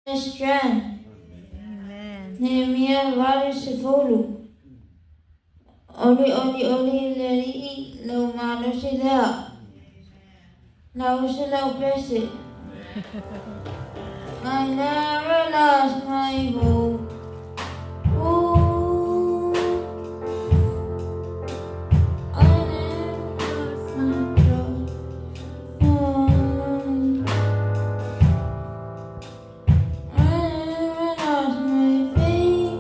Strength. Nehemia 8:10. Olioli le Alii lou malosi lea. Lausa lau pese. I never lost my hope. Ooh, I never lost my trust. Oh, I never lost my faith.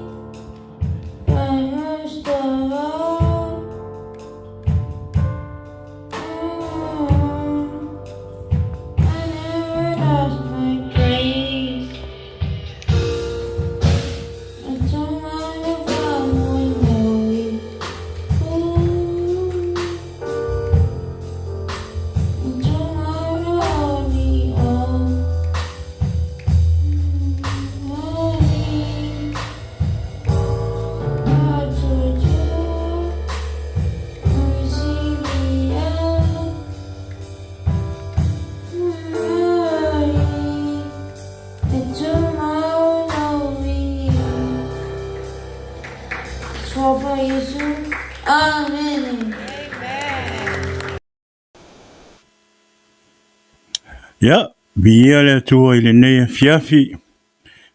But most of all, oh, I never lost my grace. Jehovah Iesu. Amene. Ia, viia le Atua i lenei afiafi.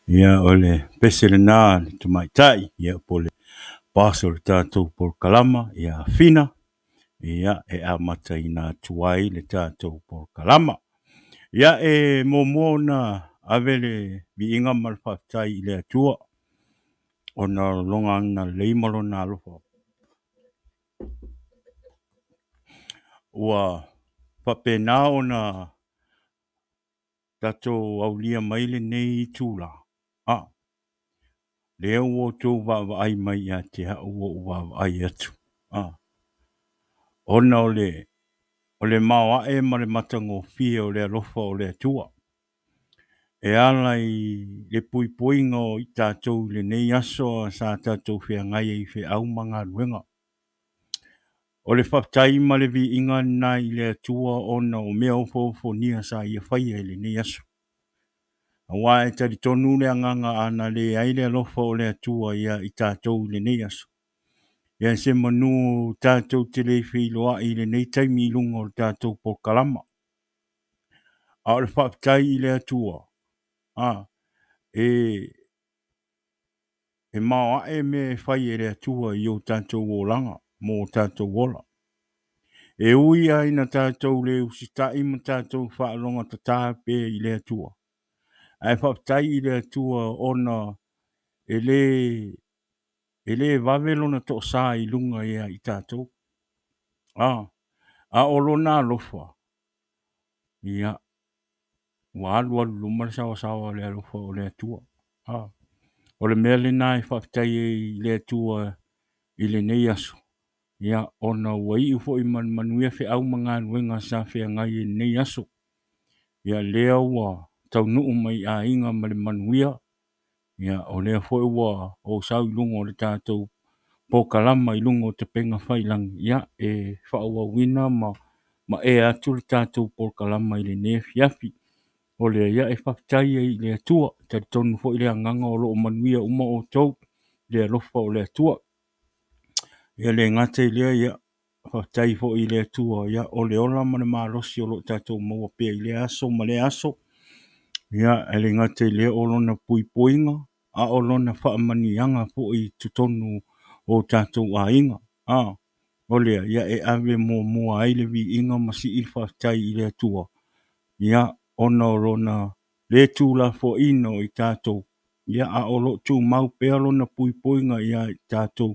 Ia, o le pese lena a le tamaitai, ia, po o le boss o le tatou polokalama, ia Afina, ia, e amataina atu ai le tatou polokalama. Ia, e muamua ona ave le viiga ma le faafetai i le Atua, ona o lona agalelei ma lona alofa. Ua faapena ona tatou aulia mai lenei itula, a lea ua outou vaavaai mai ia te au ua ou vaavaai atu, a ona o le o le maoae ma le matagofie o le alofa o le Atua e ala i le puipuiga o i tatou i lenei aso sa tatou feagai ai i feau ma galuega. O le faafetai ma le viiga lena i le Atua ona o mea ofoofogia sa Ia faia i lenei aso. Aua e talitonu le agaga a na leai le alofa o le Atua ia i tatou i lenei aso, ia se manu tatou te le feiloai i lenei taimi i luga o le tatou polokalama. A o le faafetai i le Atua, a, e E maoae mea e fai e le Atua i o tatou olaga mo o tatou ola. E ui lava ina tatou le usitai ma tatou faalogotatā pea i le Atua, ae faafetai i le Atua ona e le e le vave lona toasā i luga ia i tatou. A, a o lona alofa, ia, ua alualu i luma le saoasaoa o le alofa o le Atua. A, o le mea lena e faafetai ai i le Atua i lenei aso, ia, ona ua iu foi ma le manuia feau ma galuega sa feagai i lenei aso. Ia, lea ua taunuu mai i aiga ma le manuia, Ia, o lea foi ua ou sau i luga o le tatou polokalama i luga o Tapega Faiilagi, ia, e faaauauina ma maea atu le tatou polokalama i lenei afiafi. O lea, ia, e faafetai ai i le Atua. E talitonu foi le agaga o lo o manuia uma outou i le alofa o le Atua. Ia le gata i lea, ia, faafetai foi i le Atua, ia, o le ola ma le malosi o lo o tatou maua pea i lea aso ma lea aso. Ia, e le gata i lea o lona puipuiga, a o lona faamanuiaga foi i totonu o tatou aiga. A, o lea, ia, e ave muamua ai le viiga ma sii le faafetai i le Atua, ia, ona o lona le tuulafoaiina o i tatou, ia, a o lo o tumau pea lona puipuiga ia i tatou,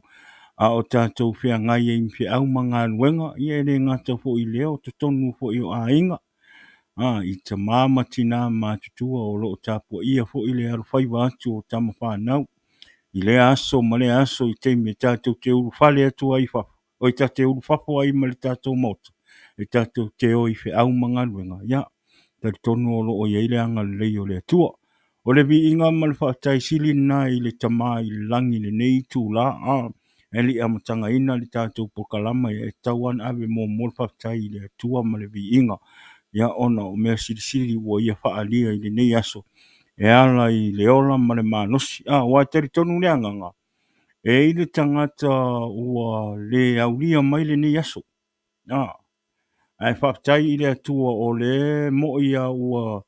a o tatou feagai ai ma feau ma galuega, ia e le gata foi i lea, o totonu foi o aiga, a, i tama ma tina matutua o lo o tapuaia foi le alofaiva atu o tama fanau i lea aso ma lea aso i taimi e tatou te ulufale atu ai i fafo, oi tatou te ulufafo ai ma le tatou maota, e tatou te o i feau ma galuega, ia, talitonu o lo o i ai le agalelei o le Atua. O le viiga ma le faafetai sili lena i le Tama i le lagi i lenei itula, a e le i amatagaina le tatou polokalama, ia e tatau lava ona ave muamua le faafetai i le Atua ma le viiga, ia ona o mea silisili ua Ia faaalia i lenei aso e ala i le ola ma le malosi. A, aua e talitonu le agaga, e i ai le tagata ua le aulia mai lenei aso, a, ae faafetai i le Atua o lea mo'i lava ua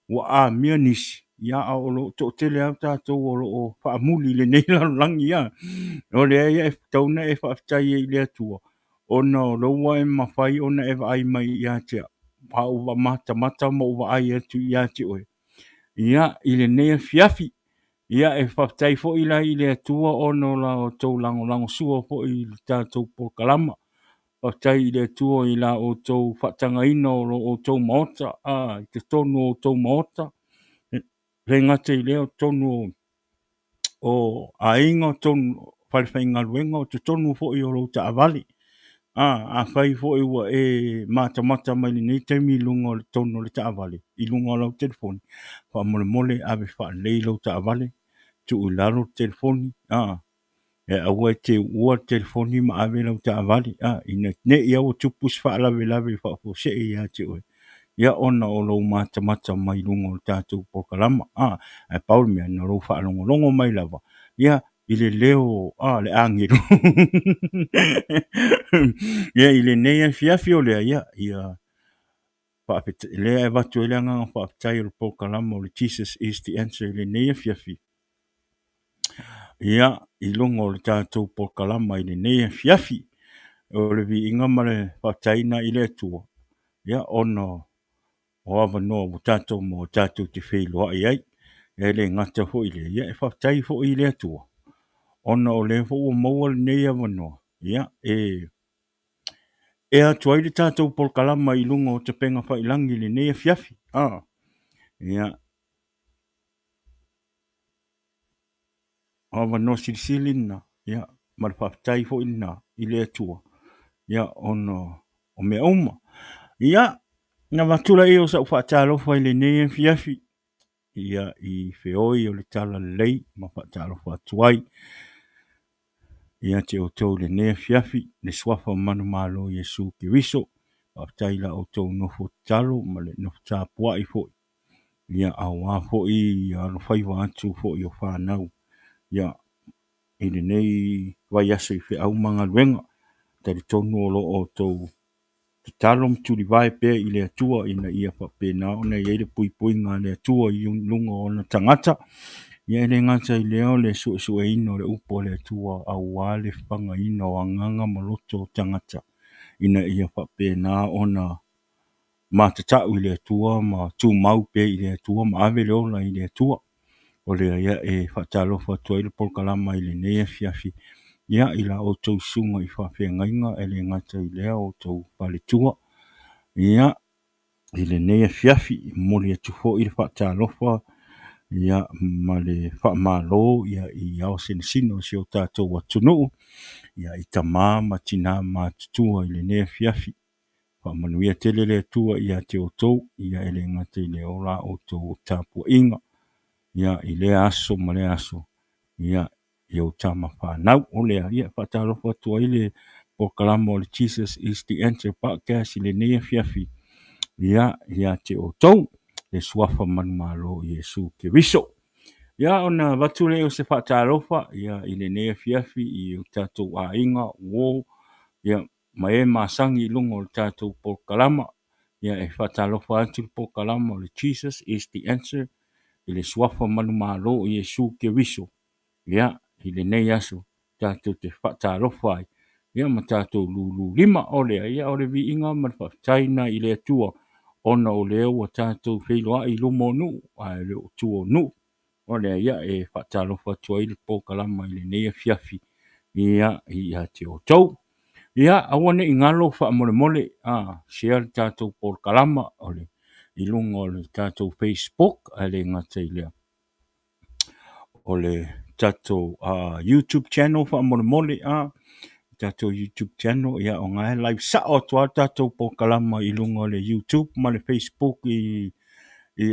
ua amia nisi, ia, a o lo o toatele lava tatou o lo o faamuli i lenei lalolagi. A o lea ia e tatau ona e faafetai ai i le Atua ona o lea ua e mafai ona e vaai mai ia te au, a ua matamata ma ou vaai atu ia te oe, ia, i lenei afiafi. Ia, e faafetai foi la i le Atua ona o la outou lagolagosua foi i le tatou polokalama. Faafetai i le Atua i la outou faatagaina o lo outou maota, a, i totonu o outou maota, e le gata i lea o totonu o aiga, o totonu o falefaigaluega, o totonu foi o lou taavale. A, afai foi ua e matamata mai lenei taimi i luga o le totonu o le taavale, i luga o lau telefoni, faamolemole ave faalelei lau taavale, tuu i lalo le telefoni, a, E aua e te uua le telefoni ma ave lau taavale, a, ina ne i ua tupu se faalavelave faafuasei ia te oe, ia ona o lou matamata mai luga o le tatou polokalama. A, ae pau le mea, na lou faalogologo mai lava, ia, i le leo a le agelu. Ia, i lenei afiafi o lea, ia, ia lea e avatu ai le agaga faafetai o le polokalama o le Jesus is the Answer i lenei afiafi. Ia, i luga o le tatou polokalama i lenei afiafi, o le viiga ma le faafetaiga i le Atua, ia, ona o avanoa ua tatou maua tatou te feiloai ai. E le gata foi i lea, ia e faafetai foi i le Atua, ona o lea foi ua maua lenei avanoa, ia, e ea atu ai le tatou polokalama i luga o Tapenga Faiilagi i lenei afiafi. Ia, o avanoa silisili lena, ia, ma le faafetai foi lena i le Atua, ia, ona o mea uma. Ia, na avatu laia o sau faatalofa i lenei afiafi, ia, i feoi o le talalelei ma faatalofa atu ai ia te outou i lenei afiafi, le suafa o manumalo o Iesu Keriso. Faafetai i la outou nofo tatalo ma le nofo tapuai foi, ia, aua foi alofaiva atu foi o fanau, ia, i lenei vaiaso i feau ma galuega. Talitonu o lo o outou tatalo ma tulivae pea i le Atua ina ia faapena ona i ai le puipuiga a le Atua i luga o ona tagata. Ia e le gata i lea o le suesueina o le upu a le Atua aua le fagaina o agaga ma loto o tagata ina ia faapena ona matatau i le Atua ma tumau pea i le Atua ma ave le ola i le Atua. O lea ia e faatalofa atu ai le polokalama i lenei afiafi ia i la outou susuga i faafeagaiga e le gata i lea o outou faletua. Ia i lenei afiafi e momoli atu foi le faatalofa ia ma le faamalo ia i ao sinosino o si o tatou atunuu ia i tama ma tina matutua i lenei afiafi. Faamanuia tele le Atua ia te outou, ia e le gata i le o la outou tapuaiga, ia i lea aso ma lea aso, ia i ou tama fanau. O lea, ia faatalofa atu ai le polokalama o le Jesus is the Answer Podcast i lenei afiafi, ia ia te outou, le suafa manumalo o Iesu Keriso. Ia ona avatu lea o se faatalofa ia i lenei afiafi i o tatou aiga, uo, ia ma e masani i luga o le tatou polokalama. Ia e faatalofa atu le polokalama o le Jesus is the Answer i le suafa manumalo o Iesu Keriso. Ia, i lenei aso tatou te faatalofa ai ia ma tatou lulu lima. O lea, ia o le viiga ma le faafetai lena i le Atua ona o lea ua tatou feiloai i luma o nuu ae le o tua o nuu. O lea, ia e faatalofa atu ai le polokalama i lenei afiafi ia ia te outou. Ia, aua ne i galo faamolemole, share le tatou polokalama o le i luga o le tatou Facebook, ae le gata i lea o le tatou YouTube channel faamolemole, tatou YouTube channel, ia o na e live sao atu lava le tatou polokalama i luga o le YouTube ma le Facebook i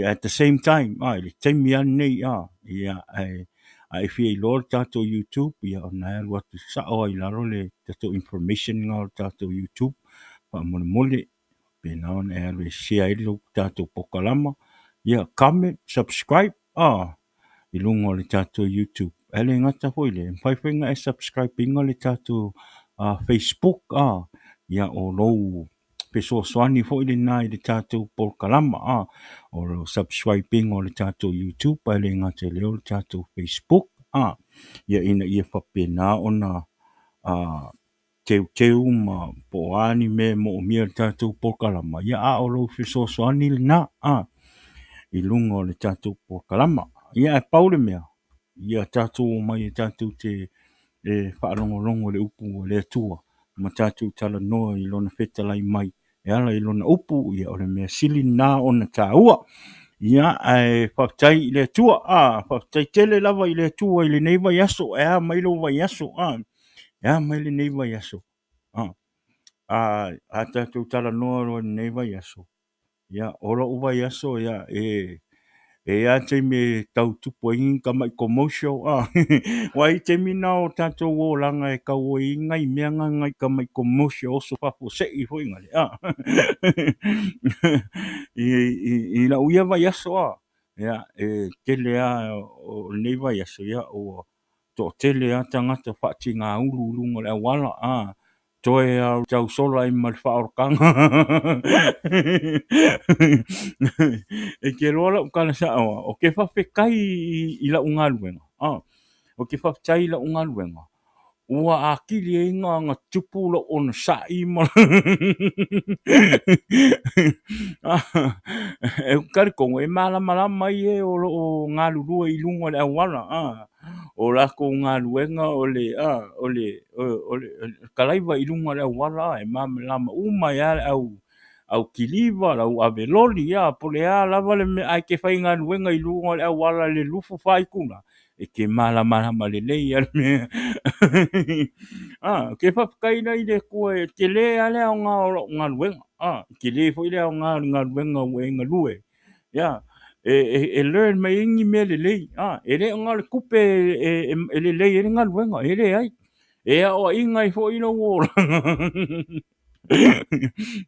at the same time, i le taimi lava lenei, ia, ae a e fia iloa le tatou YouTube, ia o na e alu atu sao lava i lalo le tatou information lena o le tatou YouTube faamolemole. Faapena ona e alu e share ai le tatou polokalama, ia comment, subscribe, i luga o le tatou YouTube. Ae le gata foi i lea, e mafai foi ona e subscribe ina le tatou Facebook, ia o lou fesoasoani foi lena i le tatou polokalama, o le subscribe ina o le tatou YouTube, ae le gata i lea o le tatou Facebook, ia ina ia faapena ona teuteu ma po o a ni mea e moomia i le tatou polokalama, ia a o lou fesoasoani lena i luga o le tatou polokalama. Ia ae pau le mea, ia tatou omai e tatou te e faalogologo i le upu a le Atua ma tatou talanoa i Lona fetalai mai e ala i Lona upu, ia o le mea sili lena ona taua. Ia, ae faafetai i le Atua, faafetai tele lava i le Atua i lenei vaiaso, e a mai lou vaiaso, e a mai lenei vaiaso, a tatou talanoa loa i lenei vaiaso, ia, o lou vaiaso, ia, e i ai lava taimi e tau tupu ai ni tamai commercial, aua e i ai taimi na o tatou olaga e tau ai nai mea na, nai tamai commercial oso faafuasei foi na le, i lau ia vaiaso, ia, e tele lava o lenei vaiaso, ia, ua. Toatele lava tagata faatigaulu i luga o le auala, a, toe lava o tau sola ai ma le faaolataga. E te iloa lau tala sao lava, ou te faafetai i lau galuega, ou te faafetai i lau galuega, ua atili ai ona tupu lou onosai ma Ou te talitonu e malamalama ai e o lo o galulue i luga o le auala, o latou galuega o le kalaiva i luga o le auala, e malamalama uma ai lava le au kiliva, le au ave loli, po o le a lava le mea, ae e te faigaluega i luga o le auala i le 24 itula, e te malamalama lelei lava i le mea. Ou te faafetai la i le Atua, e tele lava le aoga o lau galuega, e tele foi le aoga o le galuega ua e galue ai. E learn mai ai ni mea lelei, e le na o le tupe e lelei ai le galuega, e leai. E aoaina ai foi lou olaga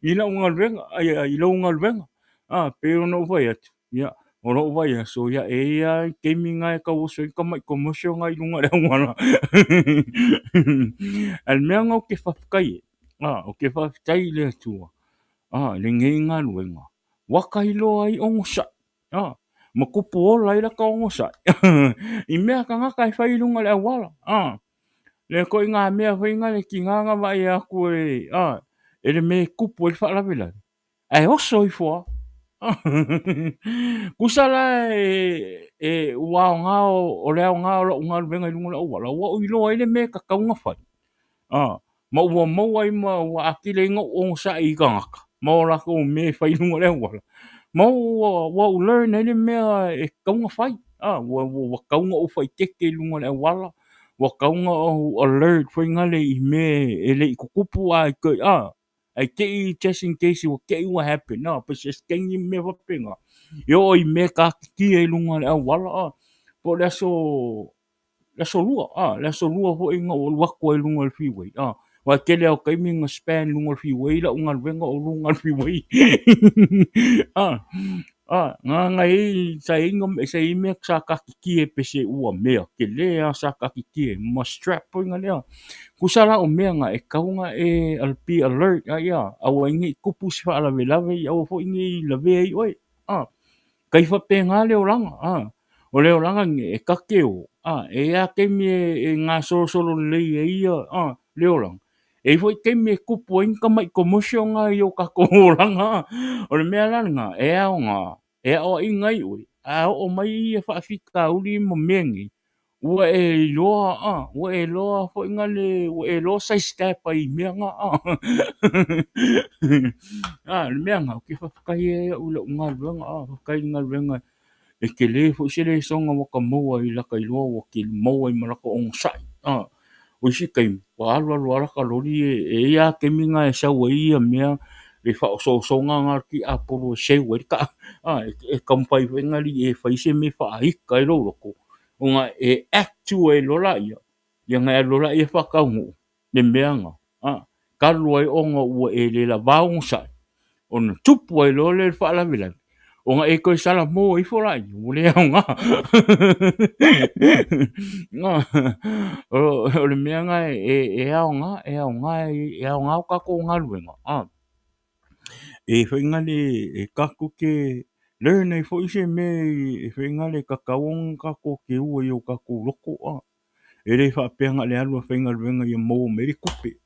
i lau galuega, i lou galuega. E pei ona ou fai atu, ia, o lou vaiaso, e i ai lava le taimi lena e tau oso ai tamai commercial na i luga o le auala. A o le mea lena ou te faafetai ai, ou te faafetai i le Atua i lenei galuega, ua ta iloa ai onosai, ma tupu ola ai lata onosai i mea a tagata e fai i luga o le auala. Le ituaiga mea foi lena e tiga ona vaai atu e le mea e tupu ai le faalavelave, ae oso ifo lava. Tusa la ua aoga, o le aoga o lau galuega i luga o le auala, ua ou iloa ai le mea e tatau ona fai, ma ua maua ai ma ua atili ai ona ou onosai i tagata ma o latou mea e fai i luga o le auala, ma ua ou learn ai le mea e tatau ona fai. Ua tatau ona ou faaeteete i luga o le auala, ua tatau ona ou alert foi lea i mea e le i tutupu ae te i, just in case ua te i ua happen, pe se kaimi ma mea faapena, e oo i mea e taatitia i luga o le auala, po o le aso lua, le aso lua foi na ou alu atu ai i luga o le freeway, aua e tele lava o taimi na spend i luga o le freeway lau galuega o luga o le freeway. Na i ai, sa i ai mea sa taatitia pe se ua mea tele lava sa taatitia ma strap foi na lea. Tusa la o mea na e tatau ona e be alert, aua ai ne i tupu se faalavelave, aua foi ne i lavea ai oe. Tai faapena le olaga, o le olaga lenei e ta te o, e i ai lava taimi e gasolosolo lelei ai le olaga, e i ai foi taimi e tupu ai ni tamai commercial na i o tatou olaga. O le mea la lena e aoga e aoaina ai oe, a oo mai ia faafitauli ma mea nei, ua e iloa, ua e iloa foi na le, ua e iloa sidestep ai i mea na. O le mea lena, ou te faafetai ai au i lau galuega, faafetai i le galuega e tele foi se lesona ua ta maua i lata iloa ua te maua ai ma lata onosai. O isi taimi, ua alu alu lava lata loli e i ai lava taimi na e sau ai ia mea, le faaosoosoga na o le tiapolo e seu ai le taa, e taumafai foi na e fai se mea e faaita ai lou loto, ona e act ai loa laia, ia ona e alu loa lea faataunuu le mea lena, talu ai ona ua e le lava onosai, ona tupu ai loa lea o le faalavelave, ona e toe salamo ifo laia, ua le aoga. O le mea lena e aoga, e aoga, e aoga o tatou galuega, e foi na le, e tatou te learn ai foi se mea e foi na le tatau ona tatou teua i o tatou loto. E le faapea na o le alu e faigaluega ia maua mai le tupe.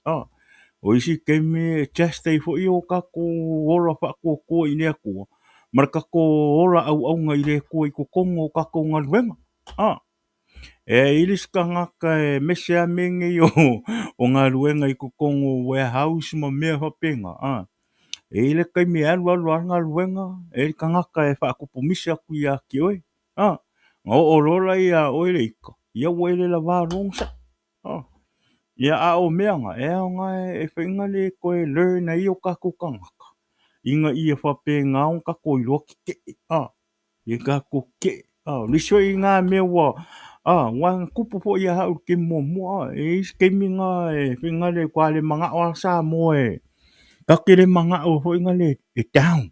O isi taimi e test ai foi o tatou ola faatuatua i le Atua ma le tatou ola auauna i le Atua i totonu o tatou galuega. E i ai le isi tagata e mese lava mea nei o galuega i totonu o warehouse ma mea faapena, e i ai le taimi e alu alu lava le galuega, e i ai le tagata e faatupu misi atu ia te oe, ona oo loa lea ia oe le ita, ia ua e le lava lou onosai. Ia a o mea na, e aoga e fai na le toe learn ai o tatou tagata, ina ia faapena ona tatou iloa tetee, ia tatou tetee. O le isi foi na mea ua na tupu foi ia au i le taimi muamua, e i ai isi taimi na e fai na le matua le manao lava Samoa e, tatou te le manao foi na le e down.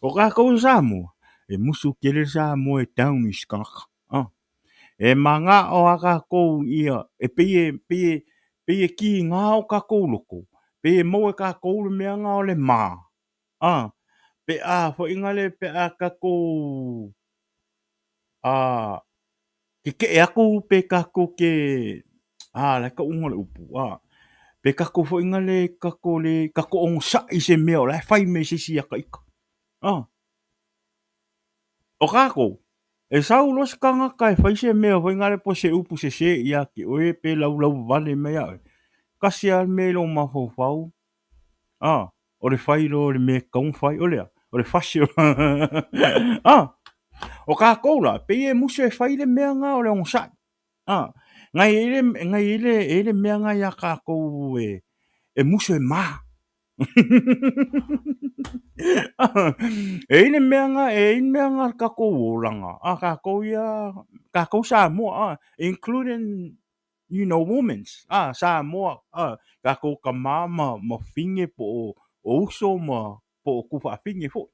O tatou i Samoa, E musu tele le Samoa e down i se tagata. E manao lava tatou ia, e pei e, pei e, pei e kiga o tatou loto, pei e maua e tatou le mea lena o le ma, pe a foi na le, pe a tatou tetee atu pe tatou te, a la e tauga o le upu, pe tatou foi na le, tatou le, tatou onosai i se mea o la e fai mai e se isi ia ita. O tatou, e sau loa se tagata e fai se mea foi nale po o se upu sese ia te oe pe laulauvavale mai ia oe, tasi lava le mea i lou mafaufau, o le fai loa o le mea e tatau ona fai, o le a? O le fasi o O tatou la, pei e musu e fai le mea lena o le onosai. Na e i ai le, e i ai le mea lena ia tatou e musu e ma. E i ai le mea lena, e i ai le mea lena i le tatou olaga, a tatou ia, tatou Samoa, including you know womens, Samoa, tatou tama ma fafine po o uso ma po o tufaafine foi,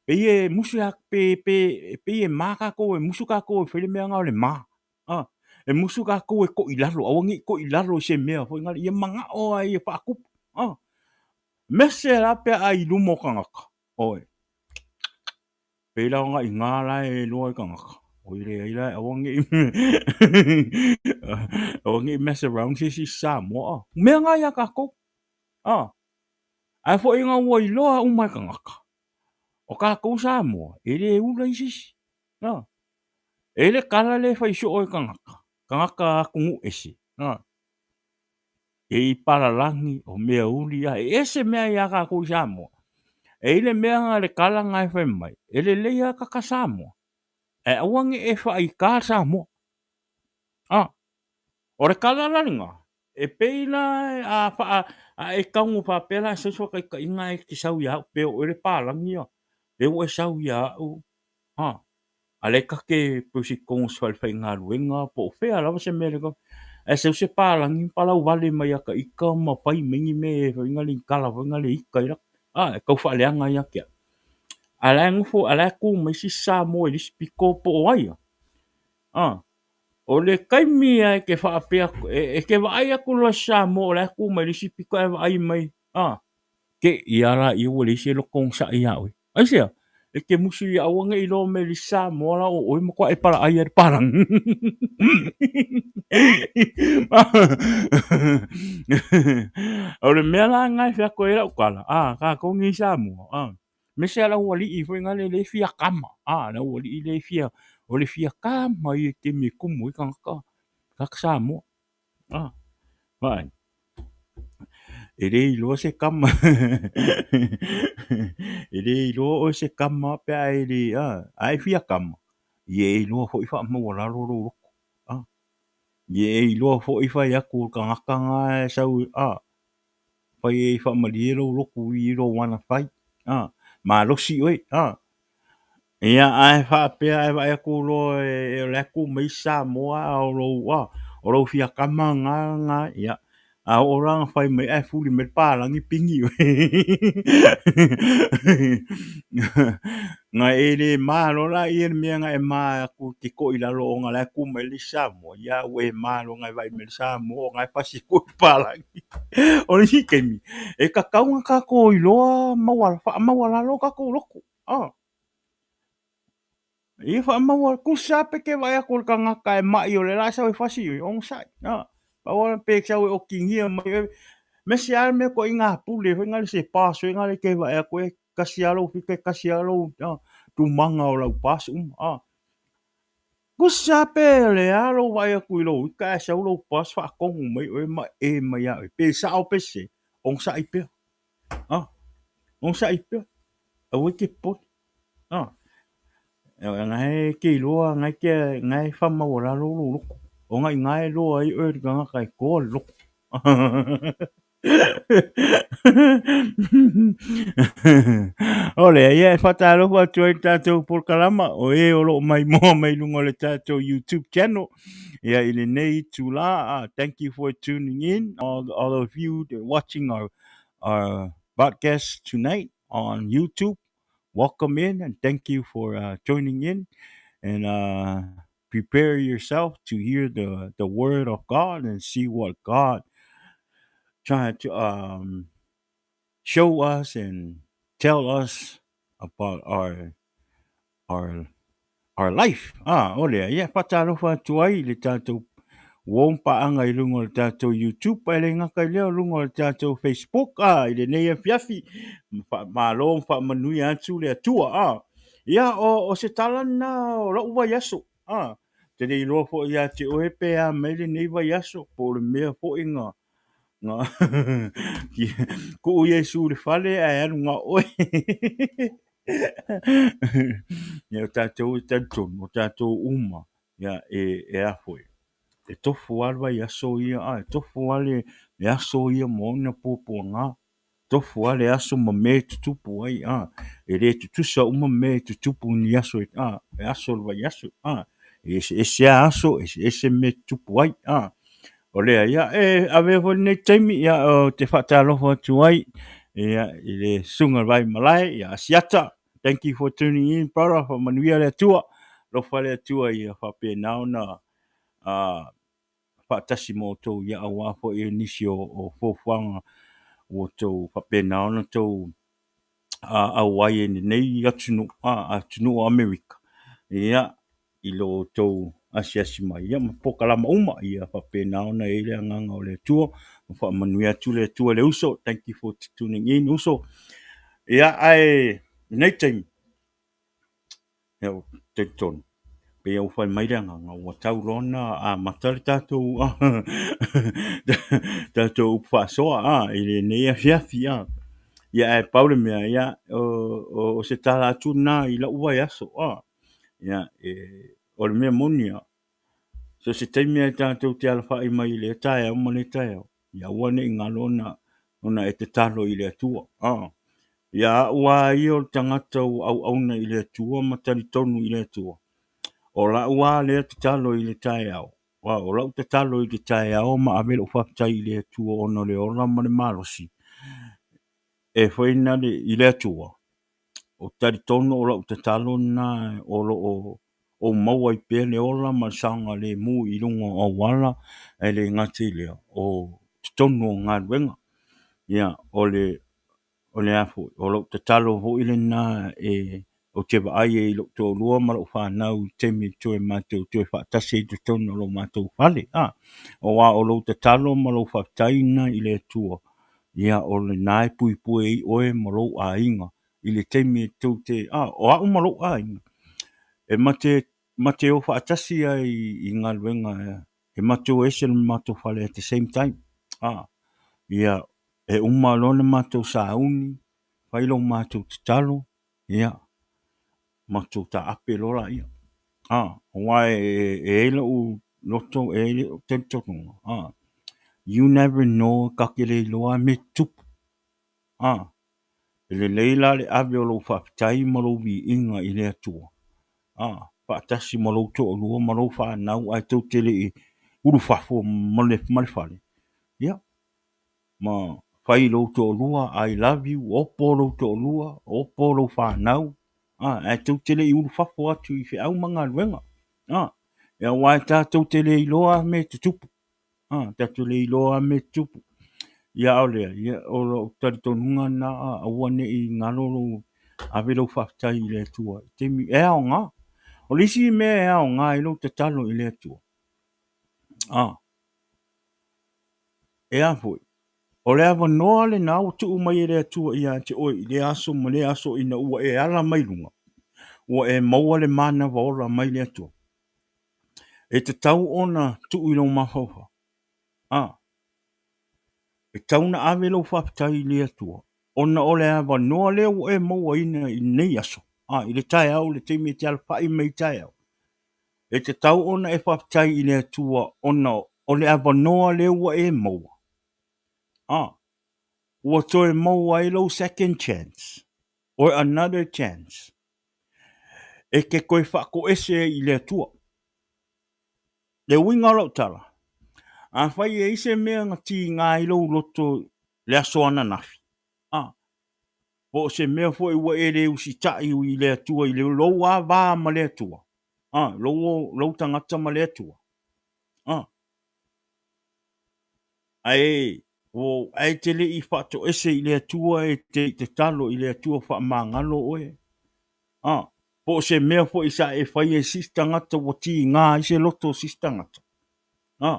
pei e musu pe pe pei e ma tatou e musu tatou e fai le mea lena o le ma. E musu tatou e to'i lalo, aua ne i to'i lalo i se mea foi lea, ia manao lava ia faatupu. Mese la pe a i luma o tagata, oi. Pei la o i ina la e iloa ai tagata. Oi leai la, aua ne i aua ne i mess around se isi Samoa. Mea na ia tatou. Ae foi ina ua iloa uma e tagata, o tatou Samoa, e le ula i se isi. E i ai le tala lea e fai soo e tagata, tagata atunuu ese, e i palalagi, o meauli, e ese mea ia tatou i Samoa. E i ai le mea na, le tala na e fai mai, e lelei lava kaka Samoa, ae aua ne i e faaita le Samoa. O le tala la lena, e pei la a faa, a e tago faapea la e sau se faataitaiga ae te sau ia au, pe o oe le palagi ia, lea ua e sau ia au, a lea ta te pei o se totonu o se falefaigaluega po o fea lava se mea, ae sau se palagi ma palauvale mai ia ta ita ma fai mai ni mea foi na le ni tala foi na le ita ai laka, e tau faaleaga ia te au. A la e nofo, a la e tu mai se isi Samoa i le isi pito po o ai lava, O le taimi lava e te faapea atu, e te vaai atu loa i se Samoa o la e tu mai le isi pito ae vaai mai, a, te i a laia ua leai se loto onosai ia oe. Aisea? E te musu ia aua ne i iloa mai e le isi Samoa la o oe matua e palaai ai le palagi. O le mea la lena e fai atu ai lau tala, a, tatou nei Samoa, a, Aemaise lava le aualii foi lea e fia kama, le aualii lea e fia, o le fia kama ia i taimi e tumu ai tagata, tagata Samoa. Vaai, e le iloa se kama, e le iloa oe se kama pe a e le, a e fia kama, ia e iloa foi faamaualalo lou loto. Ia e iloa foi fai atu le tagata na e sau, fai ai faamalie lou loto i lou ana fai, malosi oe, Ia, ae faapea ae vaai atu loa o la e tu mai Samoa a o lou, o lou fia kama lena na, ia, a oo la ina fai mai ae fuli mai le palagi pigi oe. Na e le ma loa laia le mea na e ma atu e te to'i lalo ona o la e tu mai le isi Samoa, ia ua e ma loa ona e vaai mai le Samoa ona e fasi atu i le palagi. O le isi taimi, e tatau ona tatou iloa faamaualalo tatou loto. Ia faamaualalo, tusa lava pe te vaai atu i le tagata e mai o lea o le a sau e fasi i oe, onosai. Pau lava pe sau e okigia mai oe. Aemaise lava le mea ituaiga pule foi lea se boss foi lea e te vaai atu e tasi lava lou fika, tasi lava lou tumaga o lau boss uma. Tusa lava pe o le a lou vaai atu i lou ita ae sau lou boss faatonu mai oe ma e mai ia oe, pe sao pe sese, onosai pea. Onosai pea. Aua e te popole. Na e te iloa, na e faamaualalo lou loto. Ona i ina e iloa ai oe le tagata e toa le loto. O lea, ia e faatalofa atu ai i le tatou polokalama, o e o lo o maimoa mai luga o le tatou YouTube channel. Ia i lenei itula, thank you for tuning in, all of you watching our podcast tonight on YouTube. Welcome in and thank you for joining in and prepare yourself to hear the word of God and see what God trying to show us and tell us about our our life. Ah, o lea, ia, faatalofa atu ai i le tatou uo ma paaga i luga o le tatou YouTube, ae le gata i lea o luga o le tatou Facebook, ah, i lenei afiafi, faamalo ma faamanuia atu le Atua, ah. Ia, o se tala lena o la'u vaiaso, ah, te le iloa foi ia te oe pe a mai lenei vaiaso, po o le mea foi na tuu Iesu i le fale ae alu na o oe. Ia, o tatou e talitonu, o tatou uma, ia, e a foi, e tofu lava le vaiaso ia, a, e tofu lava le aso ia ma ona puapuaga, tofu lava le aso ma mea e tutupu ai, a, e le tutusa uma mea e tutupu i ni aso, a, e aso o le vaiaso, a, e eseese lava aso, eseese mea e tutupu ai, a. O lea, ia, e avea foi lenei taimi, ia, ou te faatalofa atu ai, ia, i le Susuga i le Vaimalae, ia, Asiata, thank you for tuning in, brother, faamanuia le Atua, alofa le Atua ia faapena ona faatasi ma outou, ia, aua foi nisi o fuafuaga ua outou faapena ona outou auai i lenei atunuu, atunuu o Amerika, ia, i lo outou asiasi mai, ia, ma polokalama uma, ia faapena ona i ai le agaga o le Atua, ma faamanuia atu le Atua i le uso. Thank you for tuning in, uso. Ia, ae lenei taimi, ia, ou te talitonu, pei ua fai mai le agaga, ua tau loa ona amata le tatou tatou upu faasoa i lenei afiafi. Ia, ae pau le mea, ia, o se tala atu lena i la'u vaiaso. Ia, o le mea moni lava, so o se taimi lava tatou te alafai mai i lea taeao ma lea taeao, ia aua ne i galo ona e tatalo i le Atua. Ia a'u lava ia o le tagata ua auauna i le Atua ma talitonu i le Atua, o la'u lava lea tatalo i le taeao, o la'u tatalo i le taeao ma ave la'u faafetai i le Atua ona o le ola ma le malosi e fai i le Atua. Ou te talitonu o lau tatalo lena o lo o ou maua ai pea le ola ma le saogalemu i luga o auala, ae le gata i lea, o totonu o galuega. Ia, o le o le a foi, o lou tatalo foi lena e ou te vaai ai i lou toalua ma lou fanau i taimi e toe matou toe faatasi ai i totonu o lo matou fale. Aua o lou tatalo ma lou faafetai lena i le Atua, ia o lena e puipui ai oe ma lou aiga i le taimi e tou te, o au ma lou aiga, e ma te o faatasi lava i galuega, e matou o ese le matou fale at the same time. Ia, e uma loa ona matou sauni, fai lo matou tatalo, ia, matou taape loa laia. Aua e i ai lou loto, e i ai lou talitonuga, you never know, ta te le iloa lava mea e tutupu. E lelei la le ave o lou faafetai ma lou viiga i le Atua, faatasi ma lou toalua ma lou fanau ae tou te le i ulufafo ma le fale, ia, ma fai i lou toalua, I love you, opo lou toalua, opo lou fanau, ae tou te le i ulufafo atu i feau ma galuega. Aua tatou te le iloa lava mea e tutupu. Tatou te le iloa lava mea e tutupu. Ia a o lea, ia, o lou talitonuga lena, aua ne i galo lou ave lou faafetai i le Atua i taimi e aoga. O le isi mea e aoga ai lou tatalo i le Atua, e a foi, o le avanoa lena ua tuu mai e le Atua ia te oe i lea aso ma lea aso ina ua e ala mai luga, ua e maua le manava ola mai le Atua. E tatau ona tuu i lou mafaufau. E tatau ona ave lou faafetai i le Atua, ona o le avanoa lea ua e mauaina i lenei aso, i le taeao, i le taimi e te alafai mai i taeao. E tatau ona e faafetai i le Atua ona o le avanoa lea ua e maua. Ua toe maua ai lou second chance or another chance e te toe faatoese ai i le Atua. Le uiga o lau tala, afai e i ai se mea na tiga ai lou loto le aso ananafi, Po o se mea foi ua e le usitai i le Atua i lou lava va ma le Atua, a, lou, lou tagata ma le Atua, a. Ae, o, ae te le i faatoese i le Atua e te i tatalo i le Atua faamagalo oe. A, po o se mea foi sa e faia i se isi tagata ua tiga ai se loto o se isi tagata. A,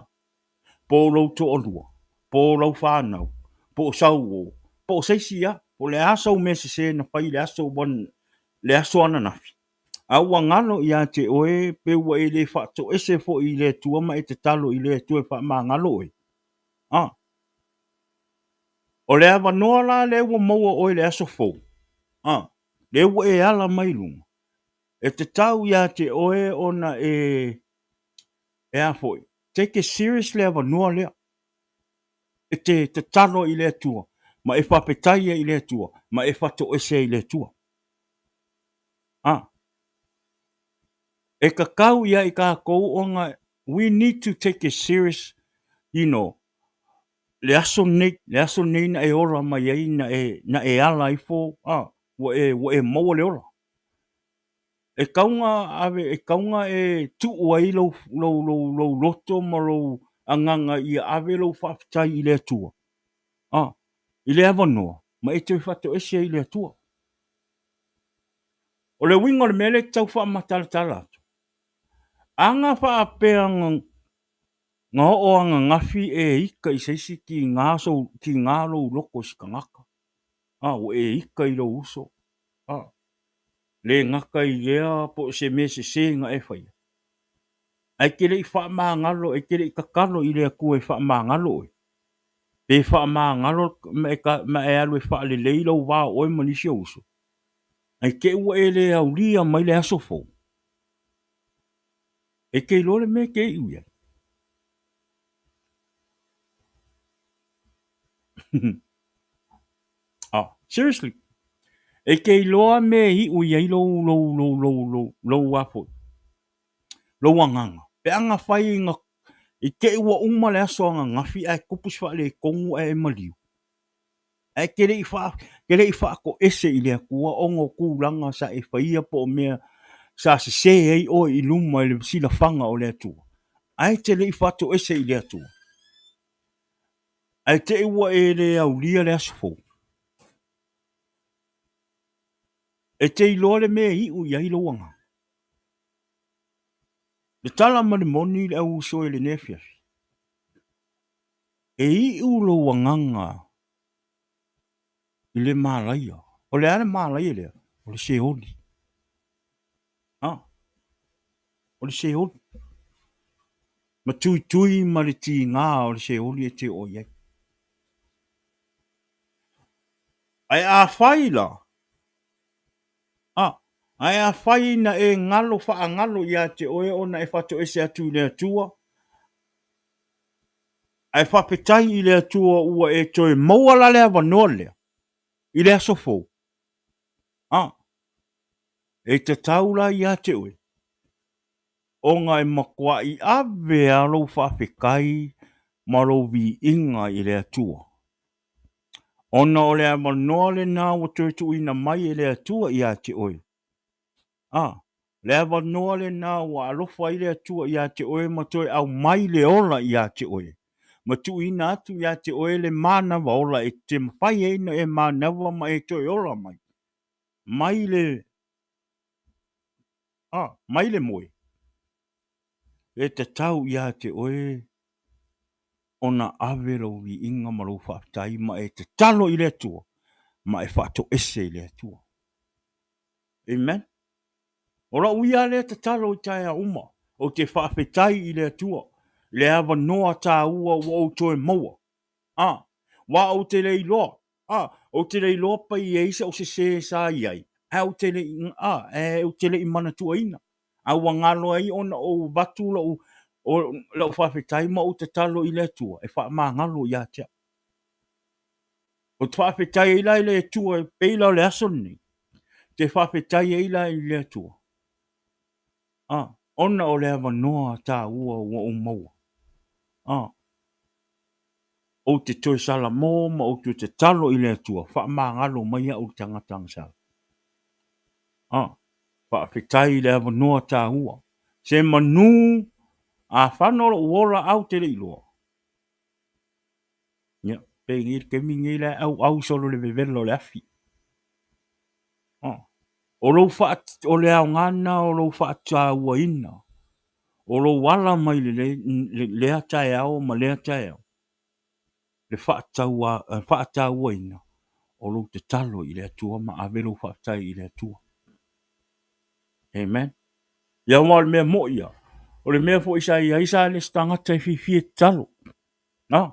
po o lou toalua, po o lau fanau, po o sau uo, po o se isi lava, po o le a sau mea sese na fai i le aso ua, le aso ananafi, a ua galo ia te oe pe ua e le faatoese foi i le Atua ma e tatalo i le Atua e faamagalo oe. A, o le avanoa la lea ua maua oe i le aso fou, a, lea ua e ala mai i luga, e tatau ia te oe ona e, e a foi, take it serious le avanoa lea, e te tatalo i le Atua, ma e faafetai ai i le Atua, ma e fatoese ai i le Atua. A, e tatau ia i tatou ona, we need to take it serious, you know, le aso lenei, le aso lenei na e ola mai ai, na e, na e ala ifo, a, ua e, ua e maua le ola. E tatau ona ave, e tatau ona e tuu ai lou, lou, lou, lou loto ma lou agaga ia ave lou faafetai i le Atua, a, i le avanoa, ma e toe faatoese ai i le Atua. O le uiga o le mea lea e te tau faamatalatala atu, a na faapea na oo ananafi e ita i se isi tiga sou, tiga lou loto i se tagata, a, ua e ita i lou uso, a, le gata i lea po o se mea sese na e faia, ae te le i faamagalo, e te le i tatalo i le Atua e faamagalo oe, pe faamagalo ma e, ma e alu e faalelei lou va o oe ma nisi ou uso, ae te i ua e le aulia mai le aso fou, e te iloa le mea e te iu i ai. Ah, seriously. E te iloa me e iu i ai lou, lou, lou, lou, lou, lou a foi, lou agaga. Pe a na fai ina, i te i ua uma le aso ananafi ae tupu se faaletonu ae e maliu. Ae te le i faa, te le i faatoese i le Atua ona o tulaga sa e faia po o mea sa sese ai oe i luma i le silafaga o le Atua. Ae te le i faatoese i le Atua. Ae te i ua e le aulia le aso fou. E te iloa le mea e iu i ai lou agaga. Le tala ma le moni i le au uso i lenei afiafi. E iu lou agaga i le malaia. O le a le malaia lea? O le seoli. Ah, o le seoli. Ma tuitui ma le tiga o le seoli e te oo i ai. Ae afai la, ah, ae afai na e galo faagalo ia te oe ona e faatoese atu i le Atua, ae faafetai i le Atua ua e toe maua la le avanoa lea i le aso fou, ah, e tatau la ia te oe ona e matuai ave lava lou faafetai ma lou viiga i le Atua, ona o le avanoa lena ua toe tuuina mai e le Atua ia te oe. A, le avanoa lena ua alofa ai le Atua ia te oe ma toe aumai le ola ia te oe, ma tuuina atu ia te oe le manava ola e te mafai ai ona e manava ma e toe ola mai, mai le, a, mai le moe. E tatau ia te oe ona ave lou viiga ma lou faafetai ma e tatalo i le Atua ma e faatoese i le Atua. Amen. O lau ia lea tatalo i taeao uma, ou te faafetai i le Atua i le avanoa taua ua ou toe maua. A, aua ou te le iloa, a, ou te le iloa pe i ai sau sese sa i ai, ae ou te le i, a, ae ou te le i manatuaina. A ua galo ai ona ou avatu lou, o, lau faafetai ma ou tatalo i le Atua e faamagalo ia te au. Ou te faafetai ai la i le Atua e pei la o le aso lenei. Te faafetai ai la i le Atua. A, ona o le avanoa taua ua ou maua. A. Ou te toe salamo ma ou toe tatalo i le Atua, faamagalo mai au i le tagata agasala. A, faafetai i le avanoa taua. Se manu a fano lou ola au te le iloa. Ia, penei le taimi lenei la e auau solo le vevela o le afi. A, o lou faa, o le aoga lena o lou faatauaina o lou ala mai le, le, lea taeao ma lea taeao, le faatauaina o lou tatalo i le Atua ma ave lou faafetai i le Atua. Amen. Ia aua o le mea moi ia, o le mea foi sa i ai sa le se tagata e fiafia e tatalo. Na,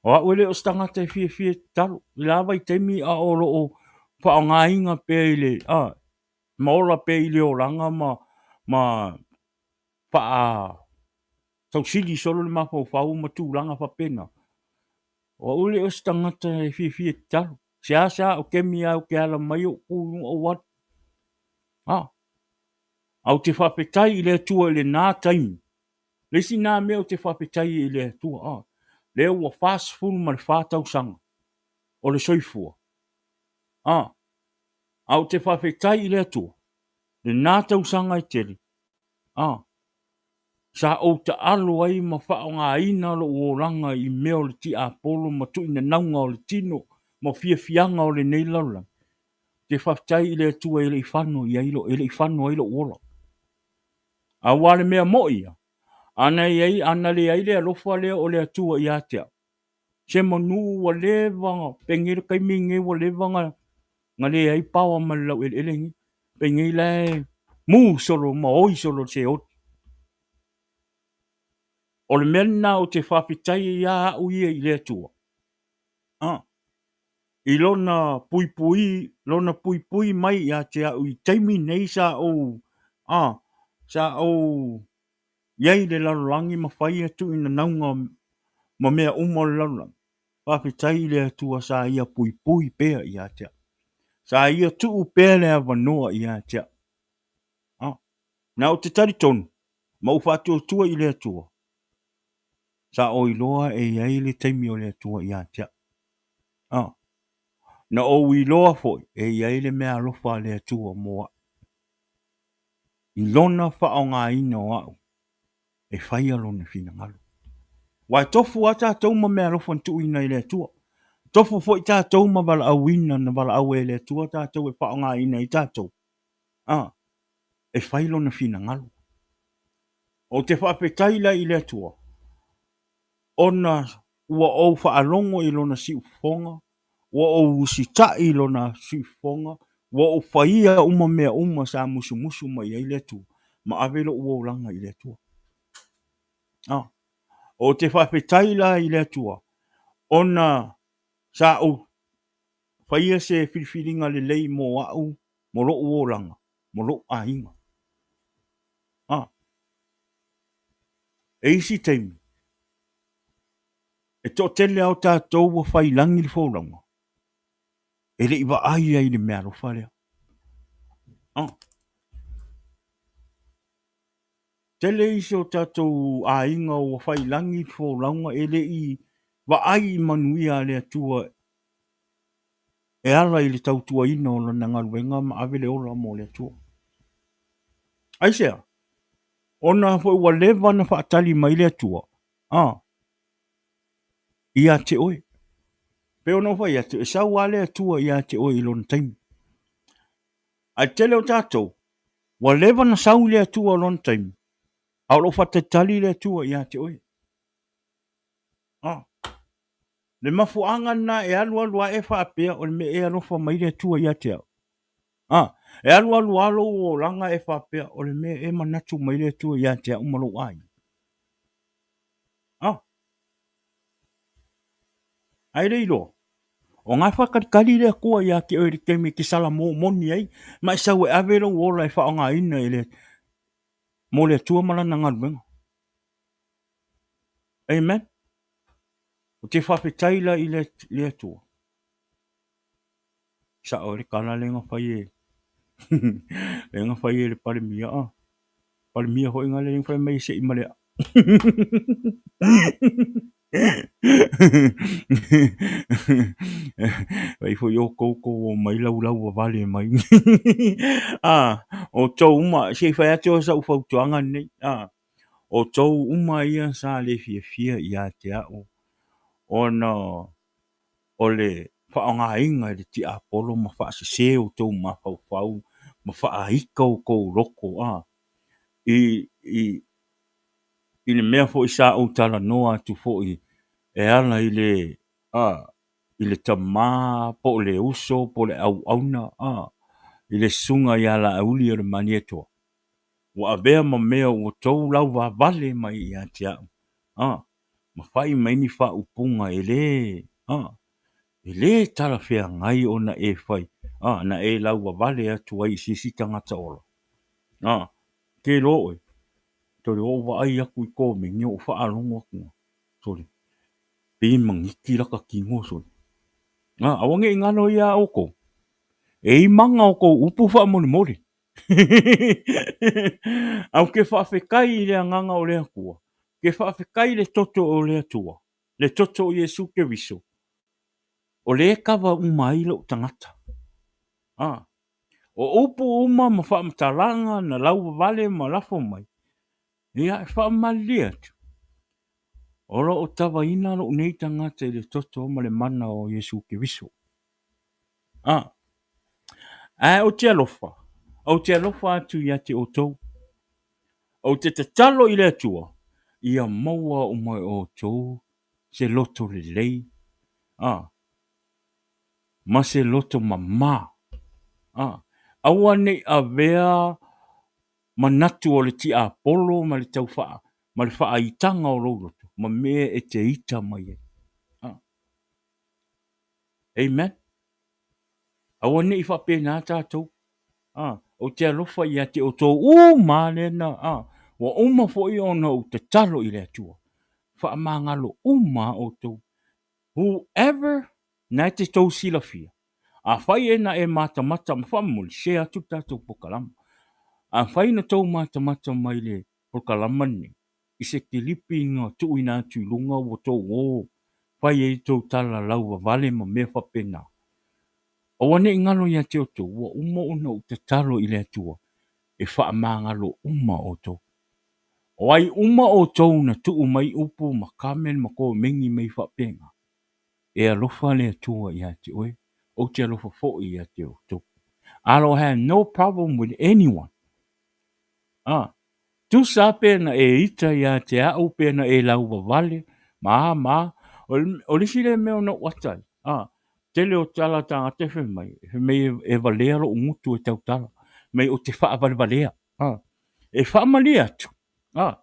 o au e le o se tagata e fiafia e tatalo. I la vaitaimi a o lo o faaaogaina pea i le, a, ma ola pea i le olaga ma, ma faa tausili solo le mafaufau ma tulaga faapena. O au e le o se tagata e fiafia e tatalo. Seasea o kemi lava ou te ala mai ou tu i luga ou alu. A, ae ou te faafetai i le Atua i lena taimi. Le isi na mea ou te faafetai ai i le Atua, a, lea ua 44 tausaga o le soifua. A, ae ou te faafetai i le Atua, lena tausaga e tele, a, Sa ou taalo ai ma faaaogaina lou olaga i mea o le tiapolo ma tuuinanauga o le tino ma fiafiaga o lenei lalolagi. Ou te faafetai i le Atua e le i fano i ai e le i fano ai lou ola. Aua le mea moi ia, ana i ai, ana leai le alofa lea o le Atua ia te au, se manu ua leva ona, penei le taimi lenei ua leva ona na leai paoa ma le laueleele nei. Penei la e mu solo ma oi solo le seoli. O le mea lena ou te faafetai ai ia au ia i le Atua, a, i lona puipui, lona puipui mai ia te au i taimi nei sa ou, a, sa ou i ai i le lalolagi ma faia tuuinanauga ma mea uma o le lalolagi. Faafetai i le Atua sa ia puipui pea ia te au. Sa ia tuu pea le avanoa ia te au. A, na ou te talitonu ma ou faatuatua i le Atua, sa ou iloa e i ai le taimi o le Atua ia te au. A, na ou iloa foi e i ai le meaalofa a le Atua mo au, i lona faaaogaina o au e faia lona finagalo. Aua e tofu lava tatou ma meaalofa na tuuina e le Atua. E tofu foi tatou ma valaauina na valaau ai e le Atua tatou e faaaogaina ai tatou, a, e fai lona finagalo. Ou te faafetai la i le Atua, ona ua ou faalogo i lona siufofoga, ua ou usitai i lona siufofoga, ua ou faia uma mea uma sa musumusu mai ai le Atua, ma ave lou olaga i le Atua. A, ou te faafetai la i le Atua, ona sa ou faia se filifiliga lelei mo au, mo lou olaga, mo lou aiga. A, e isi taimi, e toatele lava o tatou ua fai lagi le folauga, e le i vaai ai i le meaalofa lea. A, tele isi o tatou aiga ua fai lagi le folauga e le i vaai i manuia a le Atua e ala i le tautuaina o lana galuega ma ave le ola mo le Atua. Aisea? Ona foi ua leva ona faatali mai le Atua, a, ia te oe. Pei ona ou fai atu, e sau lava le Atua ia te oe i lona taimi. Ae tele o tatou, ua leva ona sau le Atua i lona taimi, a o lo o faatalitali le Atua ia te oe. A, le mafuaaga lena e alualu ae faapea o le mea e alofa mai le Atua ia te au. A, e alualu lava lou olaga e faapea o le mea e manatu mai le Atua ia te au ma lou aiga. A, ae le iloa, o na e faatalitali le Atua ia te oe i le taimi e te salamo moni ai ma e sau e ave lou ola e faaaogaina e le, mo le Atua ma Lana galuega. Amen. Ou te faafetai la i le Atua. Sao ai le tala lea na fai e lea na fai e le Palemia a. Palemia foi na lea na fai mai e sei ma le aa. Fai foi outou tou omai laulau vavale mai. Ah, outou uma, se i fai atu au sau fautuaga lenei. Ah, outou uma ia sa le fiafia ia te au ona o le faaaogaina e le tiapolo ma faasese outou mafaufau ma faaita outou loto a i i i le mea foi sa ou talanoa atu foi e ala i le a i le tama po o le uso po o le auauna a i le susuga ia Laauli o le Malietoa ua avea ma mea ua tou lauvavale mai ia te au a ma fai mai ni faaupuga e lē a e lē talafeagai ona e fai a na e lauvavale atu ai i se isi tagata ola a ke iloa oe tole ou vaai atu i komeni ou faalogo atu sole pei e maniti lata tino sole a aua nei galo ia a outou e i maga o tou upu faamolemole. Ae ou te faafetai i le agaga o le Atua, ou te faafetai i le toto o le Atua, le toto o Iesu Keriso, o lea e kava uma ai lou tagata. A, o upu uma ma faamatalaga na lauvavale ma lafo mai, ia e faamalilie atu, o lo o tavaina lou nei tagata i le toto ma le mana o Iesu Keriso. A, ae ou te alofa, ou te alofa atu ia te outou. Ou te tatalo i le Atua, ia maua uma e outou se loto lelei, a, ma se loto mama. A, aua ne i avea manatu o le tiapolo ma le tau faa, ma le faaitaga o lou loto ma mea e te ita mai ai. A. Amen. Aua ne i faapena tatou. Ah, ou te alofa ia te outou uma lea na, ah, ua uma foi ona ou tatalo i le Atua. Faamagalo uma outou. Whoever na e te tou silafia. Afai e na e matamata ma faamomoli, share atu le tatou polokalama. Afai na tou matamata mai le polokalama lenei, i se kilipi na tuuina atu i luga ua tou o fai ai tou tala lauvavale ma mea faapena. Aua ne i galo ia te outou, ua uma ona ou tatalo i le Atua e faamagalo uma outou. O ai uma outou na tuu mai upu ma comment ma komeni mai faapena, e alofa le Atua ia te oe, ou te alofa foi ia te outou. I don't have no problem with anyone. Ah, tusa pe na e ita ia te au, pe na e lauvavale, ma a, ma a. O le isi lea mea na ou ata ai, ah, tele o tala tagata e fai mai, fai mai e valea lou gutu e tautala, mai ou te faavalevalea. Ah, e faamalie atu, ah,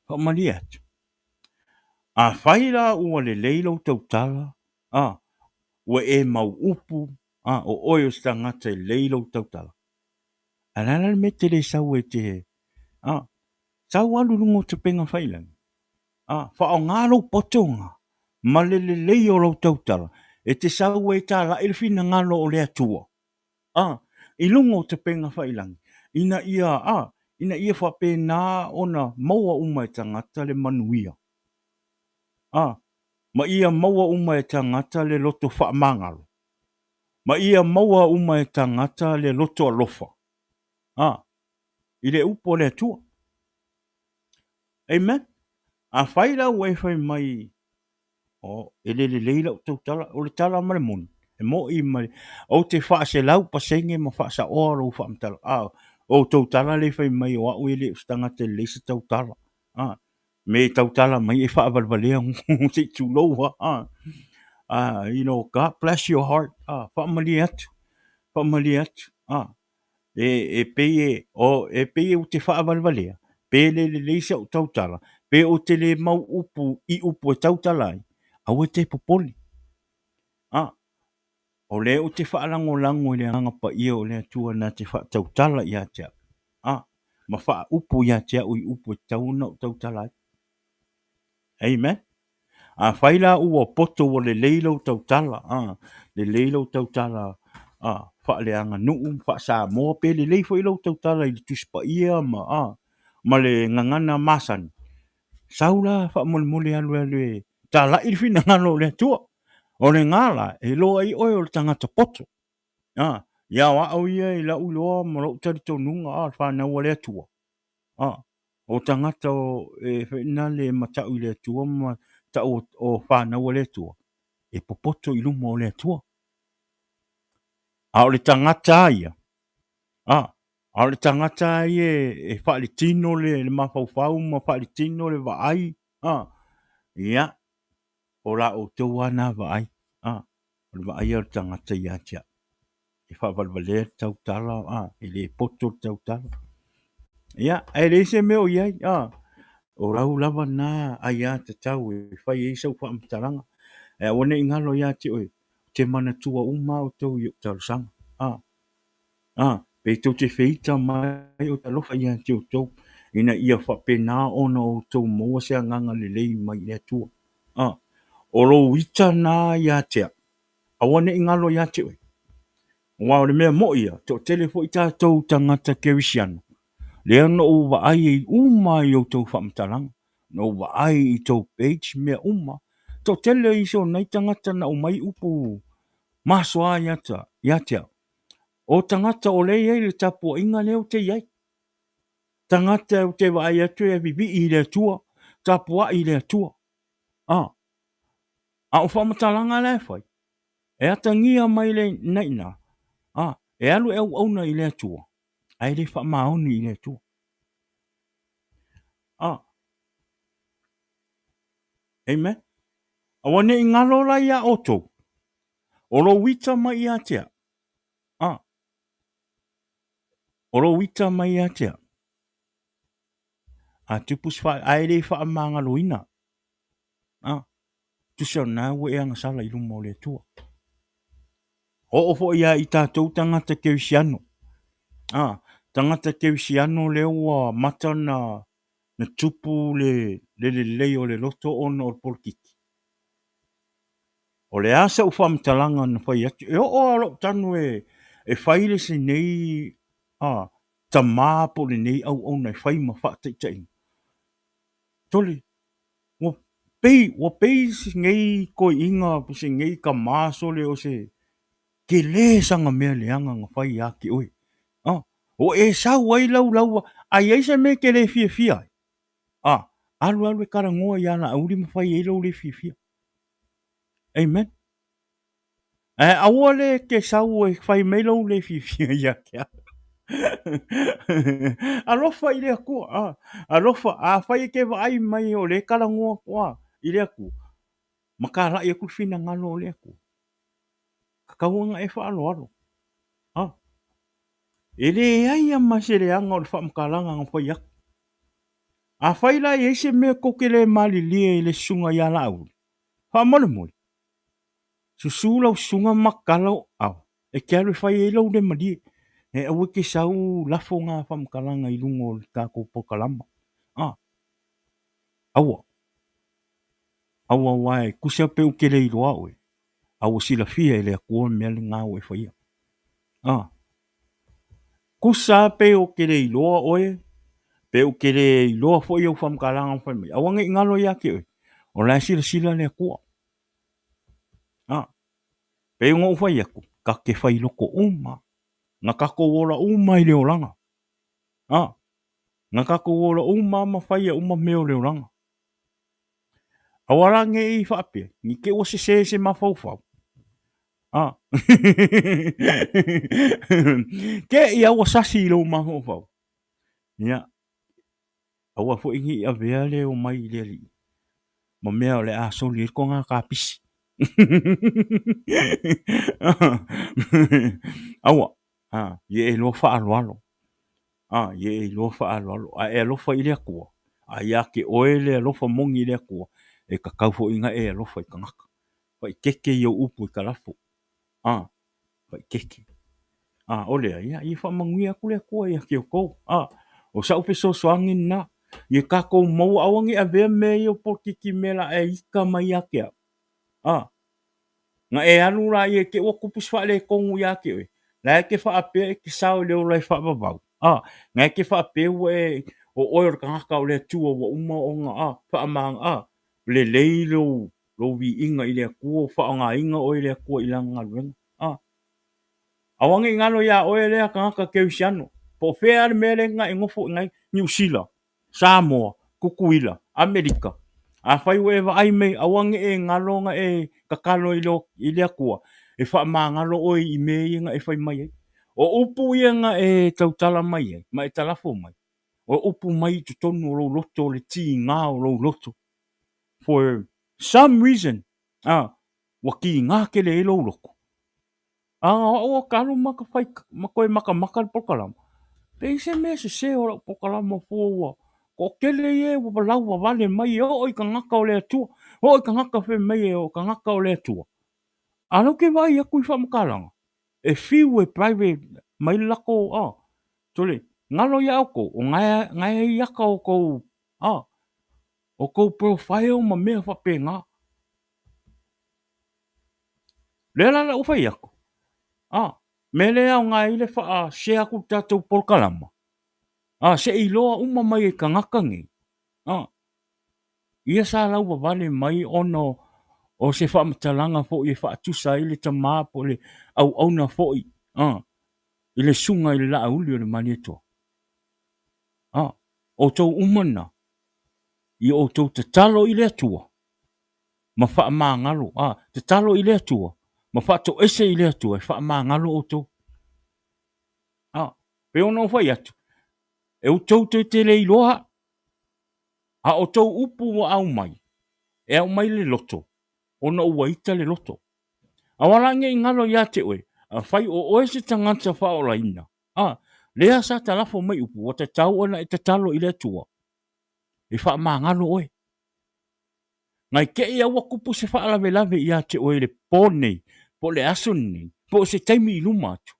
faamalie atu. Afai la ua lelei lou tautala, ah, ua e mau upu, ah, o oe o se tagata e lelei lou tautala, Ae o le a la le mea e te le sau ai e te, a, sau alu i luga o tapega faiilagi, a, faaaoga lou potoga ma le lelei o lou tautala e te sau ai e talai le finagalo o le Atua, a, i luga o tapega faiilagi, ina ia, a, ina ia faapena ona maua uma e tagata le manuia, a, ma ia maua uma e tagata le loto faamagalo. Ma ia maua uma e tagata le loto alofa, a, i le upu a le Atua. Amen. Afai la ua e fai mai, oh, e le lelei lau tautala, o le tala ma le moni, e mo'i ma le, ou te faaselau pasene ma faasaoa lou faamatala. A, o tautala le fai mai o au e le o se tagata e lelei se tautala. A, me tautala mai e faavalevalea se i tulou lava a ah, you know, God bless your heart ah, faamalie atu, faamalie atu ah, e, e pei e, o, e pei e ou te faavalevalea, pe le lelei sau tautala, pe ou te le mau upu i upu e tautala ai, aua e te popole. Ah, o lea ou te faalagolago i le Agaga Paia o le Atua na te faatautala ia te au, a, ma faaupu ia te au i upu e tatau ona ou tautala ai. Amen. Afai la ua poto ua lelei lou tautala, a, lelei lou tautala a, faaleaganuu, faa-Samoa, pe lelei foi lou tautala i le Tusi Paia ma, a, ma le gagana masani, Sau la faamolemole alu alu e talai le finagalo o le Atua. O le gala e iloa ai oe o le tagata poto. A, ia o au ia i lau iloa ma lou talitonuga, a, o le fanau a le Atua. A, o tagata o, e foi na le matau i le Atua ma tau o fanau a le Atua, e popoto i luma o le Atua. A o le tagata ia, a, a o le tagata ia e faaletino le mafaufau ma faaletino le vaai, a, ia, o la outou lava na vaai, a, o le vaai o le tagata ia te au. E faavalevalea le tautala, a, e le poto le tautala. Ia, ae leai se mea o i ai, a, o lau lava na aiatatau e fai ai sau faamatalaga. Ae aua ne i galo ia te oe, ou te manatua uma lava outou i ou talosaga. A, a, pe tou te feita mai, ou te alofa ia te outou, ina ia faapena ona outou maua se agaga lelei mai le Atua. A, o lou ita na ia te au, aua ne i galo ia te oe. Aua o le mea moʻi ia, toatele foi tatou tagata kerisiano, lea na ou vaai ai uma i outou faamatalaga, na ou vaai i tou page, mea uma. Toatele iso o nai tagata na aumai upu masoa ia te au. O tagata o lea e i ai le tapuaiga lea ou te i ai. Tagata ou te vaai atu e vivii i le Atua, tapuai i le Atua. A, a o faamatalaga la e fai, e atagia mai le naina, a, e alu e auauna i le Atua, ae le faamaoni i le Atua. A, amen. Aua ne i galo la iā outou, o lou ita mai ia te au, a, o lou ita mai ia te au, a tupu se wha, ae le whaamangaloina. A, tusa o na ua e agasala i luma o le Atua. Oo foi ia i tatou tagata kerisiano. A, tagata kerisiano lea ua mata na, na tupu le, le lelei o le loto ona o le polokiki. O le a sa'u faamatalaga na fai atu, e oo lava lou tanu e, e fai le se nei a, tamā po o lenei auauna e fai ma faataitaiga. Tole, ua pei, ua pei se nei toeaiina po o se nei tamā sole o se tele sana mea leaga na fai ia te oe. A, ua e sau ai lau lauva, a i ai se mea e te le fiafia ai, a, alu alu e talanoa iā Laauli ma fai ai lou le fiafia. Amen. Ae aua le te sau e fai mai lou le fiafia ia te au. Alofa i le Atua. Ah, alofa, afai e te vaai mai o le talanoa atu ah, i le Atua, ma talai atu le finagalo o le Atua. Tatau ona e faaaloalo. Ah, e leai lava ma se leaga o le faamatalaga na fai atu. Afai la e i ai se mea tou te le malilie i le susuga ia Laauli, faamolemole, susu lau susuga ma matala ou ao, e te alu e fai ai lou le malie. E aua e te sau lafo na faamatalaga i luga o le tatou polokalama. A, aua. Aua aua e tusa pe ou te le iloa oe, a ua silafia e le Atua le mea lena ua e faia. A, tusa lava pe ou te le iloa oe, pe ou te le iloa foi au faamatalaga na fai mai, aua ne i galo ia te oe, o la e silasila le Atua. A, pei ona ou fai atu, ta te fai loto uma, na tatou ola uma i le olaga. A, na tatou ola uma ma faia uma mea o le olaga. Aua la ne i faapea, ni te ua sese se mafaufau. A. Te i a ua sasi i lou mafaufau. Ia, aua foi ne i avea le omai i le Alii ma mea o le a soli ai le toga kapisi. Aua, a, ia e iloa faaaloalo. A, ia e iloa faaaloalo. A e alofa i le Atua, a ia te oe le alofa moni i le Atua, e tatau foi ona e alofa i tagata. Faaeteete i ou upu e talafo. A, faaeteete. A, o lea, ia, ia faamanuia atu le Atua ia te outou. A, o sa'u fesoasoani lena, ia tatou maua, aua ne i avea mea ia o polokiki mea la e ita mai ia te au. A, na e alu la ia i te ua tupu se faaletonu ia te oe, la e te faapea e te sao i le ola e faavavau. A, na e te faapea ua e, O oe o le tagata o le Atua ua uma ona, a, faama, a, lelei lou, lou viiga i le Atua, ua faaaogaina oe e le Atua i Lana galuega. A. Aua ne i galo iā oe lea tagata kerisiano, po o fea lava le mea lea na e nofo i ai, Niu Sila, Samoa, Tutuila, Amerika. Afai ua e vaai mai, aua ne i e galo ona e tatalo i le Atua e faamagalo oe i mea ia na e fai mai ai. O upu ia na e tautala mai ai ma e talafo mai, o upu mai i totonu o lou loto, o le tiga o lou loto. For some reason, ua tiga tele ai lou loto. A o au o ka alu ma ka fai ma toe makamaka le polokalama, pei se mea sese o lau polokalama fua ua toatele ia ua lauwawale mai e oo i tagata o le Atua, oo i tagata fai mai e o tagata o le Atua. A o lea ou te vaai atu i faamatalaga, e fiu e private mai le latou, a, sole, galo ia outou, o na e i ata o tou, a, o tou profile ma mea faapena. Lea la la ua fai atu, a, mea lea e aoga ai le faa-share atu le tatou polokalama, a, se i iloa uma mai e tagata nei, a, ia sa lauvavale mai ona o se faamatalaga foi e faatusa ai le tama po o le auauna foi, a, i le susuga i le Laauli o le Malietoa. A, outou uma na, ia outou tatalo i le Atua, ma faamagalo, a, tatalo i le Atua, ma faatoese i le Atua e faamagalo outou. A, pei ona ou fai atu, e outou toe te le iloa au, a o tou upu ua aumai, e aumai le loto, ona ua ita le loto. Aua la ne i galo ia te oe, afai o oe se tagata faaolaina, a, lea sa talafo mai upu, ua tatau ona e tatalo i le Atua, e faamagalo oe. Nai te i a ua tupu se faalavelave ia te oe i le po nei, po o le aso lenei, po o se taimi i luma atu,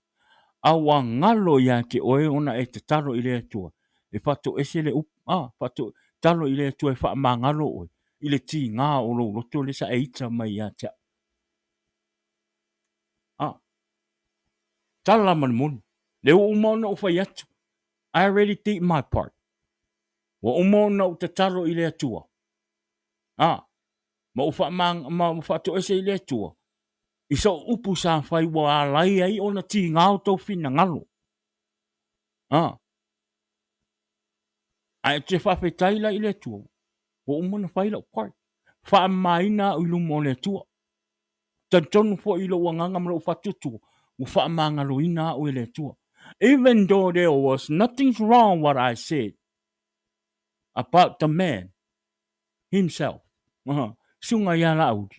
a ua galo ia te oe ona e tatalo i le Atua e faatoese le upu, a, faatalo i le Atua e faamagalo oe i le tiga o lou loto lea sa e ita mai ia te au. A, tala ma le moni, lea ua uma ona ou fai atu, I already did my part. Ua uma ona ou tatalo i le Atua. A, ma ou faama, ma ou faatoese i le Atua, i sou upu sa fai ua alai ai ona tiga o tou finagalo. A, ae ou te faafetai la i le Atua, ua uma ona fai lau part. Faamamaina au i luma o le Atua. Talitonu foi i lou agaga ma lou faatuatua, ua faamagaloina au e le Atua. Even though there was nothing wrong what I said about the man himself, susuga ia Laauli,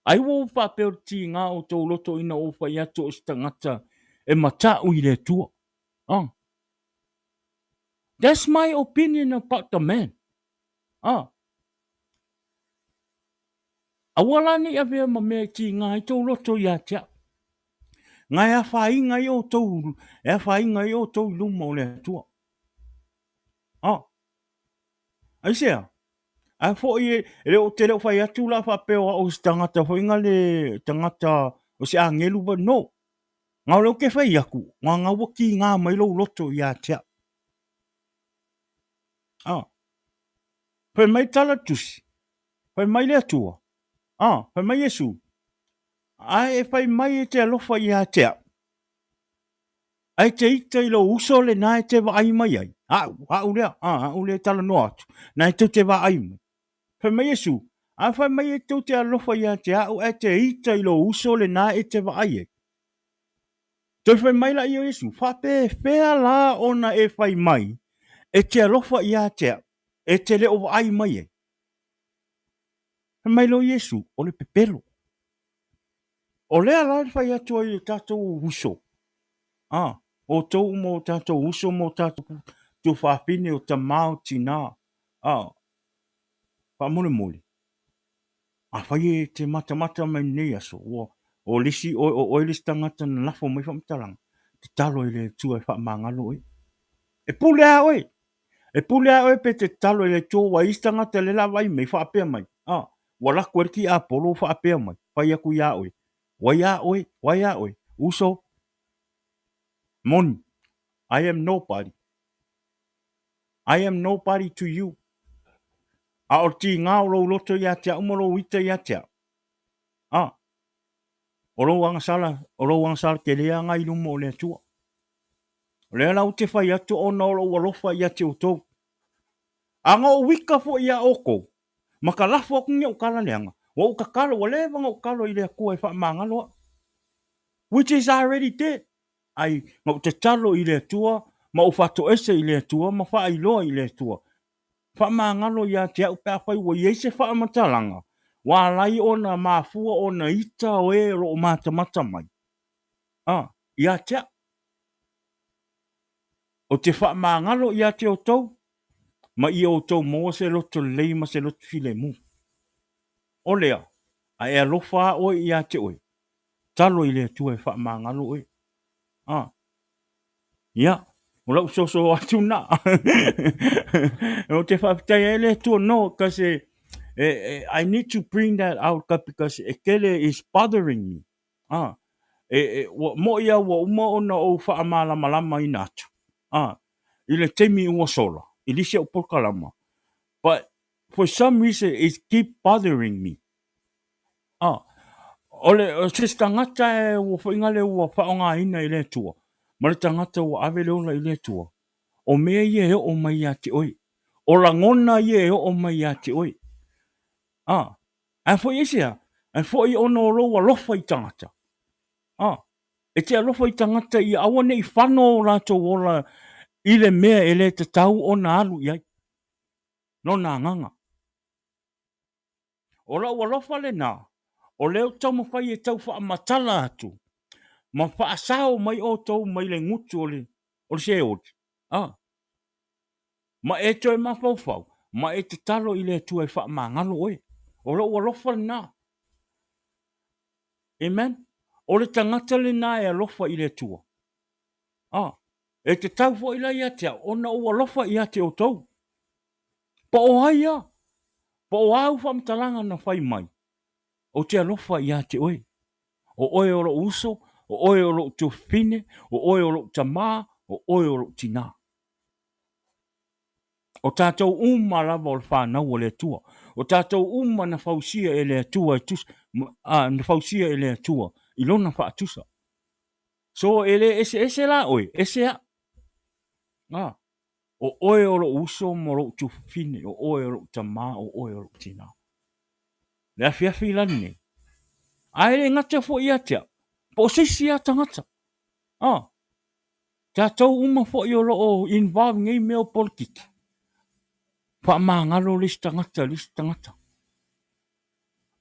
ai ua ou faapea o le tiga o tou loto ina ua ou fai atu o se tagata e matau i le Atua. Ah. That's my opinion about the man. Ah. Aua la ne i avea ma mea e tiga ai tou loto ia te au. Nga e afaina ai outou, e afaina ai outou i luma o le Atua. Ah. Aisea? Ae foi e, le o te le o fai atu la faapea o au se tagata foi nga le tagata o se agelu ba no. Nga o le o ke fai atu, nga nga ua tiga mai lou loto ia te au. Ah. Fai mai tala tusi. Fai mai le Atua, A, fai mai Iesu, Ae e fai mai e te alofa ia te au, ae te ita i lou uso lena e te vaai mai ai, a'u, a'u lea, a, a'u lea e talanoa atu, na e tou te vaai mai. Fai mai Iesu, A fai mai e tou te alofa ia te a'u ae te ita i lou uso lena e te vaai ai. Toe fai mai laia o Iesu, Faapefea la ona e fai mai e te alofa ia te a'u, e te le o vaai mai ai? Fai mai loa Iesu, o le pepelo. O lea la e fai atu ai i o tatou uso, a, outou uma o tatou uso ma o tatou tuafafine, o tama, o tina, a, faamolemole, afai e te matamata mai lenei aso, ua, o le isi, o, o oe le isi tagata na lafo mai faamatalaga, tatalo i le Atua e faamagalo oe. E pule a oe. E pule a oe pe te tatalo i le Atua ua isi tagata le la vaai mai faapea mai, a, ua lako ai le tiapolo ua faapea mai, fai atu iā oe, wai a oe, wai a oe, uso, moni, I am nobody. I am nobody to you. A o le tiga o lou loto ia te au ma lou ita ia te au. A, o lou agasala, o lou agasala tele aga i luma o le Atua. O lea la ou te fai atu ona o lou alofa ia te outou. A na ou ita foi iā outou, ma ka lafo atu nei ou tala leaga, ua ou tatalo, ua leva ona ou tatalo i le Atua e faamagalo au. Which is I already did. Ai, na ou tatalo i le Atua, ma ou faatoese i le Atua, ma faailoa i le Atua. Faamagalo ia te au pe afai ua i ai se faamatalaga, ua ala ai ona mafua ona ita o e o lo o matamata mai, a, ia te au. Ou te faamagalo ia te outou, ma ia outou maua se loto lelei ma se loto filemu. O lea, a e alofa lava oe ia te oe, talo i le Atua e faamagalo oe. A, ia, o lau soso atu na. Ou te faafetai ai le Atua, no, because I need to bring that out because e tele is bothering me. A, e, e, ua moʻi a ua uma ona ou faamalamalamaina atu, a, i le taimi ua sola, i lisi au polokalama, but for some reason it keep bothering me. A, o le, o se tagata e ua foi le ua faaaogaina i le Atua, ma le tagata ua ave le ola i le Atua, o mea ia e oo mai ia te oe. O lagona ia e oo mai ia te oe. A, Ae foi aisea? Ae foi ona o lou alofa i tagata. A, e te alofa i tagata ia aua ne i fano o latou ola i le mea e le tatau ona alu i ai. Lona agaga. O lau alofa lena, o lea ou te taumafai e tau faamatala atu ma faasao mai outou mai le gutu o le, o le seoli. A, ma e toe mafaufau, ma e tatalo i le Atua e faamagalo oe. O lou alofa lena. Amen. O le tagata lena e alofa i le Atua. Ah, e tatau foi la ia te au, ona ou alofa ia te outou. Po o ai a? Po o a au faamatalaga na fai mai? Ou te alofa ia te oe. O oe o lou uso, o oe o lou tuafafine, o oe o lou tamā, o oe o lou tinā. O tatou uma lava o le fanau a le Atua. O tatou uma na fausia e le Atua e tusa, a, na fausia e le Atua i lona faatusa. So e le eseese la oe, ese au. A, o oe o lou uso ma lou tuafafine, o oe o lou tamā, o oe o lou tinā. Le afiafi la lenei. A e le gata foi ia te au, po o se isi lava tagata. A, Tatou uma foi o lo o involve nei mea o polokiki. Faamagalo le isi tagata i le isi tagata.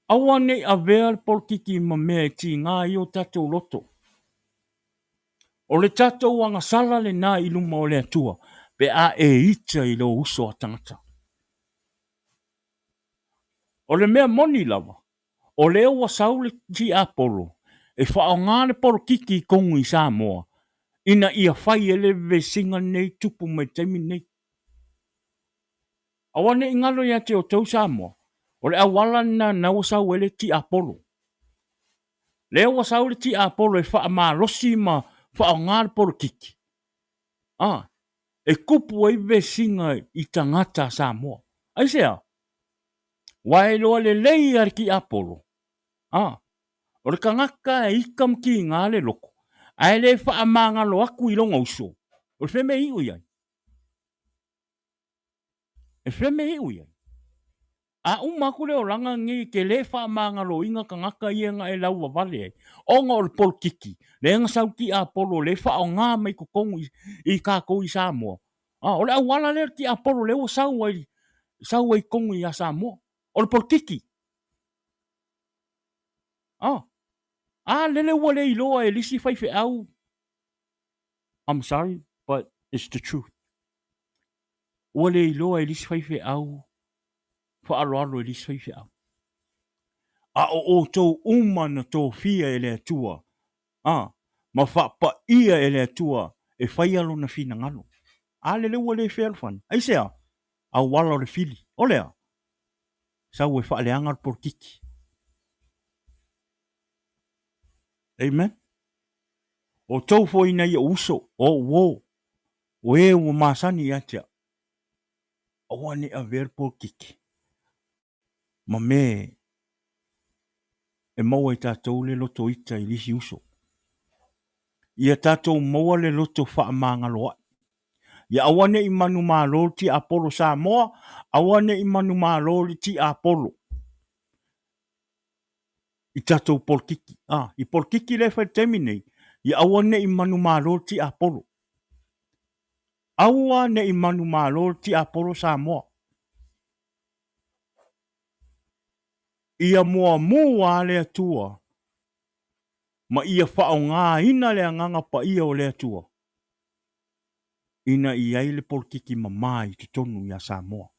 Aua ne i avea le polokiki ma mea e tiga ai o tatou loto. O le tatou agasala lena i luma o le Atua pe a e ita i lou uso a tagata. O le mea moni lava, o lea ua sau le tiapolo e faaaoga le polokiki i tonu i Samoa ina ia fai ai le vesiga lenei tupu mai le taimi lenei. Aua ne i galo ia te outou Samoa, o le auala lena na ua sau ai le tiapolo. Lea ua sau le tiapolo e faamalosi ma faaaoga le polokiki, a, e tupu ai vesiga i tagata a Samoa. Aisea? Ua e iloa lelei a le tiapolo, a, o le tagata e ita ma tiga le loto, ae le faamagalo atu i lona uso, o le fea mea e iu i ai? E fea mea e iu i ai? A uma atu le olaga lenei e te le faamagaloina tagata ia na e lauavale ai, ona o le polokiki, lea na sau tiapolo lea e faaaoga mai totonu i tatou i Samoa. A, o le auala lea o le tiapolo lea ua sau ai, sau ai i totonu ia Samoa. O le polokiki. A, a lele ua le iloa e le isi faifeau. I'm sorry, but it's the truth. Ua le iloa e le isi faifeau faaaloalo i le isi faifeau. A o outou uma na tofia e le Atua, a, ma faapaia e le Atua e faia Lona finagalo. A lele ua le fealofani. Aisea? Auala o le fili. O le a? Sau e faaleaga le polokiki. Amen. O tou foi nai ou uso, o ou uo, o e ua masani ia te au. Aua ne i avea le polokiki ma mea e maua ai tatou le loto ita i le isi uso. Ia tatou maua le loto faamagaloa'i. Ia aua ne i manumalo le tiapolo Samoa, aua ne i manumalo le tiapolo i tatou polokiki. A, i polokiki lea e fai i le taimi nei, ia aua ne i manumalo le tiapolo. Aua ne i manumalo le tiapolo Samoa. Ia muamu a le Atua ma ia faaaogaina le Agaga Paia o le Atua ina i ai le polokiki mama i totonu ia Samoa.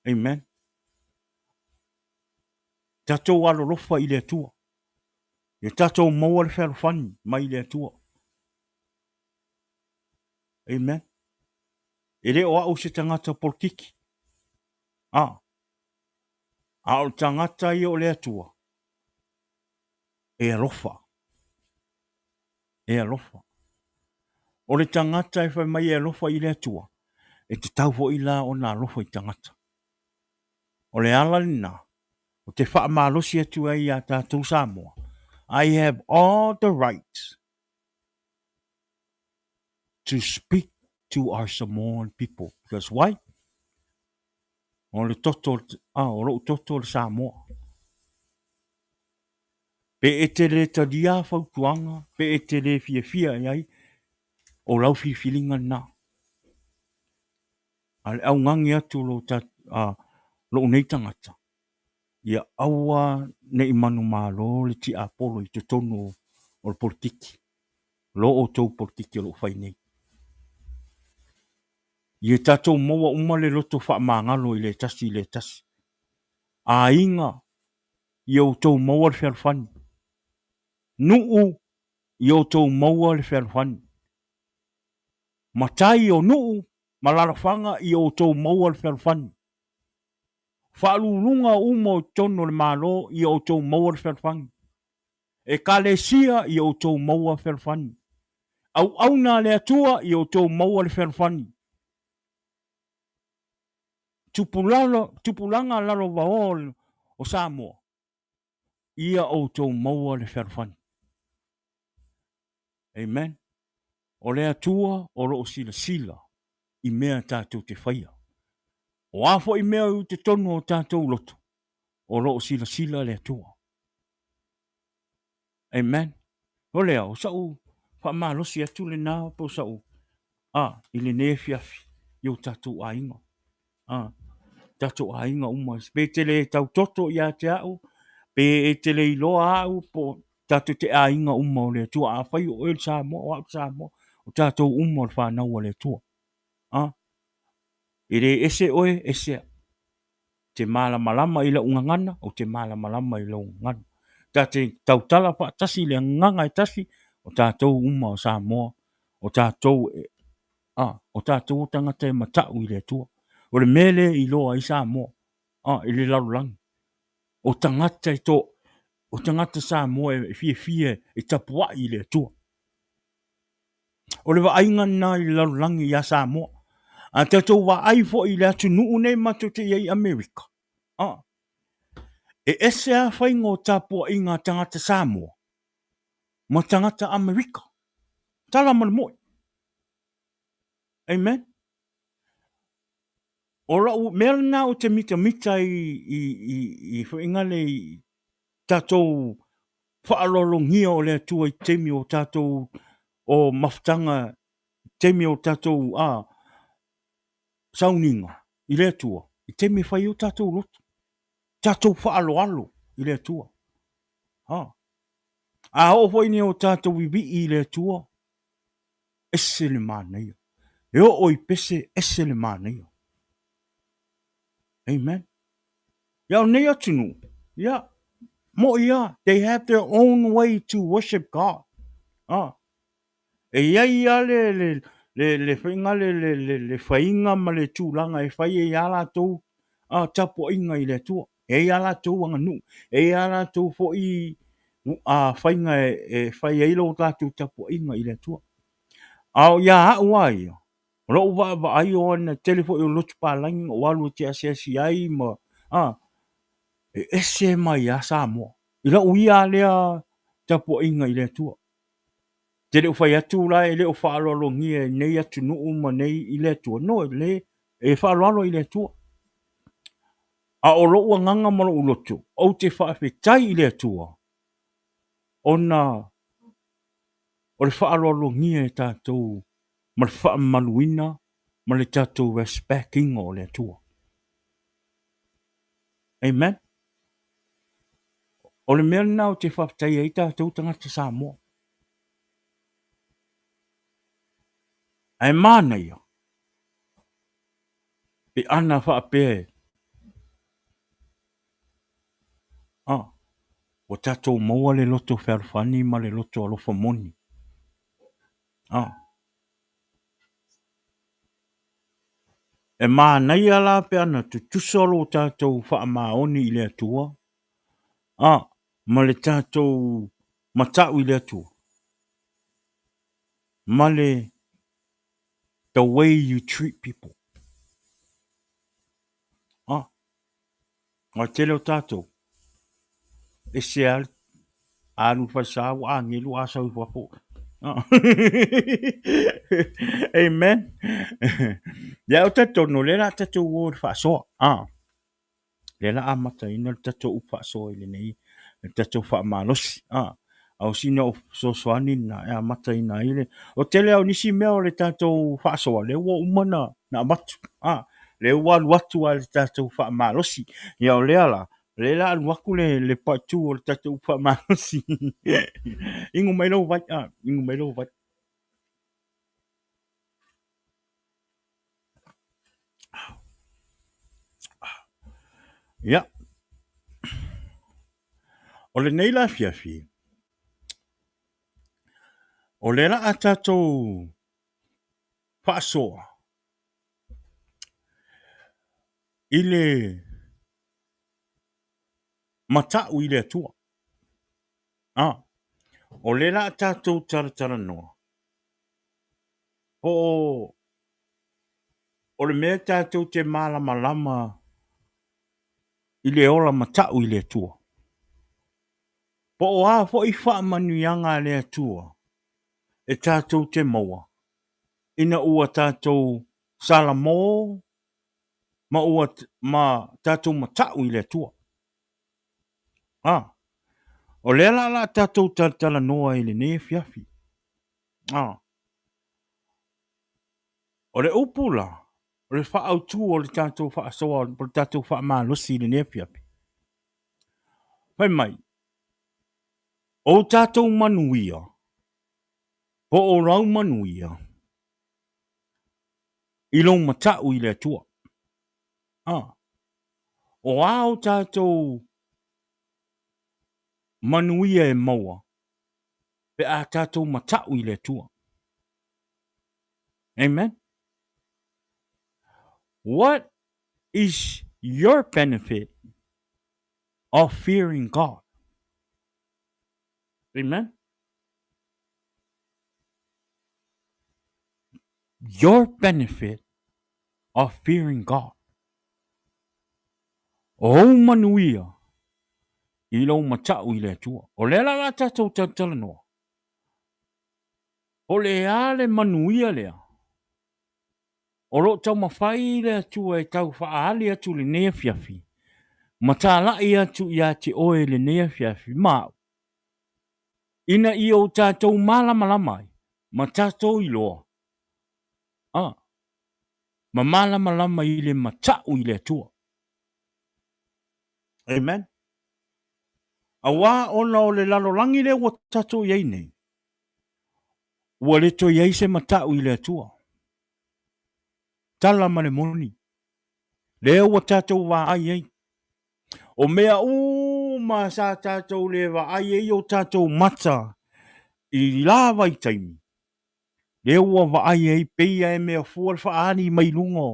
Amen. Tatou alolofa i le Atua. Ia tatou maua le fealofani mai le Atua. Amen. E le o au se tagata polokiki. A. A o le tagata ia o le Atua, e alofa. E alofa. O le tagata e fai mai e alofa i le Atua, e tatau foi la ona alofa i tagata. O le ala lena, ou te faamalosi atu ai iā tatou Samoa, I have all the right to speak to our Samoan people. Because why? O le toto, ah, o lou toto o le Samoa. Pe e te le talia fautuaga, pe e te le fiafia i ai, o lau filifiliga lena. A le augani atu lo ta, a, lou nei tagata, ia aua ne i manumalo le tiapolo i totonu o le polokiki, lo outou polokiki o lo o fai nei. Ia tatou maua uma le loto faamagalo i le tasi i le tasi. Aiga, ia outou maua le fealofani. Nuu, ia outou maua le fealofani. Matai o nuu ma lalafaga, ia outou maua le fealofani. Faaluuluga uma o totonu o le Malo, ia outou maua le fealofani. Ekalesia, ia outou maua fealofani. Auauna a le Atua, ia outou maua le fealofani. Tupulalo, tupulaga lalovaoa o Samoa, ia outou maua le fealofani. Amen. O le Atua o lo o silasila i mea tatou te faia. O a foi mea i totonu o tatou loto, o lo o silasila le Atua. Amen. O lea, o sa'u faamalosi atu lena po o sa'u a i lenei afiafi i o tatou aiga. A, tatou aiga uma, pe te le tautoto ia te au, pe e te le iloa au, po tatou te aiga uma o le Atua. Afai o oe le Samoa, o au le Samoa, o tatou uma o le fanau a le Atua. A, e le ese oe, ese au. Te malamalama i lau gagana, ou te malamalama i lou gagana. Ta te tautala faatasi i le agaga e tasi, o tatou uma o Samoa, o tatou e, a, o tatou o tagata e mata'u i le Atua. O le mea lea e iloa ai Samoa, a, i le lalolagi. O tagata e to, o tagata Samoa e fiafia e tapua'i i le Atua. O le vaaiga lena i le lalolagi iā Samoa. A tatou vaai foi i le atunuu nei matou te i ai i Amerika, a, e ese lava faiga o tapuaiga a tagata Samoa ma tagata Amerika. Tala ma le mo'i. Amen. O lau mea lena ou te mitamita i, i, i, i foi le i tatou faaaloalogia o le Atua i taimi o tatou o mafutaga, taimi o tatou a, sauniga i le Atua, i taimi e fai ai o tatou loto, tatou faaaloalo i le Atua. A, a oo foi nei o tatou vivii i le Atua, ese le manaia. E oo i pese, ese le manaia. Amen. Ia o nei atunuu, ia, mo'i lava, they have their own way to worship God. Ah. E i ai lava le, le, le, le faiga le, le, le, le faiga ma le tulaga e fai ai lava latou ah, tapuaiga i le Atua. E i ai lava latou aganuu, e i ai lava latou foi ah, faiga e, e fai ai lo latou tapuaiga i le Atua. A o ia au lava ia, O lou vaavaai o ana tele foi o lotu palagi na ou alu ou te asiasi ai ma a e ese mai a Samoa. I lau ia lea tapuaiga i le Atua. Te le o fai atu la e le o faaaloalogia e nei atunuu ma nei i le Atua. No, e le e faaaloalo i le Atua. A o lou agaga ma lou loto, ou te faafetai i le Atua ona o le faaaloalogia e tatou ma le faamamaluina ma le tatou respect ina o le Atua. Amen. O le mea lena ou te faafetai ai tatou tagata Samoa. Ae manaia pe ana faapea e ah, ua tatou maua le loto fealofani ma le loto alofa moni. Ah. E manaia la pe ana tutusa lo tatou faamaoni i le Atua, ah, ma le tatou matau i le Atua, ma le the way you treat people. Ah, o le tele o tatou, ese lava le alu i le falesa ua agelu a sau i fafo. Amen. Ia o talitonu o lea o le a tatou o i le faasoa. Ah. Lea la amataina le tatou upu faasoa i lenei le tatou faamalosi. Ah. A o sina o fesoasoani lena e amataina ai le o tele lava o nisi mea o le tatou faasoa lea ua uma ona avatu. Ah. Lea ua alu atu lava i le tatou faamalosi. Ia o lea la, lea la alu atu le le part 2 o le tatou upu faamalosi. Inu mai lou vai, ah, inu mai lou vai. Ia. O lenei la afiafi, o lea la a tatou faasoa i le matau i le Atua. Ah, o lea la a tatou talatalanoa po o o le mea tatou te malamalama i le ola matau i le Atua. Po o a foi faamanuiaga a le Atua e tatou te maua ina ua tatou salamo ma ua ma tatou matau i le Atua. Ah, o lea la la tatou talatalanoa i lenei afiafi. Ah, o le upu la, o le faaautu o le tatou faasoa, o le tatou faamalosi i lenei afiafi. Fai mai, o tatou manuia, po o lau manuia, i lou matau i le Atua. Ah, o a o tatou manuia e maua pe a tatou matau i le Atua. Amen. What is your benefit of fearing God? Amen. Your benefit of fearing God. O ou manuia i lou matau i le Atua. O lea la la tatou talatalanoa. O le a le manuia lea o lo o taumafai le Atua e tau faaali atu i lenei afiafi ma talai atu ia te oe i lenei afiafi ma au, ina ia o tatou malamalama ai ma tatou iloa a ma malamalama i le matau i le Atua. Amen. Auā ona o le lalolagi lea ua tatou i ai nei, ua le toe i ai se matau i le Atua. Tala ma le moni, lea ua tatou vaai ai. O mea uma sa tatou le vaai ai o tatou mata i la vaitaimi, lea ua vaai ai pei lava e mea fua le faaali mai luga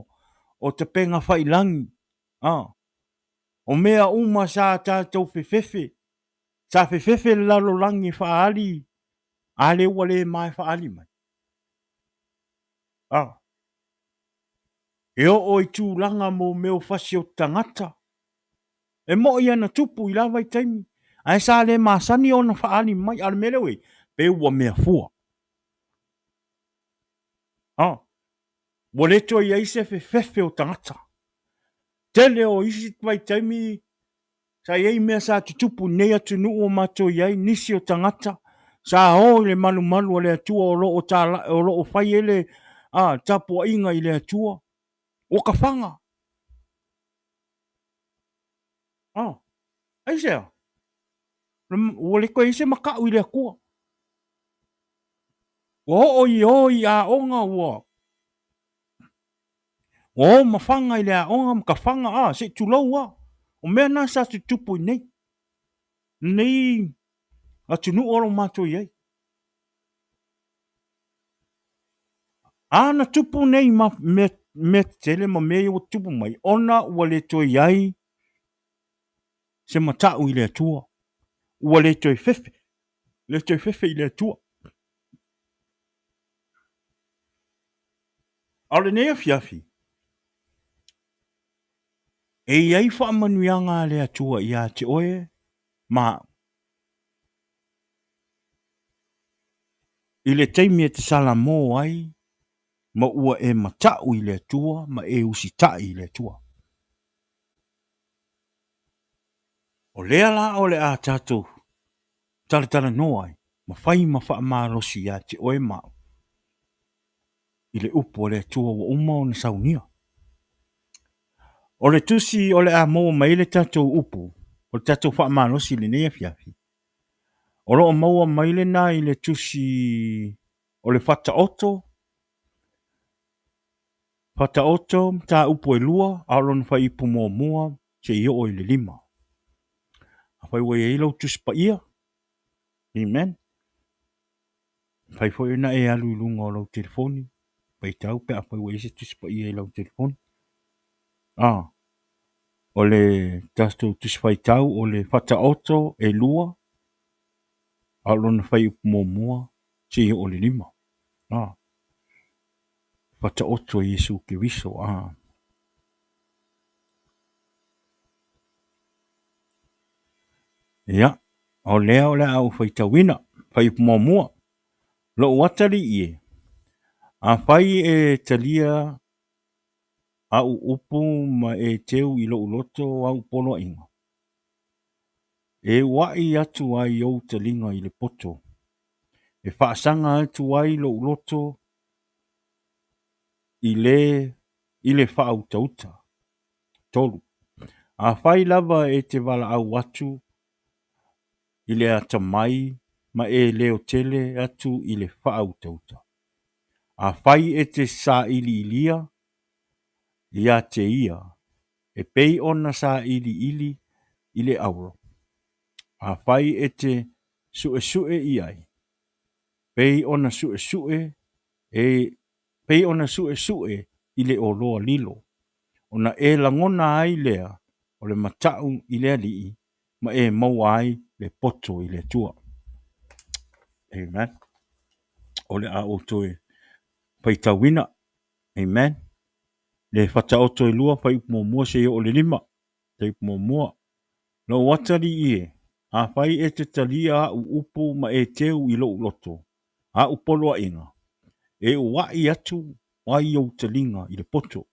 o tapega failangi. A, o mea uma sa tatou fefefe, sa fefefe le lalolagi e faaali, a lea ua le ma e faaali mai. A. E oo i tulaga mo mea o fasi o tagata. E moʻi ana tupu i la vaitaimi, ae sa le masani ona faaali mai, a o le mea lea ua i ai, pei ua mea fua. A, ua le toe i ai se fefefe o tagata. Tele o isi vaitaimi sa i ai mea sa tutupu i lenei atunuu o matou i ai, nisi o tagata sa o i le malumalu a le Atua o lo o, tala, o lo o fai ai le a, tapuaiga i le Atua, ua tafaga. A, aisea? Ua le toe i ai se mataʻu i le Atua. Ua oo i o i aoga ua ua o ma faga i le aoga ma tafaga, a, se i tulou a. O mea na sa tutupu i inei, lenei atunuu o lo o matou i ai. A na tupu nei ma mea, mea tetele ma mea ia ua tutupu mai, ona ua le toe i ai se mataʻu i le Atua. Ua le toe fefe, le toe fefe i le Atua. A o lenei afiafi, e i ai faamanuiaga a le Atua ia te oe ma au. I le taimi e te salamo ai ma ua e mataʻu i le Atua ma e usitai i le Atua. O lea la o le a tatou talatalanoa ai ma fai ma faamalosi ia te oe ma au i le upu a le Atua ua uma ona saunia. O le tusi o le a maua mai ai le tatou upu, o le tatou faamalosi i lenei afiafi, o lo o maua mai lena i le tusi o le Faataoto, Faataoto mataupu e lua, a o lona fuaiupu muamua seia oo i le 5. Afai ua i ai lau Tusi Paia, amen. Mafai foi ona e alu i luga o lau telefoni, faitau pe afai ua i ai se Tusi Paia i lau telefoni. A, o le tatou Tusi Faitau o le Faataoto e lua, a o lona fuaiupu muamua seia oo i le 5. A, Faataoto e Iesu Keriso. A. Ia, o lea o le a ou faitauina. Fuaiupu muamua, Lou atalii e, afai e talia au upu ma e teu i lou loto au poloaiga, e ua'i atu ai ou taliga i le poto, e faasaga atu ai lou loto i le i le faautauta. 3. Afai lava e te valaau atu i le atamai ma e leotele atu i le faautauta, afai e te sailiilia ia te ia e pei ona sailiili i le auro, afai e te suesue i ai, pei ona suesue e pei ona suesue i le oloa lilo, ona e lagona ai lea o le mataʻu i le Alii ma e maua ai le poto i le Atua. Amen. O le a ou toe faitauina. Amen. Le Faataoto e lua, fuaiupu muamua seia oo i le 5. Fuaiupu muamua. Lou atalii e, afai e te talia au upu ma e teu i lou loto, au poloaiga, e ua'i atu ai ou taliga i le poto,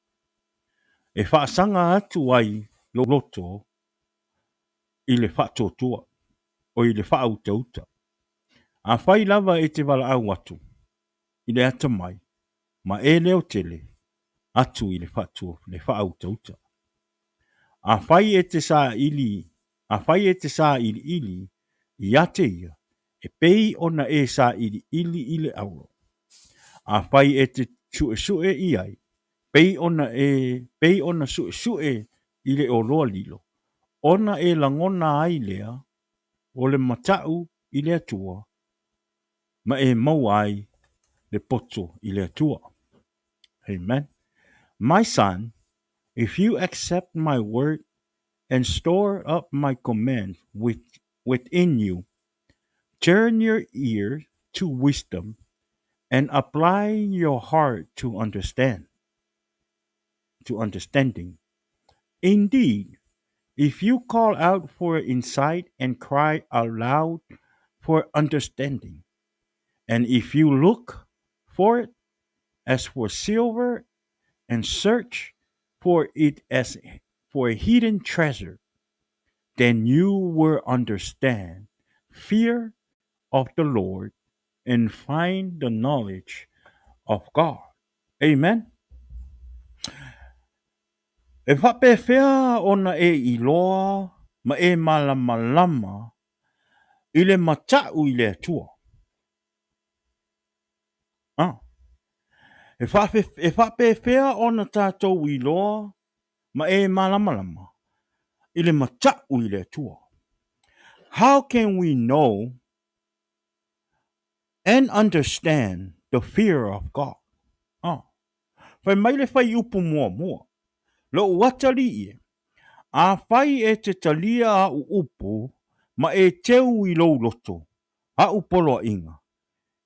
e faasaga atu ai lou loto i le faatuatua, o i le faautauta. Afai lava e te valaau atu i le atamai ma e leotele atu i le faatua, le faautauta. Afai e te saili, afai e te sailiili ia te ia, e pei ona e sailiili i le auro. Afai e te suesue i ai, pei ona e, pei ona suesue i le oloa lilo, ona e lagona ai lea o le mataʻu i le Atua, ma e maua ai le poto i le Atua. Amen. My son, if you accept my word and store up my commands with, within you, turn your ear to wisdom and apply your heart to understand. to understanding. Indeed, if you call out for insight and cry aloud for understanding, and if you look for it as for silver and search for it as for a hidden treasure, then you will understand fear of the Lord and find the knowledge of God. Amen. E faapefea ona e iloa ma e malamalama i le mataʻu i le Atua? Ah. E, faafe, e faapefea ona tatou iloa ma e malamalama i le mataʻu i le Atua? How can we know and understand the fear of God? Ah. Fai mai le fuaiupu muamua, Lou atalii e, afai e te talia aʻu upu ma e teu i lou loto aʻu poloaiga,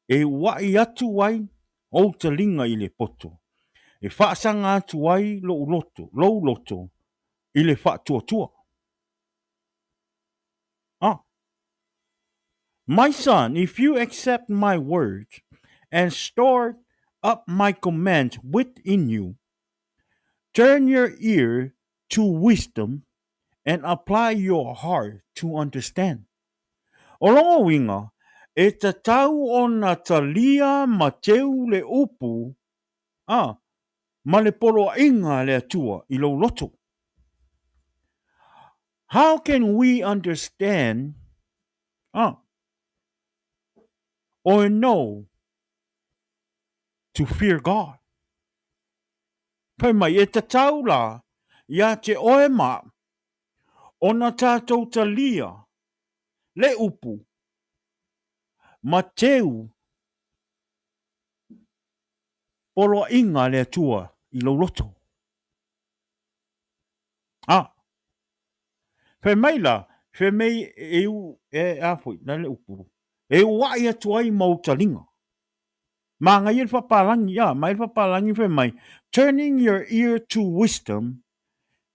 e uaʻi atu ai ou taliga i le poto, e faasaga atu ai lou loto, lou loto i le faatuatua. Ah. My son, if you accept my words and store up my commands within you, turn your ear to wisdom and apply your heart to understand. O lona uiga, e tatau ona talia ma teu le upu, a, ma le poloaiga a le Atua i lou loto. How can we understand a, or know to fear God? Fai mai, e tatau la ia te oe ma ona tatou talia le upu ma teu poloaiga a le Atua i lou loto. A. Fai mai la, fai mai e u, e a foi, la le upu, e uaʻi atu ai ma ou taliga. Manaia le faapalagi, a, mai le faapalagi fai mai, turning your ear to wisdom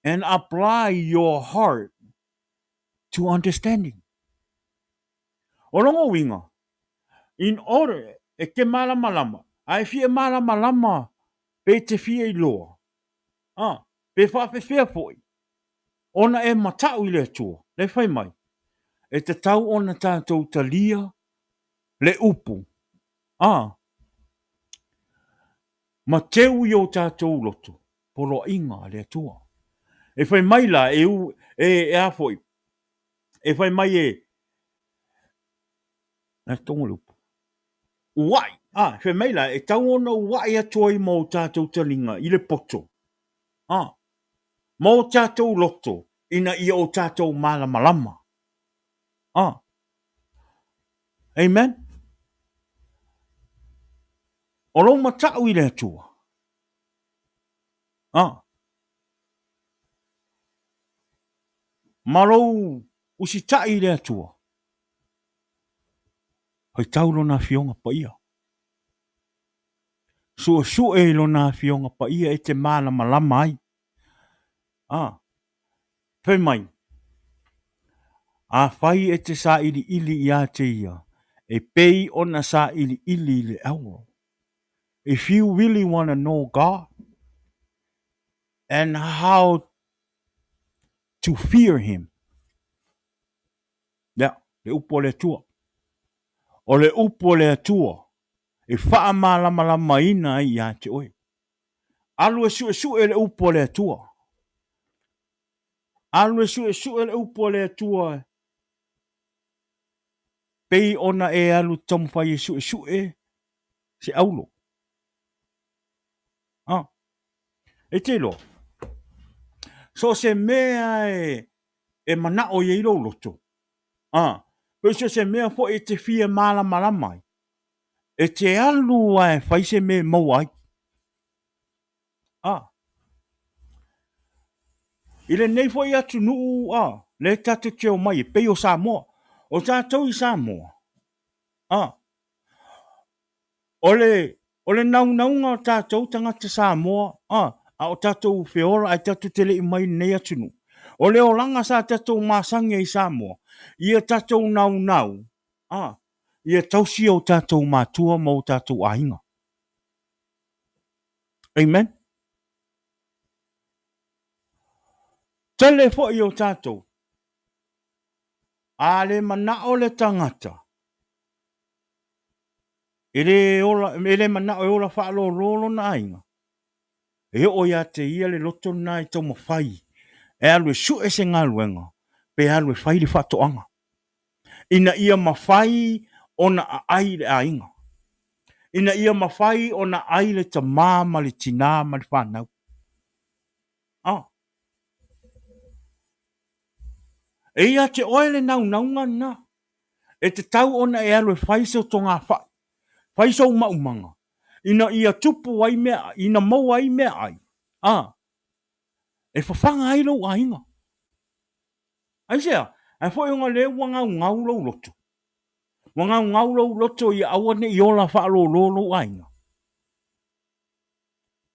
and apply your heart to understanding. O lona uiga, in order, e te malamalama, a e fia malamalama pe te fia iloa, a, pe faapefea foi, ona e mataʻu i le Atua, le fai mai, e tatau ona tatou talia le upu, a, ma teu i o tatou loto, poloaiga a le Atua. E fai mai la, e, u, e, e a foi, e fai mai e, na tonga le upu, uaʻi, a, fai mai la, e tau ona uaʻi atu ai ma o tatou taliga i le poto, a, ma o tatou loto ina ia o tatou malamalama. A. Amen. O lou mataʻu i le Atua. A. Ma lou usitaʻi i le Atua. Faitau lona afioga paia. Suesue i lona afioga paia e te malamalama ai. A, fai mai, Afai e te sailiili ia te ia, e pei ona sailiili i le auro. If you really wanna know God and how to fear him. Ia, le upu a le Atua. O le upu a le Atua e faamalamalamaina ai ia te oe. Alu e suesue le upu a le Atua. Alu e suesue le upu a le Atua pei ona e alu taumafai e suesue se aulo. Ah. E te iloa, so o se mea e, e manaʻo i ai lou loto, ah, pe so o se mea foi e te fia malamalama ai, E te alu a e fai se mea e maua ai. A. I lenei foi atunuu, a, lea tatou te omai e pei o Samoa. O tatou i Samoa, a, o le, o le naunauga o tatou tagata Samoa, a, A o tatou feola ae tatou te le i mai i lenei atunuu. O le olaga sa tatou masani ai i Samoa, ia tatou naunau, a, ia tausi o tatou matua ma o tatou aiga. Amen. Tele foi o tatou, a le manao le tagata, e le ola, e le manao e ola faalolo lona aiga, e oo ia te ia le loto lena e taumafai e alu e sue se galuega pe alu e fai le faatoaga, ina ia mafai ona aai le aiga, ina ia mafai ona ai le tama ma le tina ma le fanau. Ah. E ia te oe le naunauga lena. E tatau ona e alu e fai se togafai, fai sou maumaga, ina ia tupu ai mea, ina maua ai meaai, a, e fafaga ai lou aiga. Aisea? Ae foi ona lea ua gaugau lou loto. Ua gaugau lou loto ia aua ne i ola faalolo lou aiga.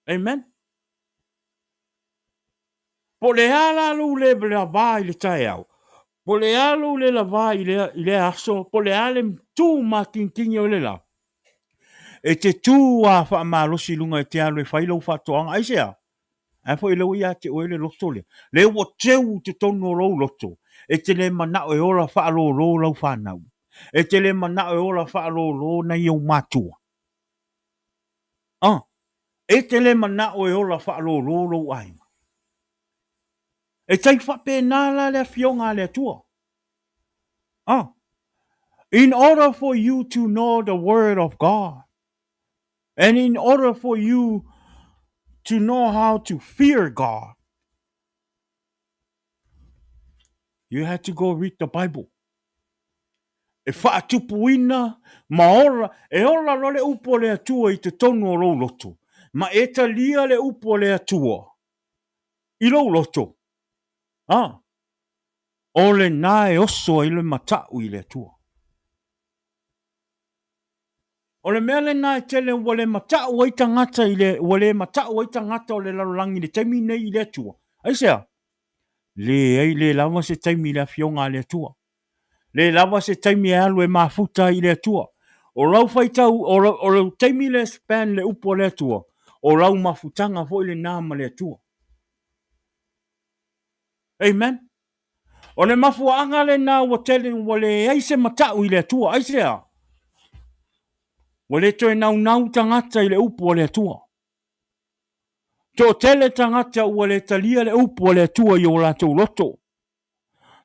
Amen. Po o le a la lou le lavā i le taeao, po o le a lou le lavā i lea, i lea aso, po o le a le tū matingitigi o le la, e te tū a faamalosi i luga e te alu e fai lau faatoaga. Aisea? Ae foi lea ua ia te oe le loto lea. Lea ua teu i totonu o lou loto, e te le manao e ola faalolo lau fanau. E te le manao e ola faalolo nai ou matua. A, e te le manao e ola faalolo lou aiga. E tai faapena la le afioga a le Atua. A, in order for you to know the word of God, and in order for you to know how to fear God, you have to go read the Bible. E faatupuina ma ola, e ola loa le upu a le Atua i totonu o lou loto, ma e talia le upu a le Atua i lou loto, a, o lena e oso ai le matau i le Atua. O le mea lena e tele ua le matau ai tagata i le, ua le matau ai tagata o le lalolagi i le taimi nei i le Atua. Aisea? Leai, le lava se taimi i le Afioga a le Atua. Le lava se taimi e alu e mafuta ai i le Atua. O lau faitau, o lau, o lau taimi lea e spend le upu a le Atua, o lau mafutaga foi lena ma le Atua. Amen. O le mafuaaga lena ua tele ua leai se matau i le Atua. Aisea? Ua le toe naunau tagata i le upu a le Atua. Toatele tagata ua le talia le upu a le Atua i o latou loto.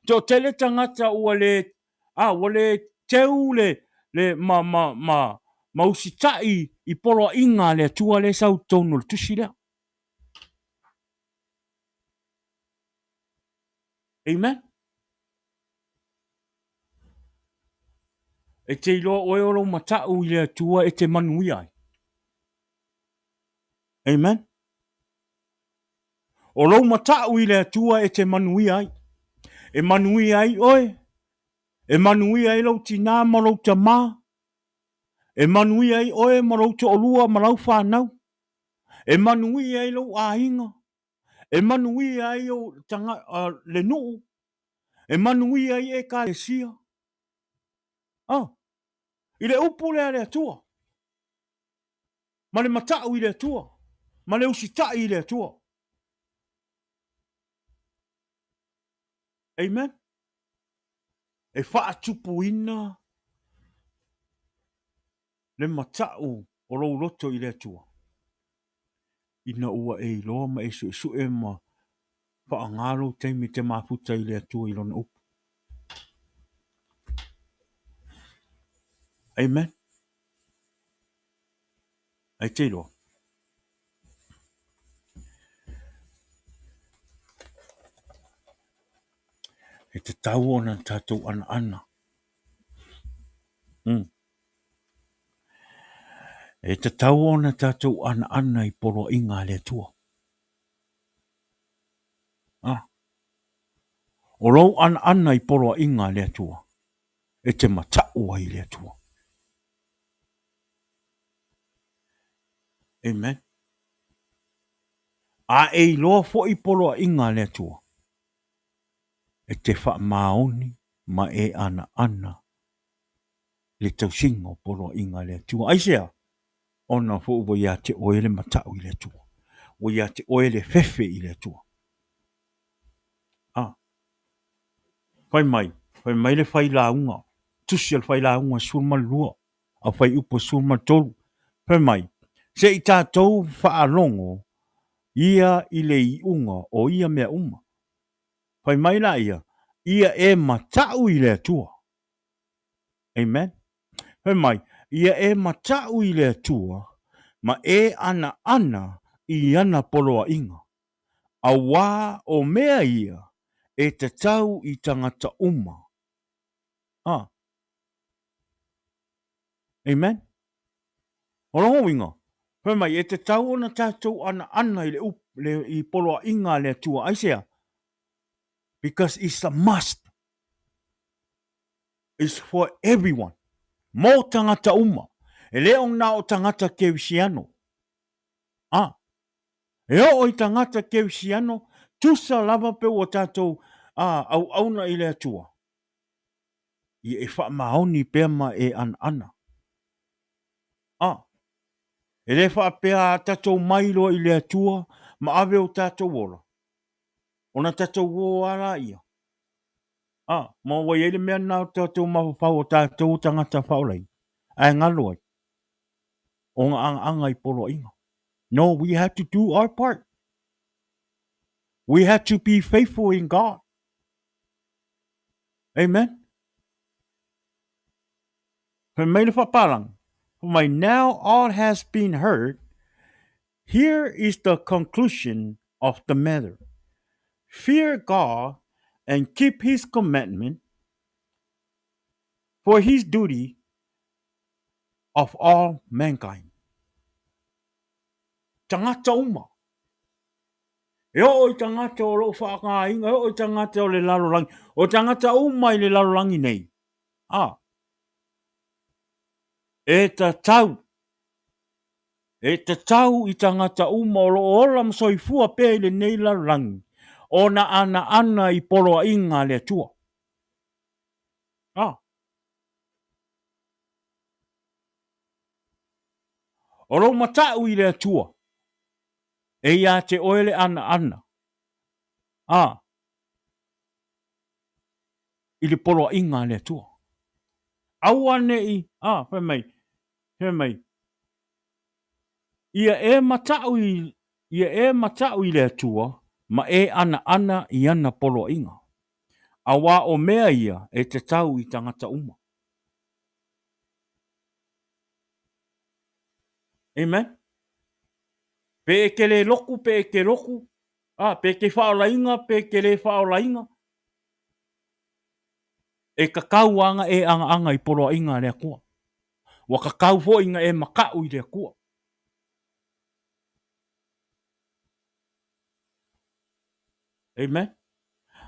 Toatele tagata ua le, a, ua le teu le, le, ma, ma, ma, ma usitai i poloaiga a le Atua lea e sau i totonu o le tusi lea. Amen. E te iloa oe o lou matau i le Atua e te manuia ai. Amen. O lou matau i le Atua e te manuia ai. E manuia ai oe, e manuia ai lou tinā ma lou tamā, e manuia ai oe ma lou toalua ma lau fanau, e manuia ai lou aiga, e manuia ai ou tanga, uh, le nuu, e manuia ai ekalesia. Ah, i le upu lea a le Atua, ma le matau i le Atua, ma le usitai i le Atua. Amen. E faatupuina le matau o lou loto i le Atua, ina ua e iloa ma e suesue ma faaaoga lou taimi e te mafuta i le Atua i Lona upu. Amen. Ai te iloa. E tatau ona tatou anaana. E tatau ona tatou anaana i poloaiga a le Atua. A. O lou anaana i poloaiga a le Atua, e te matau ai i le Atua. Amen. A e iloa foi poloaiga a le Atua, e te faamaoni ma e anaana le tausiga o poloaiga a le Atua. Aisea? Ona foi ua ia te oe le matau i le Atua. Ua ia te oe le fefe i le Atua. A. Fai mai, fai mai le failauga, tusi a le failauga 12, au fuaiupu 13, fai mai, Se i tatou faalogo ia i le iuga o ia mea uma. Fai mai laia, Ia e matau i le Atua. Amen. Fai mai, Ia e matau i le Atua ma e anaana i ana poloaiga, auā o mea ia e tatau i tagata uma. Ah. Amen. O lona uiga, fai mai, e tatau ona tatou anaana i le upu, le, i poloaiga a le Atua. Aisea? Because it's a must. It's for everyone. Mō tagata uma. E le o na o tagata kerisiano. Ah. E oo i tagata kerisiano, tusa lava pe ua tatou ah, auauna i le Atua. Ia e faamaoni pea ma e anaana. Ah. E le faapea a tatou mai loa i le Atua ma ave o tatou ola. Ona tatou o a laia. A, ma ua i ai le mea lena o tatou mafaufau o tatou o tagata faaolaina, ae galo ai, ona agaaga i poloaiga. No, we have to do our part. We have to be faithful in God. Amen. Fai mai le faapalagi, fai mai, now all has been heard, here is the conclusion of the matter. Fear God and keep his commandment, for his duty of all mankind. Tagata uma. E oo i tagata o loo whaakainga, e oo i tagata o le lalolagi, o tagata uma i le lalolagi nei. A. E tatau E tatau i tagata uma o lo o ola ma soifua pea i lenei lalolagi ona anaana i poloaiga a le Atua. A. O lou mataʻu i le Atua, e iā te oe le anaana, a, i le poloaiga a le Atua. Aua ne i, a, fai mai, fai mai, Ia e mataʻu i, ia e mataʻu i le Atua ma e anaana i ana poloaiga, auā o mea ia e tatau i tagata uma. Amen. Pe e ke le loku, pe e ke loku, a, pe e ke whaolainga, pe e ke le whaolainga, e kakau anga e angaanga i poloaiga a le Atua. Ua kakau foi ina e makaʻu i le Atua. Amen.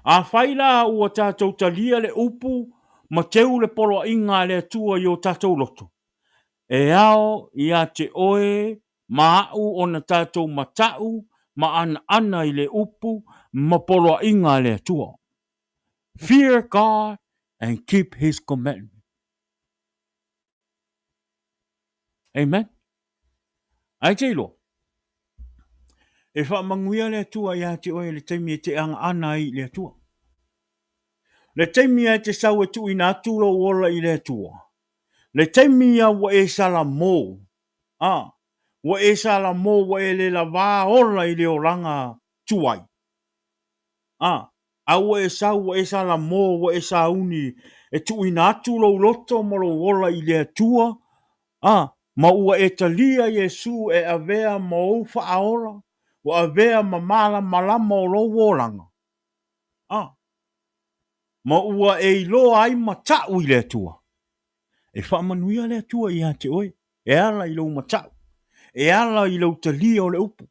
Afai la ua tatou talia le upu ma teu le poloaiga a le Atua i o tatou loto, e ao ia te oe ma aʻu ona tatou mataʻu ma anaana i le upu ma poloaiga a le Atua. Fear God and keep His commandment. Amen. Ai te iloa. E whaamanuia le Atua ia te oe le taimi e te angaana ai i le Atua. Le taimi e te sau e tuuina atu lou ola i le Atua. Le taimi ia ua e salamō. A, ua e salamō ua e le lavā ola i le olaga tuai. A, a ua e sau, ua e salamō, ua e sauni e tuuina atu lou loto ma lou ola i le Atua, a, ma ua e talia Iesū e avea ma ou faaola, ua avea ma malamalama o lou olaga, a, ma ua e iloa ai mataʻu i le Atua. E faamanuia le Atua iā te oe, e ala i lou mataʻu, e ala i lou talia o le upu.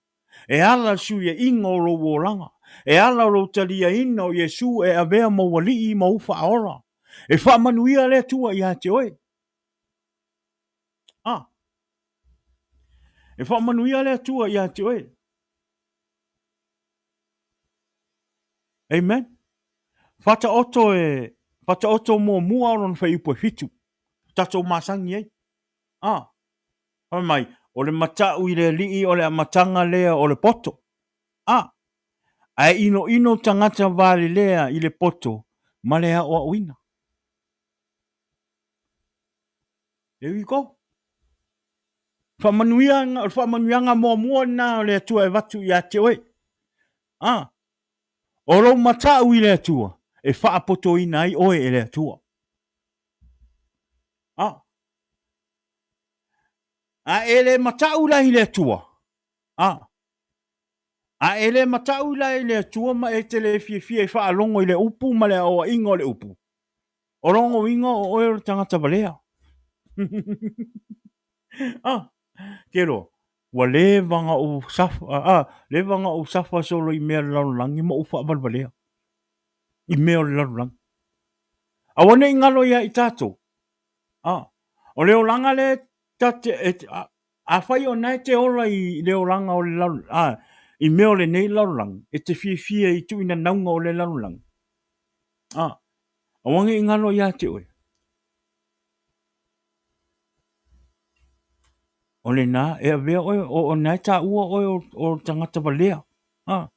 E ala le suiaʻiga o lou olaga. E ala lou taliaina o Iesū e avea ma ou aliʻi ma ou faaola. E faamanuia le Atua iā te oe. A. E faamanuia le Atua iā te oe. Amen. Faataoto e, Faataoto muamua o lona fuaiupu e fitu. Tatou masani ai. Ah. Fai mai, o le matau i le Alii o le amataga lea o le poto. Ah. Ae inoino tagata valelea i le poto ma le aoaoina. There you go. Faamanuia, o le faamanuiaga muamua lena o le Atua e avatu ia te oe. Ah. O lou matau i le Atua, e faapotoina ai oe e le Atua. A. A e le matau la i le Atua, a. A e le matau la i le Atua ma e te le fiafia e faalogo i le upu ma le aoaiga o le upu, o lona uiga o oe o le tagata valea. A. Ke loa, Ua leva ona ou safa, a, leva ona ou safa solo i mea o le lalolagi ma ou faavalevalea i mea o le lalolagi. Aua ne i galo ia i tatou. A, o le olaga lea ta te, e, a, afai o na e te ola i le olaga o le lalo, a, i mea o lenei lalolagi, e te fiafia i tuuinanauga o le lalolagi. A, aua ne i galo ia te oe. O lena e avea oe, o na e taua oe o tagata valea. Ha.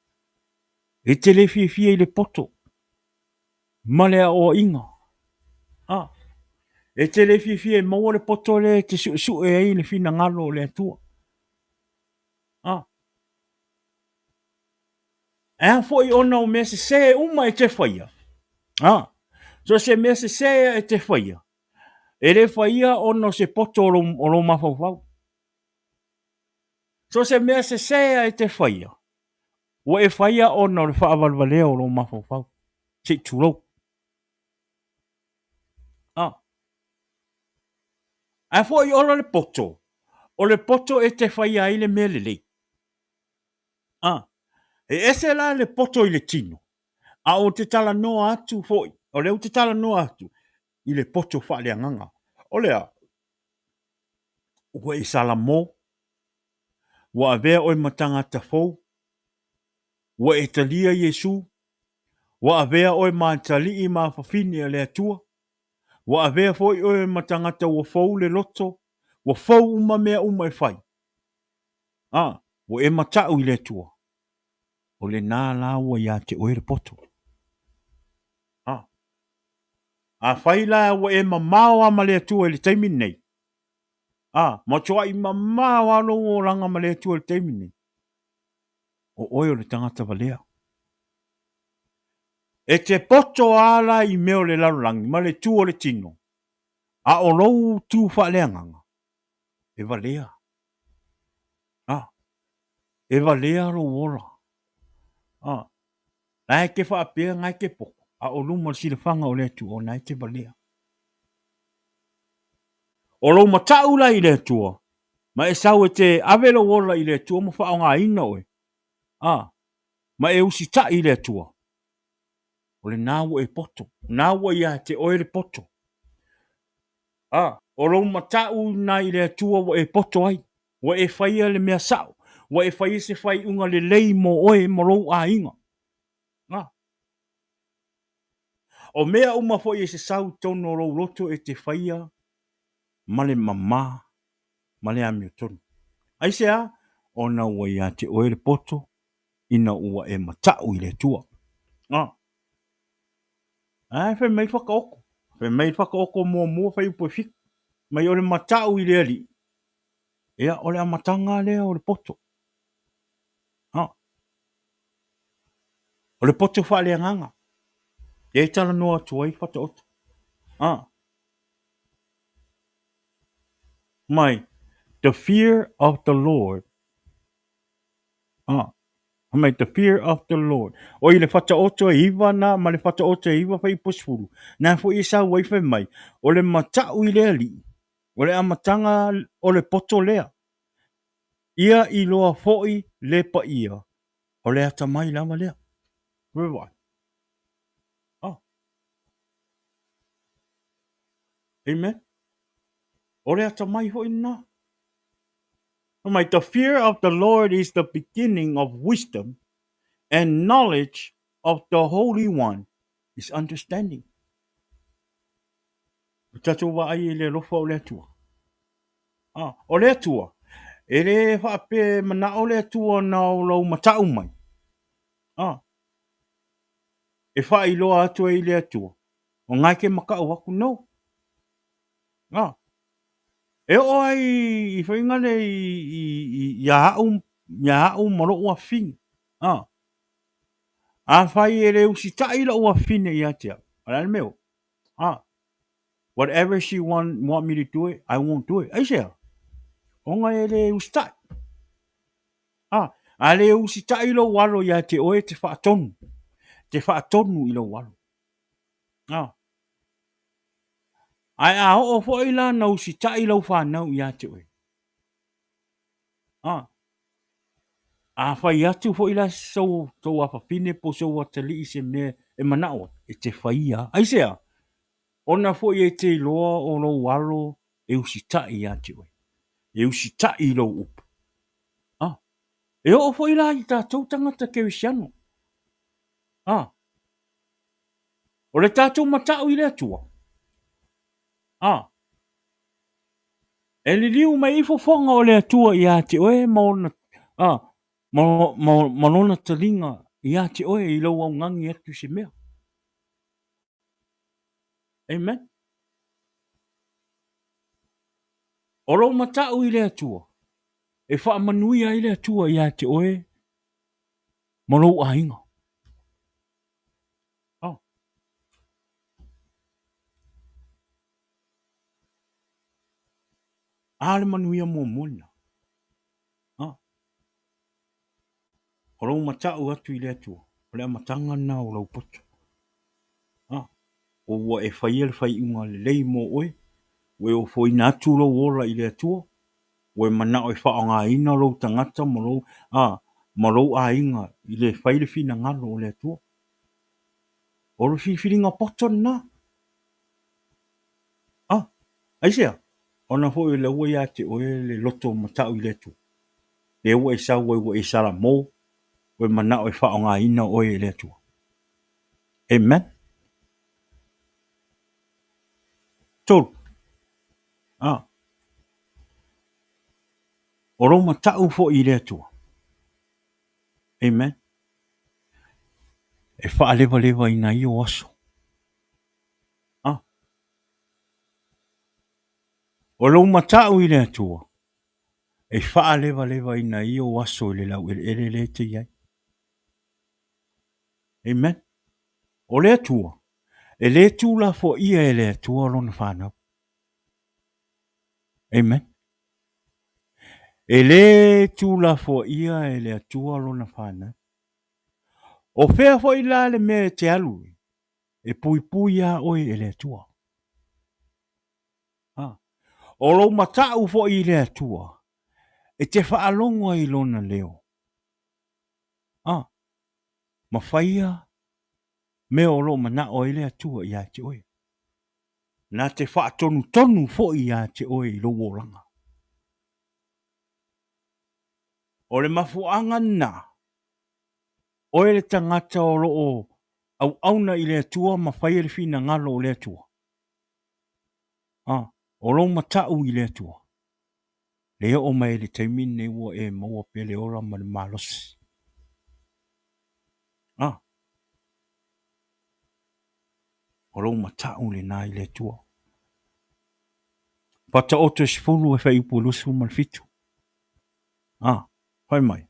E te le fiafia i le poto ma le aoaiga. Ha. E te le fiafia e maua le poto lea e te suesue ai le finagalo o le Atua. Ha. E a foi ona o mea sesē uma e te faia? Ha. So se mea sesē e te faia, E le faia ona o se poto o lou, o lou mafaufau. So se mea sesē a e te faia, ua e faia ona o le faavalevalea o lou mafaufau. Se i tulou. Ah. Ae foi ola le poto, o le poto e te faia ai le mea lelei. Ah. E ese la le poto i le tino, a o te talanoa atu foi, o lea ou te talanoa atu i le poto faaleagaga. O le a? Ua e salamo, ua avea oe ma tagata fou, ua e talia Iesu, ua avea oe ma atalii ma afafine a le Atua, ua avea foi oe ma tagata ua fou le loto, ua fou uma mea uma e fai. A, ua e matau i le Atua. O lena la ua ia te oe le poto. A. Afai la ua e mamao a ma le Atua i le taimi lenei, a, matuai mamao a lou olaga ma le Atua i le taimi lenei, o oe o le tagata valea. E te poto a la i mea o le lalolagi ma le tu o le tino, a o lou tu faaleagaga, e valea. A, e valea lou ola. A, la e te faapea na e te poto, a o luma o le silafaga o le Atua, o na e te valea. O lou matau la i le Atua, ma e sau e te ave lou ola i le Atua ma faaaogaina oe, a, ma e usitai i le Atua, o lena ua e poto, o na ua ia te oe le poto. A, o lou matau lena i le Atua ua e poto ai, ua e faia le mea sao, ua e faia se faaiuga lelei mo oe ma lou aiga. A, o mea uma foi e sesau i totonu o lou loto e te faia ma le mamā ma le amiotonu. Aisea? Ona ua ia te oe le poto ina ua e matau i le Atua. A. Ae fai mai whakaoko. Fai mai whakaoko muamua whai upu e fiku. Mai o le matau i le alii. Ia, o le amataga lea o le poto. Ha. O le poto faaleagaga. E talanoa atu ai Whataoto. Ha. Mai, the fear of the Lord Ah, mai, the fear of the Lord. O i le whataoto e iwa nā, ma le whataoto e iwa whai pusfuru. Nā foi e sau ai whai mai, o le matau i le alii, o le amatanga o le poto lea. Ia i loa foi le paia, o le atamai lava lea. Where Oh. Amen. O le atamai foi nā. Fai mai, The fear of the Lord is the beginning of wisdom, and knowledge of the Holy One is understanding. O tatou vaai i le alofa o le Atua. Ah, o le Atua, e le faapea e manao le Atua na o lou matau mai. Ah, e faailoa atu ai i le Atua, o na e te matau atu, no. Ah, e oo ai i faiga le ia au, ia au ma lou afafine. Ah, afai e le usitai lou afafine ia te au, o le a le mea o? Ah, whatever she want me to do it, I won't do it. Aisea? Ona e le usitai. Ah, a le usitai lou alo ia te oe te faatonu. Te faatonu i lou alo. Ah. Ae a oo foi la na usitai lau fanau ia te oe. Ah. A fai atu foi la sou, sou afafine po sou atalii se mea e manao ai, e te faia. Aisea? Ona foi e te iloa o lou alo e usitai ia te oe. E usitai i lou upu. Ah. E oo foi la i tatou tagata kerisiano. Ah. O le tatou matau i le Atua. Ah. E liliu mai ai fofoga o le Atua ia te oe ma ona, ah, ma, ma, ma lona taliga ia te oe i lou augani atu i se mea. Amen. O lou matau i le Atua, e faamanuia ai le Atua ia te oe ma lou aiga. Oh. A le manuia muamua lena. Ah. O lou matau atu i le Atua, o le amataga lena o lau poto. Ah. O ua e faia le faaiuga lelei mo oe, ua e ofoina atu lou ola i le Atua, ua e manao e faaaogaina lou tagata ma lou, ah, ma lou aiga i le fai le finagalo o le Atua. O le filifiliga poto lena. Ah, aisea? Ona foi o lea ua ia te oe le loto matau i le Atua. Lea ua e sau ai ua e salamo, ua e manao e faaaogaina oe e le Atua. Amen. Tolu. Ah. O lou matau foi i le Atua. Amen. E faalevalevaina ai ou aso. Ah. O lou matau i le Atua, e faalevalevaina ai ou aso i le laueleele lea e te i ai. Amen. O le Atua, e le tuulafoaia e le Atua lona fanau. Amen. E le tuulafoaia e le Atua lona fanau. O fea foi la le mea e te alu e puipui iā oe e le Atua. Ha. O lou matau foi i le Atua, e te faalogo ai i lona leo. Ha. Ma faia mea o lo o manao ai le Atua iā te oe. Na te faatonutonu foi iā te oe i lou olaga. O le mafuaaga lena, oe le tagata o lo o auauna i le Atua ma faia le finagalo o le Atua. A, o lou matau i le Atua, le oo mai i le taimi lenei ua e maua pea le ola ma le malosi. A, o lou matau lena i le Atua. Faataoto e 10 e fuaiupu e 27. A, fai mai,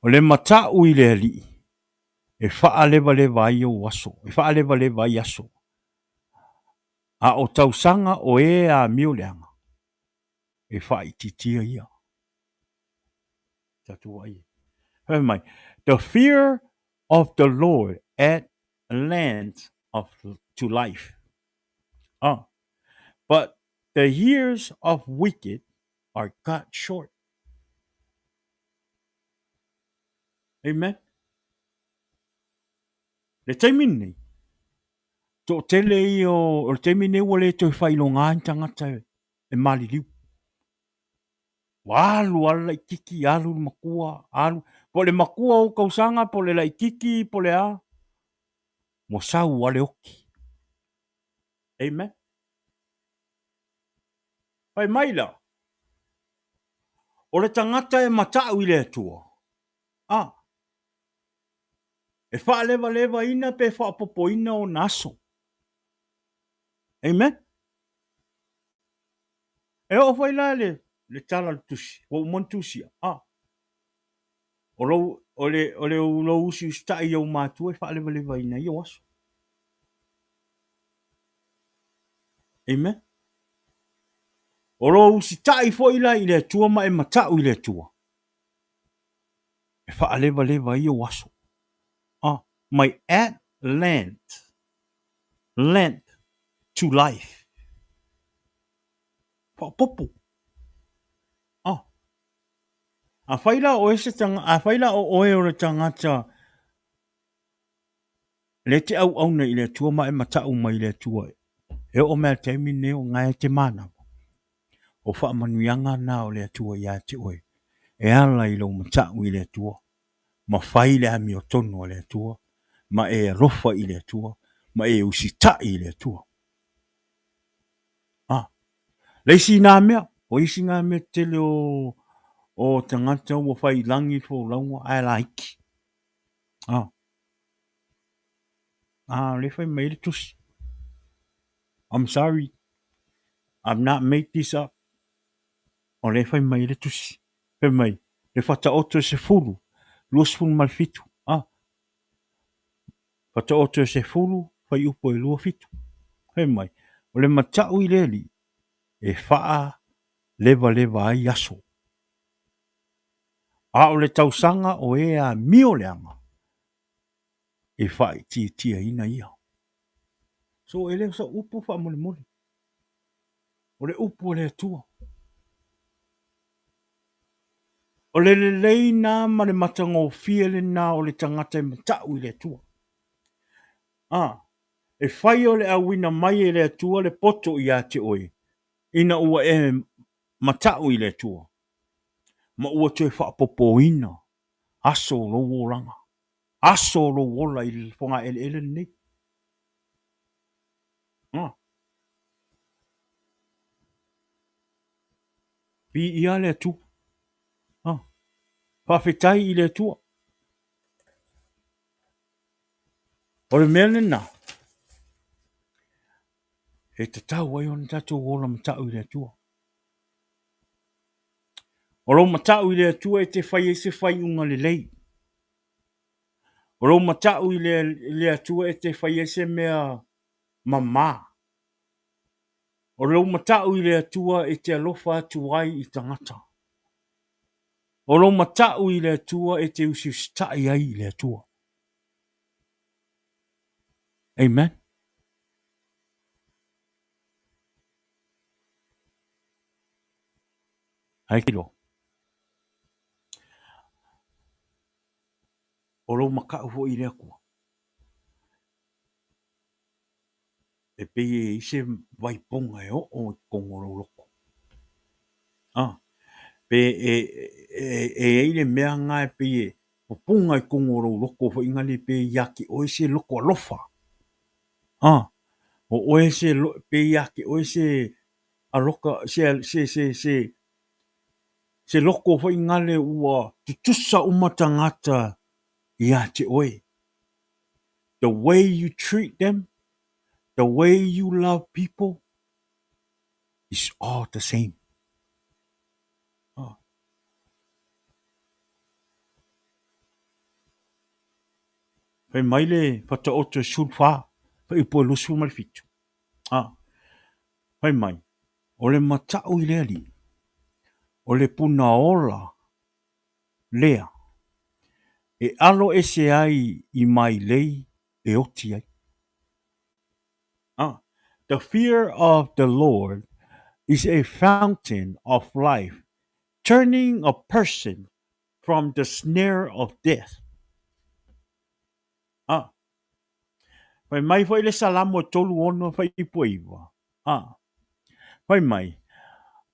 o le matau i le Alii, e faalevaleva ai ou aso, e faalevaleva ai aso. A o tausaga o e amio leaga, e faaitiitia ia. Tatou ai. Fai mai, the fear of the Lord add length of to life. Ah, but the years of wicked are cut short. Amen. Le taimi lenei, toatele ia o, o le taimi lenei ua le toe faailoga ni tagata e, e maliliu. Ua alu lava le laititi, alu le matua, alu. Po o le matua o ou tausaga, po o le laititi, po o le a. Ua sau lava le oki. Amen. Fai mai la, o le tagata e mata'u i le Atua, a, e faalevalevaina pe faaopoopoina ona aso. Amen. E oo foi la le, le tala o le tusi, ua uma ona tusia, a, o lou, o le, o le lou usiusita'i i ou matua e faalevalevaina ai ou aso. Amen. O lou usitai foi la i le Atua ma e mata'u i le Atua, e faalevaleva ai ou aso. Ah, my at length, length to life. Faaopoopo. Ah. Afai la o oe se tanga, afai la o oe o le tagata lea e te auauna i le Atua ma e matau mai i le Atua e oo mai lava i le taimi lenei o na e te manava, o faamanuiaga na o le Atua ia te oe e ala i lou matau i le Atua ma fai le amiotonu a le Atua ma e alofa i le Atua ma e usitai i le Atua. A, le isi na mea, o isi na mea tetele o o tagata ua fai i lagi le folauga ae laiti. A, a o lea e fai mai ai le tusi. I'm sorry, I've not made this up. O lea e fai mai ai le tusi. Fai mai, le Faataoto e 10, 27. A, Faataoto e 10, fuaiupu e 27. Fai mai, o le mata'u i le Alii e faalevaleva ai aso. A o le tausaga o e amio leaga, e faaitiitiaina ia. So e le o sau upu faamolemole. O le upu a le Atua. O le lelei na ma le matagofie lena o le tagata e mata'u i le Atua. A, e fai o le auina mai e le Atua le poto ia te oe, ina ua e mata'u i le Atua, ma ua toe faaopoopoina aso o lou olaga, aso o lou ola i le fogaeleele lenei. A. Viia le Atua. A. Faafetai i le Atua. O le mea lena, e tatau ai ona tatou ola mata'u i le Atua. O lou mata'u i le Atua e te fai ai se faiuga lelei. O lou mata'u i le Atua e te fai ai se mea mamā. O lou mata'u i le Atua e te alofa atu ai i tagata. O lou mata'u i le Atua e te usiusita'i ai i le Atua. Amen. Ai kilo. O lou mata'u foi i le Atua. E pei e i ai se vaipoga e oo i totonu o lou loto. A, pe e, e, e i ai le mea lena e pei e pupuna i totonu o lou loto foi lena pe ia te oe se loto alofa. A, o oe se, pe ia te oe se aloka, se, se, se, se, se loto foi lena ua tutusa uma tagata ia te oe. The way you treat them, the way you love people is all the same. Oh. Fai mai le Faataoto e 14, fuaiupu e 27. Ah. Fai mai, o le mata'u i le Alii, o le punaola lea e alo ese ai i mailei e oti ai. Ah, the fear of the Lord is a fountain of life, turning a person from the snare of death. Ah, fai mai foi le Salamo e 36 fuaiupu e 9. Ah, fai mai,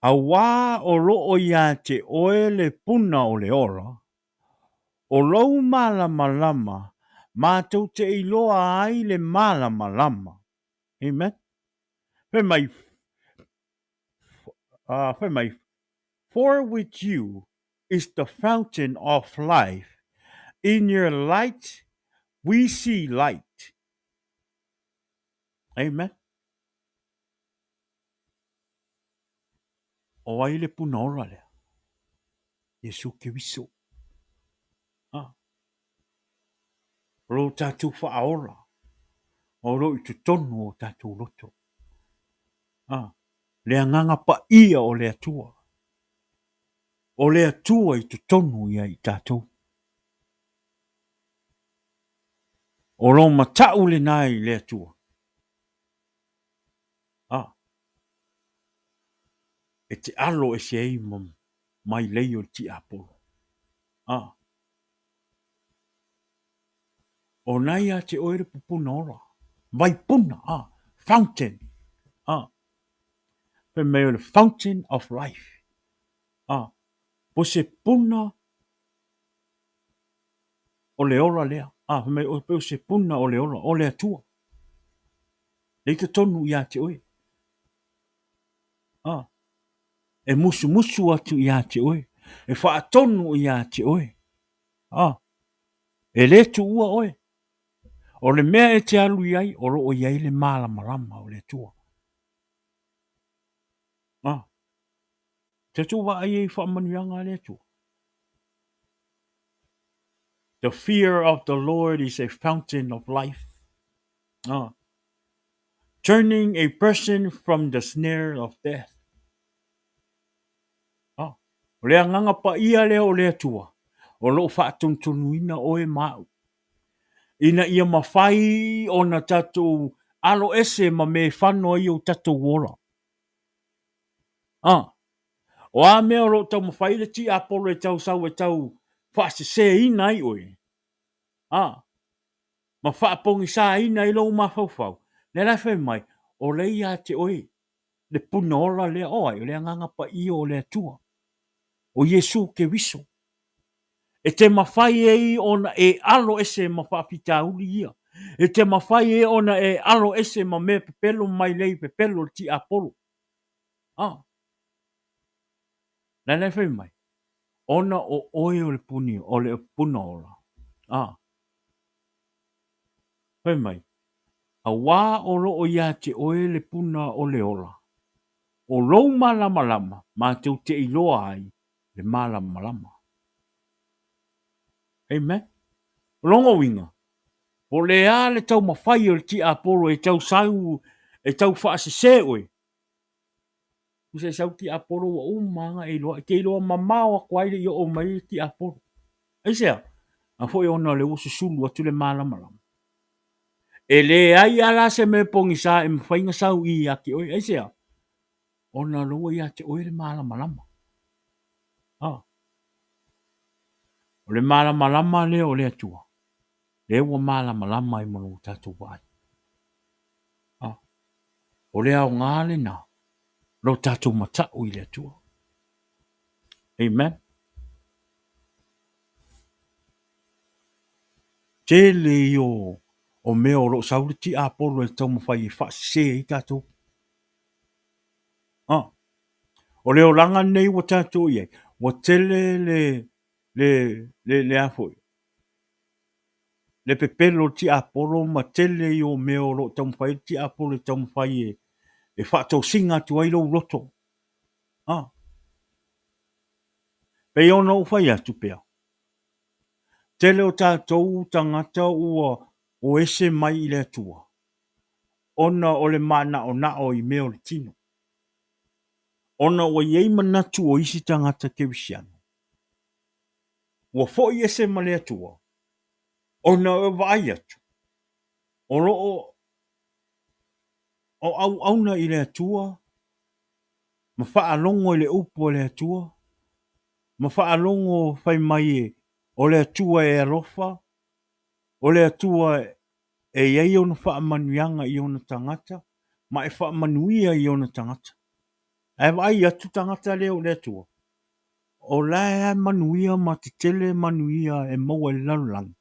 Auā o loo iā te oe le puna o le ola, o lou malamalama matou te iloa ai le malamalama. Amen. Fai mai, fai mai, For with you is the fountain of life, in your light we see light. Amen. O ai le puna ola lea? Iesu Keriso. Ah. O lo tatou faaola, o lo i totonu o tatou loto. Ah. Le agaga paia o le Atua. O le Atua i totonu ia i tatou. O lo matau lena i le Atua. Ah. E te alo ese ai ma mai lei o le tiapolo. Ah. O na ia te oe le pupuna ola. Vaipuna. Ah. Fountain. Ah. Fai mai o le fountain of life. Ah. Po se puna o le ola lea. Ah, fai mai o se puna o le ola, o le Atua. Lea i totonu ia te oe. Ah. E musumusu atu ia te oe. E faatonu ia te oe. Ah. E le tuua oe. O le mea e te alu i ai, o lo o i ai le malamalama o le Atua. Ah. Te atu vaai ai i faamanuiaga a le Atua. The fear of the Lord is a fountain of life. Ah. Turning a person from the snare of death. Ah. O le agaga paia lea o le Atua, o lo o faatonutonuina oe ma au. Ina ia mafai ona tatou alo ese ma me fano ai o tatou ola. Ah. O a mea o lo o taumafai le tiapolo e tau sau e tau faasesēina ai oe, a, ma faapogisaina ai lou mafaufau, lea la e fai mai, o lea ia te oe le puna ola lea, o ai, o le Agaga Paia o le Atua, o Iesu Keriso, e te mafai ai ona e alo ese ma faafitauli ia, e te mafai ai ona e alo ese ma mea pepelo mai lei pepelo le tiapolo. A, la la e fai mai, ona o oe o le puni, o le puna ola. A, fai mai, auā o lo o ia te oe le puna o le ola, o lou malamalama matou te iloa ai le malamalama. Amen. O lona uiga, po o le a le taumafai o le tiapolo e tau sau, e tau faasese oe, Tusa e sau tiapolo ua uma lava ona e iloa, e te iloa mamao atu ai le i oo mai le tiapolo. Aisea? A foi ona o lea ua susulu atu le malamalama. E leai lava la se mea pogisa e mafai ona sau i ia te oe. Aisea? Ona o lea ua ia te oe le malamalama. A. O le malamalama lea o le Atua, lea ua malamalama ai ma lo tatou vaai. A. O le aoga lena, lo tatou matau i le Atua. Amen. Tele ia o mea o lo o sau le tiapolo e taumafai e faasese ai tatou. A. O le olaga lenei ua tatou i ai, ua tele le, le, le, le a foi, le pepelo o le tiapolo ma tele ia o mea o lo o taumafai ai le tiapolo e taumafai e, e faatosina atu ai lou loto. A. Pei ona ou fai atu pea, tele o tatou tagata ua o ese mai i le Atua, ona o le manaonao i mea o le tino. Ona ua i ai manatu o isi tagata kerisiano, ua foi ese ma le Atua, ona e vaai atu, o lo o o auauna i le Atua, ma faalogo i le upu a le Atua, ma faalogo fai mai e o le Atua e alofa, o le Atua e i ai ona faamanuiaga i ona tagata, ma e faamanuia i ona tagata. Ae vaai atu tagata lea o le Atua, o la e manuia ma tetele manuia e maua i le lalolagi.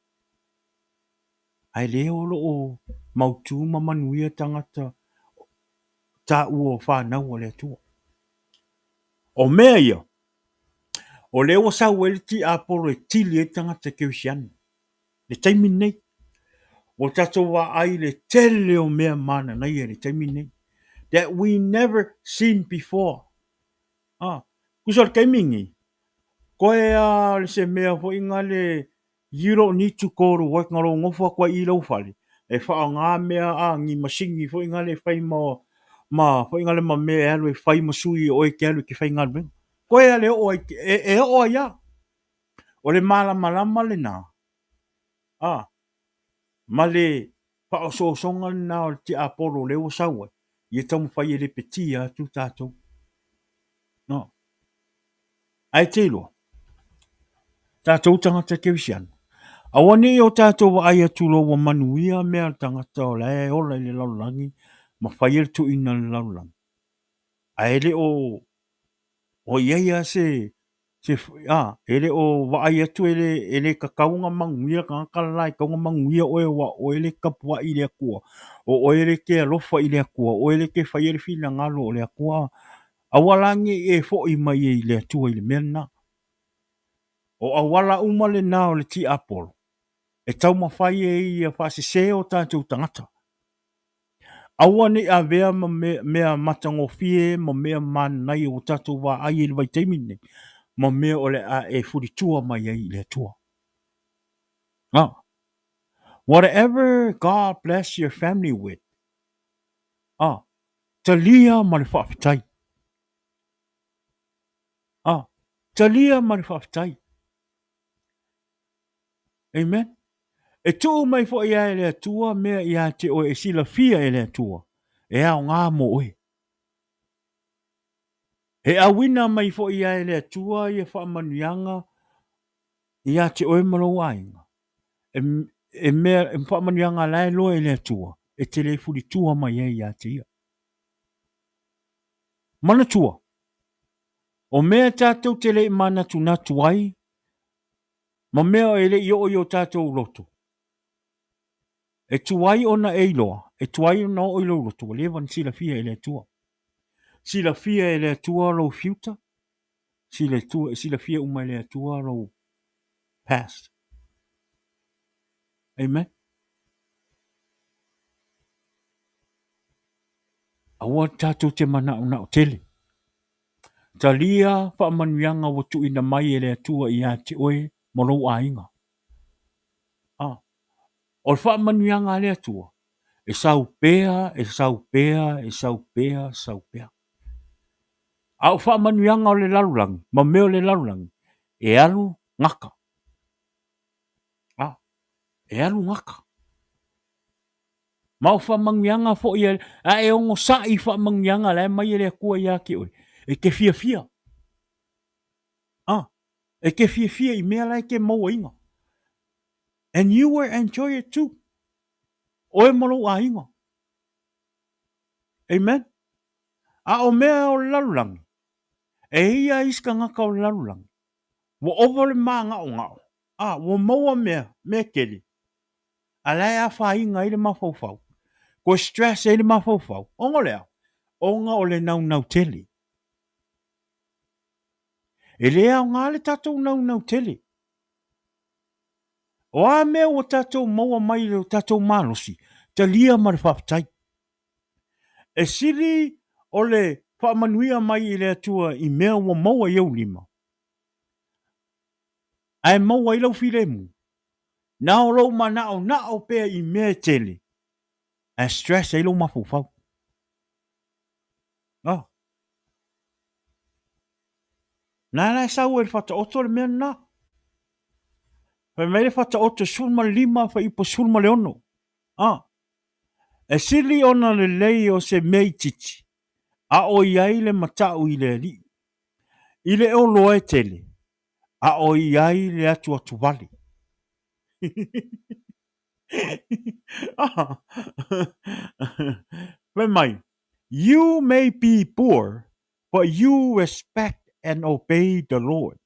Ae lea o lo o mautu ma manuia tagata taua o fanau a le Atua. O mea ia, o lea ua sau ai le tiapolo e tili ai tagata kerisiano. Le taimi lenei, ua tatou vaai i le tele o mea mananaia i le taimi lenei. That we never seen before. Ah, tusa o le taimi lenei, toe lava o se mea foi lea you don't need to go to work na lou nofo atu ai i lou fale e faaaoga mea a ni masini foi lea e fai ma ma foi lea ma mea e alu e fai ma sui o oe e te alu e te faigaluega. Toe lava le oo ai e oo ai lava. O le malamalama lena a ma le faaosoosoga lena o le tiapolo lea ua sau ai, ia taumafai e lepetia atu tatou. No. Ae te iloa, tatou tagata kerisiano, aua ne i o tatou vaai atu loa ua manuia mea a le tagata o la e ola i le lalolagi ma faia le tuuina i le lalolagi, ae le o o i ai lava se se a, e le o vaai atu e le, e le tatau ona manuia le tagata le la, e tatau ona manuia oe aua o oe lea e te tapuai i le Atua, o oe lea e te alofa i le Atua, o oe lea e te faia le finagalo o le Atua. Aua la ne i e foi mai i le Atua i le mea lena. O auala uma lena o le tiapolo e taumafai ai ia faasese o tatou tagata. Aua ne i avea ma mea matagofie ma mea mananaia ua tatou vaai ai i le vaitaimi lenei, ma mea o le a e fulitua mai ai i le Atua. Ah. Whatever God bless your family with, ah, talia ma le faafetai. Ah, talia ma le faafetai. Amen. E tuu mai foi lava e le Atua mea ia te oe e silafia e le Atua, e aoga mo oe. E auina mai foi lava e le Atua ia faamanuiaga ia te oe ma lou aiga. E, e mea, e faamanuiaga la e loa e le Atua, e te le fulitua mai ai ia te ia. Manatua, o mea tatou te le i manatunatu ai, ma mea e le i oo i o tatou loto, e tuai ona e iloa, e tuai ona oo i lou loto, ua leva ona silafia e le Atua. Silafia e le Atua lou future, silafia uma e le Atua lou past. Amen. Aua tatou te manaonao tele. Talia faamanuiaga ua tuuina mai e le Atua ia te oe ma lou aiga. A, o le faamanuiaga a le Atua, e sau pea, e sau pea, e sau pea, sau pea. A o faamanuiaga o le lalolagi, ma mea o le lalolagi, e alu gata. A, e alu gata. Ma o faamanuiaga foi a, a e onosai i faamanuiaga la e mai e le Atua ia te oe, e te fiafia. A, e te fiafia i mea la e te mauaina. And you will enjoy it too. Oe ma lou aiga. Amen. A o mea o le lalolagi, e i ai isi tagata o le lalolagi, ua ova le māgaʻogaʻo, a ua maua mea, mea tele, a la e afaina ai le mafaufau, toe stress ai le mafaufau, ona o le a? Ona o le naunau tele. E le aoga le tatou naunau tele. O a mea ua tatou maua mai i lo tatou malosi, talia ma le faafetai. E sili o le faamanuia mai i le Atua i mea ua maua i ou lima, ae maua ai lau filemu, na o lou manaonao pea i mea e tele, ae stress ai lou mafaufau. Oh. Na la e sau ai le Faataoto le mea lena. Fai mai le Faataoto 15 fuaiupu 16. Ah. E sili ona lelei o se mea itiiti, a o i ai le matau i le Alii, i le oloa e tele, a o i ai le atuatuvale. Fai mai, You may be poor, but you respect and obey the Lord.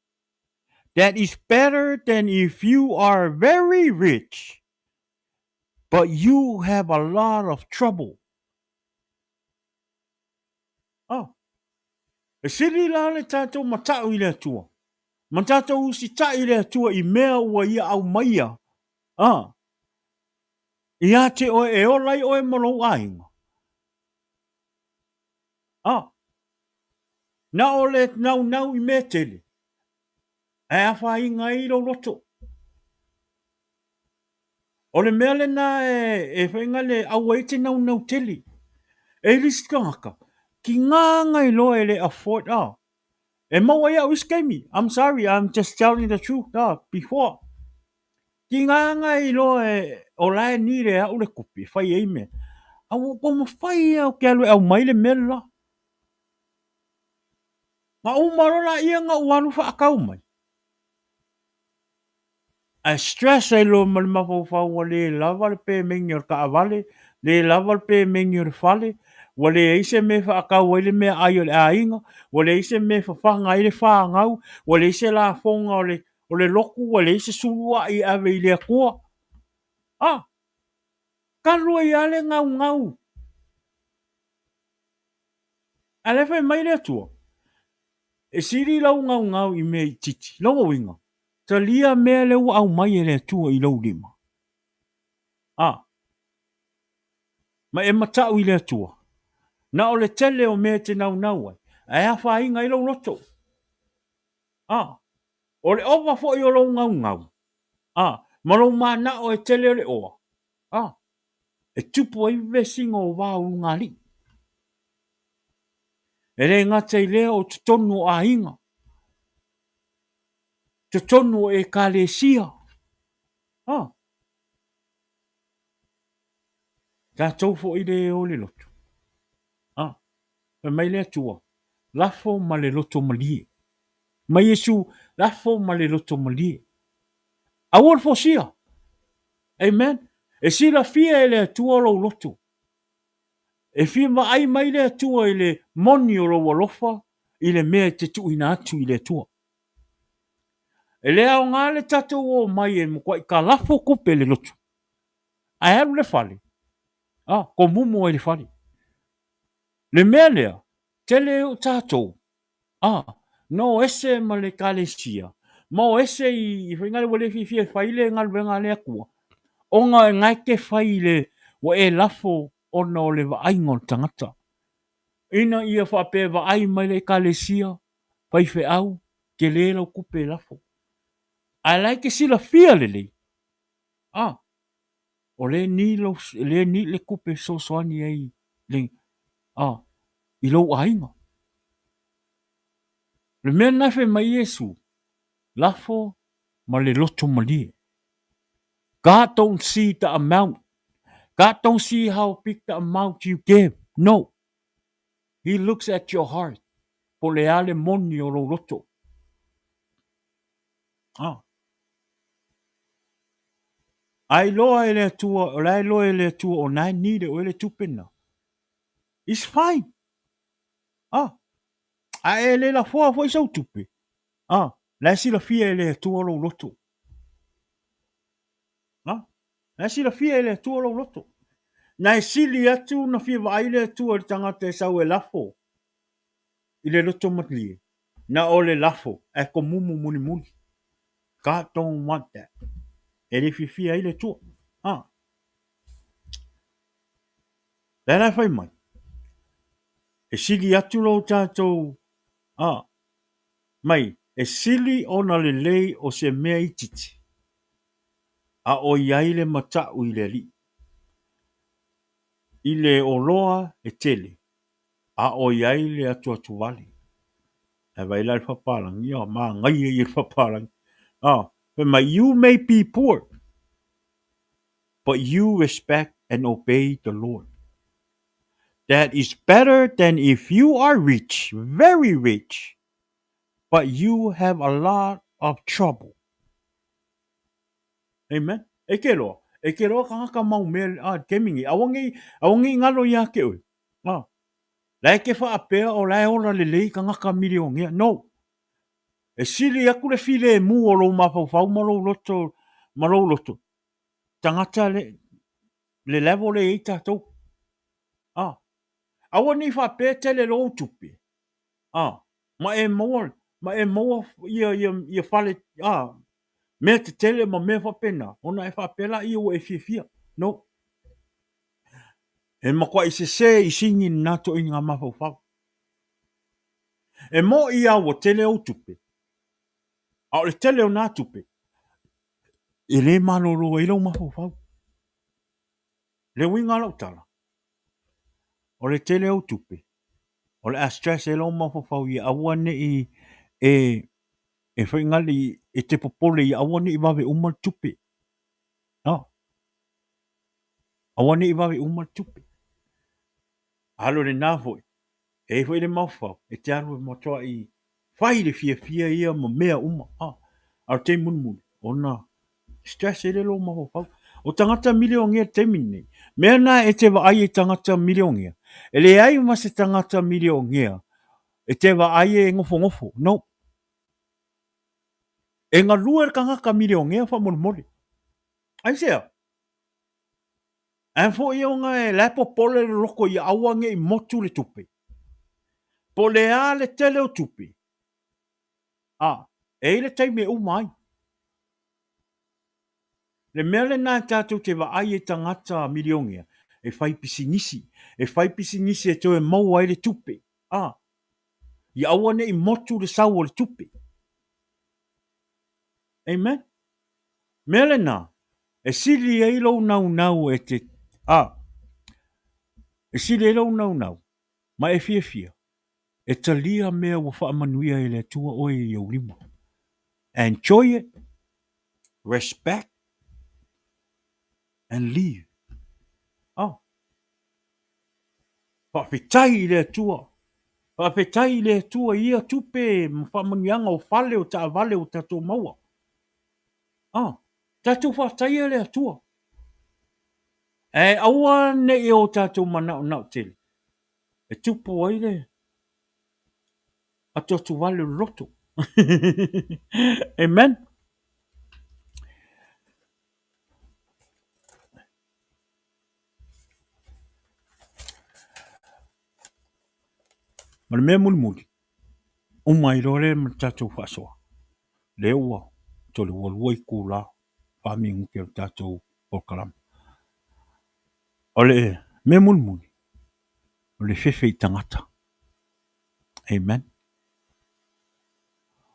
That is better than if you are very rich. But you have a lot of trouble. Oh. E sili la le tatou matau i le Atua. Ma tatou usitai i le Atua i mea ua ia aumaia. Ah. Ia te oe e ola ai oe ma lou aiga. Ah. Na o le naunau i mea tele. Ae afaina ai lou loto. O le mea lena e fai le aua ai e te naunau tele. E i isi tagata, tiga na iloa e le afford ah. E maua ai au isi taimi. I'm sorry, I'm just telling the truth ah, before. Tiga na iloa e, o la e need e au le tupe e fai ai mea. A ua taumafai lava ou te alu e aumai le mea le la. Na uma loa laia na ou alu faatau mai. Ae stress ai loa ma le mafaufau ua le lava le pemeni o le taavale, le lava le pemeni o le fale, ua leai se mea e faatau ai le meaai o le aiga, ua leai se mea e fafaga ai le fanau, ua leai se lafoga o le, o le lotu, ua leai se suluai e ave i le Atua. Ah! Talu ai lava le gaugau. Ae la e fai mai le Atua, e sili lau gaugau i mea itiiti. Lona uiga, talia mea lea ua aumai e le Atua i lou lima. A. Ma e matau i le Atua. Na o le tele o mea e te naunau ai, ae afaina ai lou loto. A. O le ova foi o lou gaugau. A. Ma lou manao e tele o le oa. A. E tupu ai vesiga o va o ulugalii. E le gata i lea o totonu o aiga, totonu o ekalesia. Ah. Tatou foi le o le lotu. Ah. Fai mai le Atua, lafo ma le loto malie. Mai Iesu, lafo ma le loto malie. Aua le fosia. Amen. E silafia e le Atua lou loto. E fia vaai mai le Atua i le moni o lou alofa i le mea e te tuuina atu i le Atua. E le aoga le tatou omai e matuai talafo tupe i le lotu, ae alu le fale, a, tomumu ai le fale. Le mea lea, tele o tatou, a, na o ese ma le ekalesia, ma o ese i, faiga lea ua le fiafia e fai le galuega a le Atua, ona e na e te fai i le, ua e lafo ona o le vaaiga o le tagata. Ina ia faapea e vaai mai le ekalesia, faifeau, tele lau tupe e lafo. Ae la e te silafia lelei, a, o lea ni lou, lea ni le tupe e fesoasoani ai le, a, i lou aiga. O le mea lena e fai mai Iesu, lafo ma le loto malie. God don't see the amount. God don't see how big the amount you give. No. He looks at your heart. Po le a le moni o lou loto. Ah. A iloa e le Atua, o la e iloa e le Atua o na e need e oe le tupe na. It's fine. Ah. A e le lafoa foi sau tupe. Ah, la e silafia e le Atua lou loto. Ah, la e silafia e le Atua lou loto. Na e sili atu na fia vaai le Atua i le tagata e sau e lafo i le loto malie, na o le lafo ae komumu mulimuli. God don't want that. E le fiafia ai le Atua. Ah. Lea la e fai mai, e sili atu lo tatou, ah, mai, e sili ona lelei o se mea itiiti, a o i ai le matau i le Alii. I le oloa e tele, a o i ai le atuatuvale. Ae vaai la i le faapalalagi, oh, manaia ia le faapalalagi. Oh, fai mai, you may be poor, but you respect and obey the Lord. That is better than if you are rich, very rich, but you have a lot of trouble. Amen. E ke loa. E ke loa kangaka mau mea a kemi ngi. Aua ngi, aua ngi ngalo ia ke oe. Ah. La e ke whaapea o la e ola lelei kangaka milionea. No. E sili aku le filemu o lou mafaufau ma lou loto, ma lou loto. Tagata le, le level lea e i ai tatou. Ah, aua ne i faapea e tele lou tupe, ah, ma e maua, ma e maua ia, ia, ia fale, ah, mea tetele ma mea faapena, ona e faapea laia ua e fiafia. No. E matuai sese i sini lena toaiga mafaufau. E moni lava ua tele ou tupe, a o le tele o na tupe, e le malolo ai lou mafaufau. Le uiga o lau tala, o le tele o ou tupe, o le a stress ai lou mafaufau ia aua ne i e e faigali e te popole ia aua ne i vave uma le tupe. No. Aua ne i vave uma le tupe. Alu lena foi, E i ai foi le mafaufau e te alu e matuai fai le fiafia ia ma mea uma, a o le taimi mulimuli ona stress ai lea o lou mafaufau. O tagata milionea i le taimi lenei, mea na e te vaai ai i tagata milionea, e leai ma se tagata milionea e te vaai e nofonofo, no. E galue le tagata milionea faamolemole. Aisea? Ae foi ona e la e popole le loto ia aua ne i motu le tupe. Po o le a le tele o tupe, a, e i ai le taimi e uma ai. Le mea lena tatou te vaai ai tagata milionea, e fai pisinisi, e fai pisinisi e toe maua ai le tupe, a, ia aua ne i motu le sau o le tupe. Amen. Mea lena, e sili ai lou naunau e te, a, e sili ai lou naunau, ma e fiafia, e talia mea ua faamanuia e le Atua oe i ou lima. Enjoy it, respect, and leave. Oh. Faafetai i le Atua. Faafetai i le Atua i ia tupe ma faamanuiaga o fale, o taavale ua tatou maua. Ah, tatou faafetaia le Atua. Ae aua ne i o tatou manaonao tele e tupu ai le atuatuvale o le loto. Amen. Ma le mea mulimuli, uma ai loa lea ma le tatou faasoa, lea ua toe lualua itula fa minute o le tatou polokalame. O le mea mulimuli, o le fefe i tagata. Amen.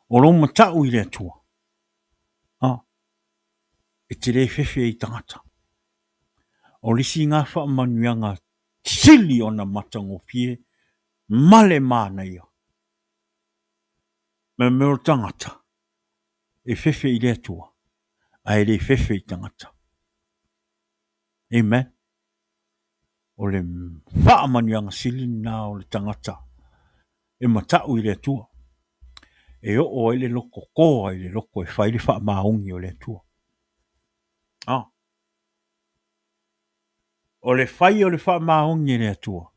O lou matau i le Atua, ah, e te le fefe ai i tagata. O le isi na faamanuiaga sili ona matagofie ma le manaia. Mea mea o le tagata e fefe i le Atua, ae le fefe i tagata. Amen. O le faamanuiaga sili lena o le tagata e matau i le Atua, e oo ai le loto toa i le loto e fai le faamaoni o le Atua. Ah. O le fai o le faamaoni e le Atua,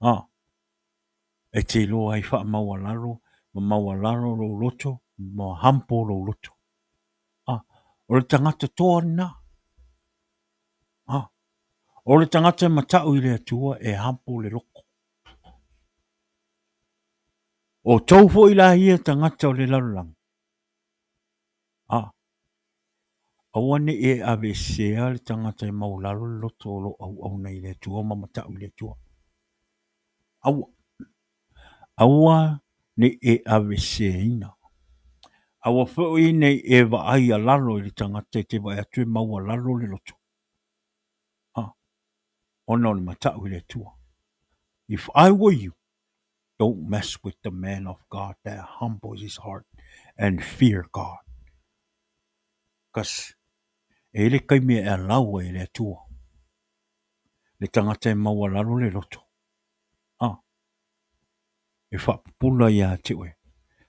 ah, e te iloa ai faamaualalo ma maualalo lou loto ma humble lou loto. Ah, o le tagata toa lena. Ah, o le tagata e matau i le Atua e humble le loto. O tou foi la ia tagata o le lalolagi, ah, aua ne i e aveesea le tagata e maualalo le loto o lo o auauna i le Atua ma matau i le Atua. Aua. Aua ne i e aveeseaina. Aua foi ne i e vaai alalo i le tagata e te vaai atu e maualalo le loto. Ah, ona o le matau i le Atua. If I were you, don't mess with the man of God that humbles his heart and fear God. Cause e i ai le taimi e allow ai e le Atua le tagata e maualalo le loto, ah, e faapupula ia te oe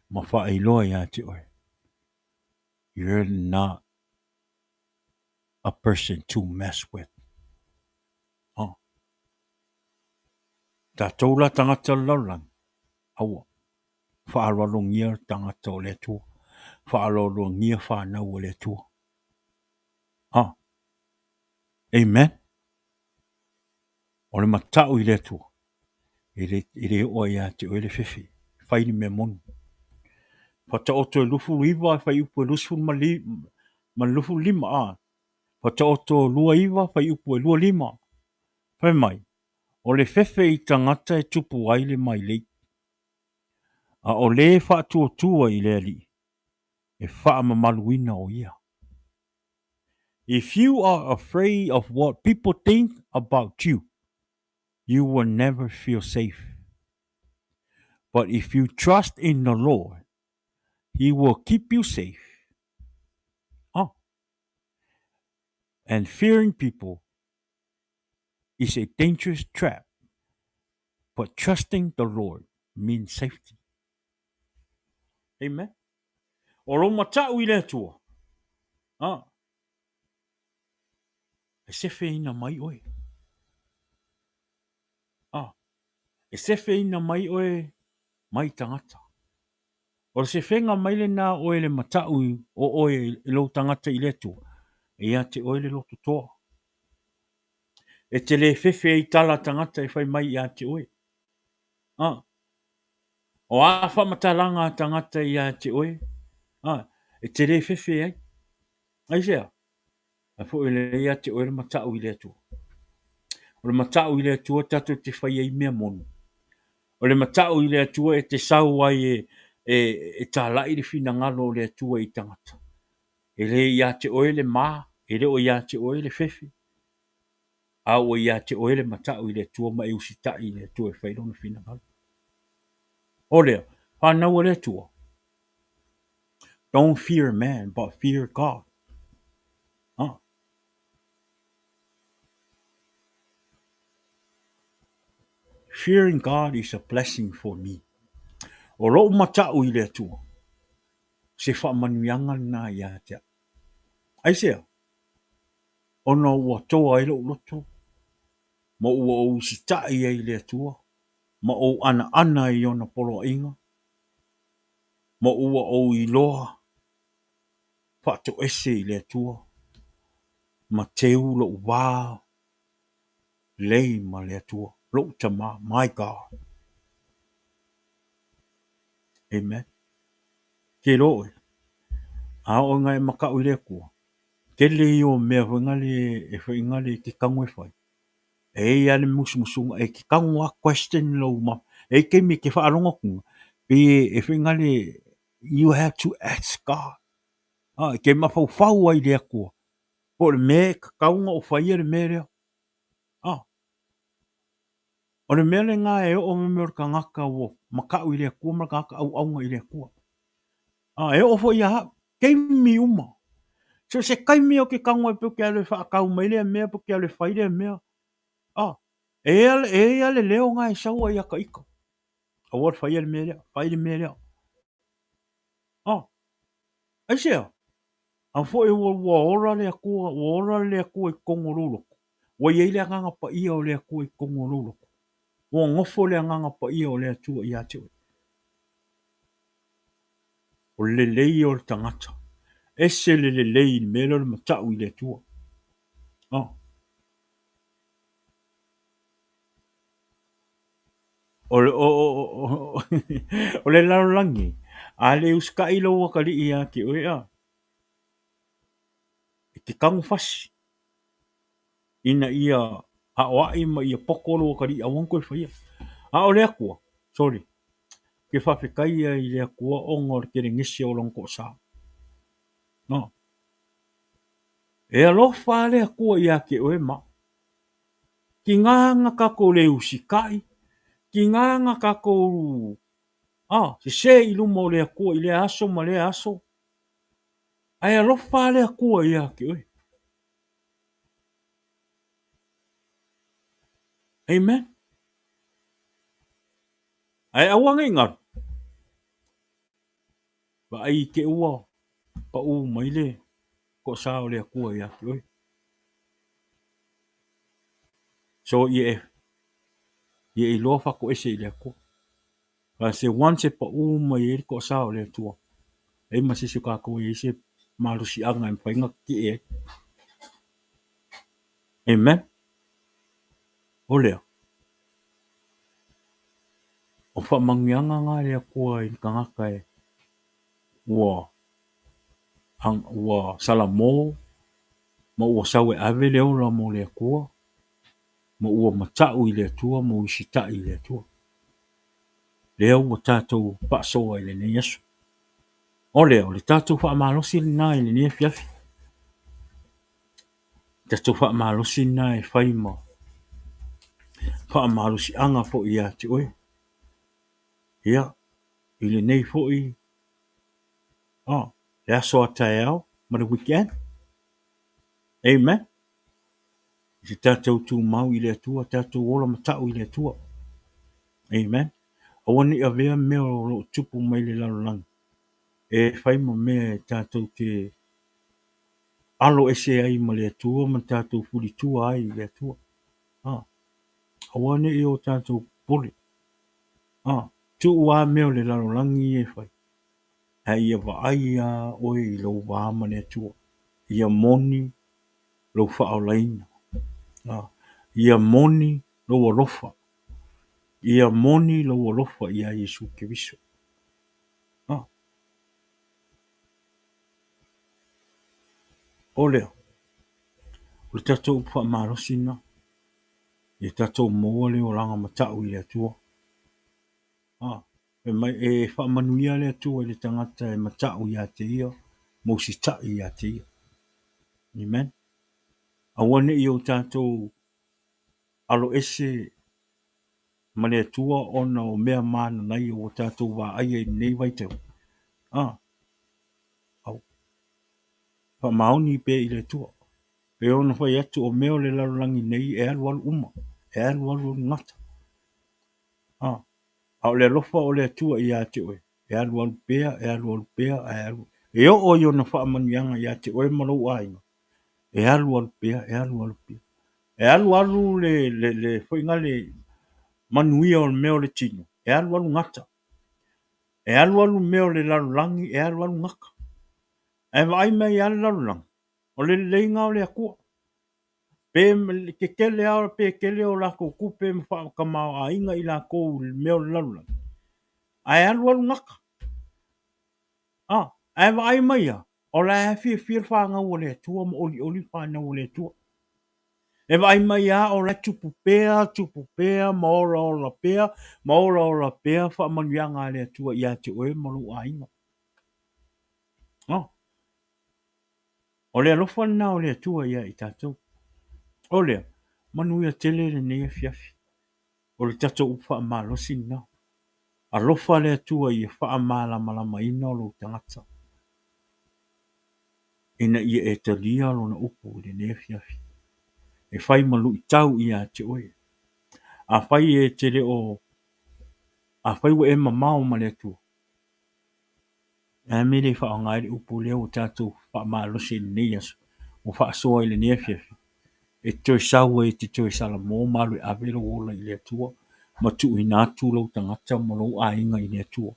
ma faailoa ia te oe, you're not a person to mess with. Oh. Tatou la tagata o le lalolagi, aua, faaaloalogia tagata o le Atua, faaaloalogia fanau a le Atua. Ah. Amen. O le mata'u i le Atua, e le, e le oo ai ia te oe le fefe, fai le mea moni. Faataoto e 29 fuaiupu e 25, a. Faataoto 29 fuaiupu e 25. Fai mai, o le fefe i tagata e tupu ai le mailei, a o le faatuatua i le Alii, e faamamaluina o ia. If you are afraid of what people think about you, you will never feel safe. But if you trust in the Lord, He will keep you safe. Oh. And fearing people is a dangerous trap. But trusting the Lord means safety. Amen. O lou mata'u i le Atua, a, e sefeina mai oe. A, e sefeina mai oe mai tagata. O le sefega mai lena o oe le mata'u o oe i lou tagata i le Atua, e ia te oe le loto toa. E te le fefe ai tala a tagata e fai mai ia te oe. A, o a faamatalaga a tagata ia te oe, a, e te le fefe ai. Aisea? Ae foi o lea ia te oe le mata'u i le Atua. O le mata'u i le Atua tatou te fai ai mea moni. O le mata'u i le Atua e te sau ai e, e, e tala'i le finagalo o le Atua i tagata. E le ia te oe le ma, e le o ia te oe le fefe, a ua ia te oe le mata'u i le Atua ma e usita'i i le Atua e fai lona finagalo. O lea, fanau a le Atua. Don't fear man, but fear God. Ah. Fearing God is a blessing for me. O lo'u mata'u i le Atua, se faamanuiaga lena ia te a'u. Aisea? Ona ua toa ai lo'u loto, ma ua ou usita'i ai i le Atua, ma ou anaana ai i ona poloaiga, ma ua ou iloa faatoese i le Atua, ma teu lo'u va lelei ma le Atua, lo'u Tama, my God. Amen. Ke iloa oe, a oo ina e makaʻu i le Atua, tele ia o mea foi nale e foi nale e te tago e fai. E i ai lava le musumusuga, e te tago lava question lou ma, e i ai taimi e te faalogo atu, pei e foi nale, you have to ask God. A, e te mafaufau ai i le Atua, po o le mea e tatau ona ou faia le mea lea. A, o le mea lena e oo mai mea o le tagata ua makaʻu i le Atua ma le tagata auauna i le Atua. A, e oo foi ia au, taimi uma. So se taimi ou te tago ai pe ou te alu e faatau mai lea mea pe ou te alu e fai lea mea. A, e i ai lava le leo na e sau ai ia ta ita. Aua le faia le mea lea, fai le mea lea. A, aisea? A foi ua, ua ola le Atua, ua ola le Atua i totonu o lou loto. Ua i ai le Agaga Paia o le Atua i totonu o lou loto. Ua nofo le Agaga Paia o le Atua ia te oe. O le lelei o le tagata. Ese le lelei i le mea lea o le mata'u i le Atua. Oh. O le, o, o, o, o le lalolagi, a le usita'i lou atalii ia te oe a, e te tago fasi ina ia aoa'i ma ia poto lou atalii aua ne i toe faia. A o le Atua, sorry, ou te faafetaia i le Atua ona o le telegese o Lona toasa. No. E alofa le Atua ia te oe ma au. Tiga na tatou le usitai, tiga na tatou a, sese i luma o le Atua i lea aso ma lea aso, ae alofa le Atua ia te oe. Amen. Ae aua ne i galu. Vaai i te ua paʻū mai le toasa o le Atua ia te oe. So ia e, ia e iloa faatoese i le Atua. A se once e paʻū mai ai le toasa o le Atua, e leai ma se isi o tatou e i ai se malosiaga e mafai ona tetee ai. Amen. O lea, o faamanuiaga na a le Atua i le tagata e ua ua salamo ma ua sau e ave le ola mo le Atua ma ua matau i le Atua ma ua usitai i le Atua. Lea ua tatou faasoa i lenei aso. O lea, o le tatou faamalosi lena i lenei afiafi. Tatou faamalosi lena e fai ma faamalosiaga foi ia te oe. Ia, i lenei foi le aso a taeao ma le weekend. Amen. I se tatou tumau i le Atua, tatou ola matau i le Atua. Amen. Aua ne i avea mea o lo o tupu mai le lalolagi e fai ma mea e tatou te alo ese ai ma le Atua ma tatou fulitua ai i le Atua. Aua ne i o tatou popole. Tuu lava mea o le lalolagi ia e fai, ae ia vaai lava oe i lou va ma le Atua. Ia moni lou faaolaina. Ia moni lou alofa. Ia moni lou alofa ia Iesu Keriso. O lea, o le tatou upu faamalosi lena. Ia tatou maua le olaga matau i le Atua. Fai mai, e faamanuia le Atua i le tagata e matau ia te ia ma usitai ia te ia. Amen. Aua ne i o tatou aloese ma le Atua ona o mea mananaia ua tatou vaaia i lenei vaitau. Au. Faamaoni pea i le Atua. Pei ona fai atu o mea o le lalolagi nei e alualu uma, e alualu alu gata. A o le alofa o le Atua ia te oe, e alualu pea, e alualu pea, ae alu, e oo i ona faamanuiaga ia te oe ma lou aiga, e alualu pea, e alualu pea. E alualu le, le, le, foi na le manuia o le mea o le tino, e alualu gata. E alualu mea o le lalolagi, e alualu gata. Ae vaai mai lava le lalolagi, o le leleiga o le Atua. Pe tetele lava pe tele o latou tupe ma faatamaoaiga i latou i le mea o le lalolagi, ae alualu gata. Ae vaai mai lava, o la e fiafia le fanau a le Atua ma olioli le fanau a le Atua. E vaai mai lava o la e tupu pea, tupu pea ma olaola pea, ma olaola pea faamanuiaga a le Atua ia te oe ma lou aiga. O le alofa lena o le Atua ia i tatou. O lea, manuia tele lenei afiafi. O le tatou upu faamalosi lena. Alofa le Atua ia faamalamalamaina lou tagata, ina ia e talia lona upu i lenei afiafi. E fai ma luitau ia te oe. Afai e te le o, afai ua e mamao ma le Atua, a mea e le faaaoga ai le upu lea ua tatou faamalosi i lenei aso, ua faasoa i lenei afiafi, e te toe sau ai e te toe salamo ma alu e ave lou ola i le Atua ma tuuina atu lou tagata ma lou aiga i le Atua.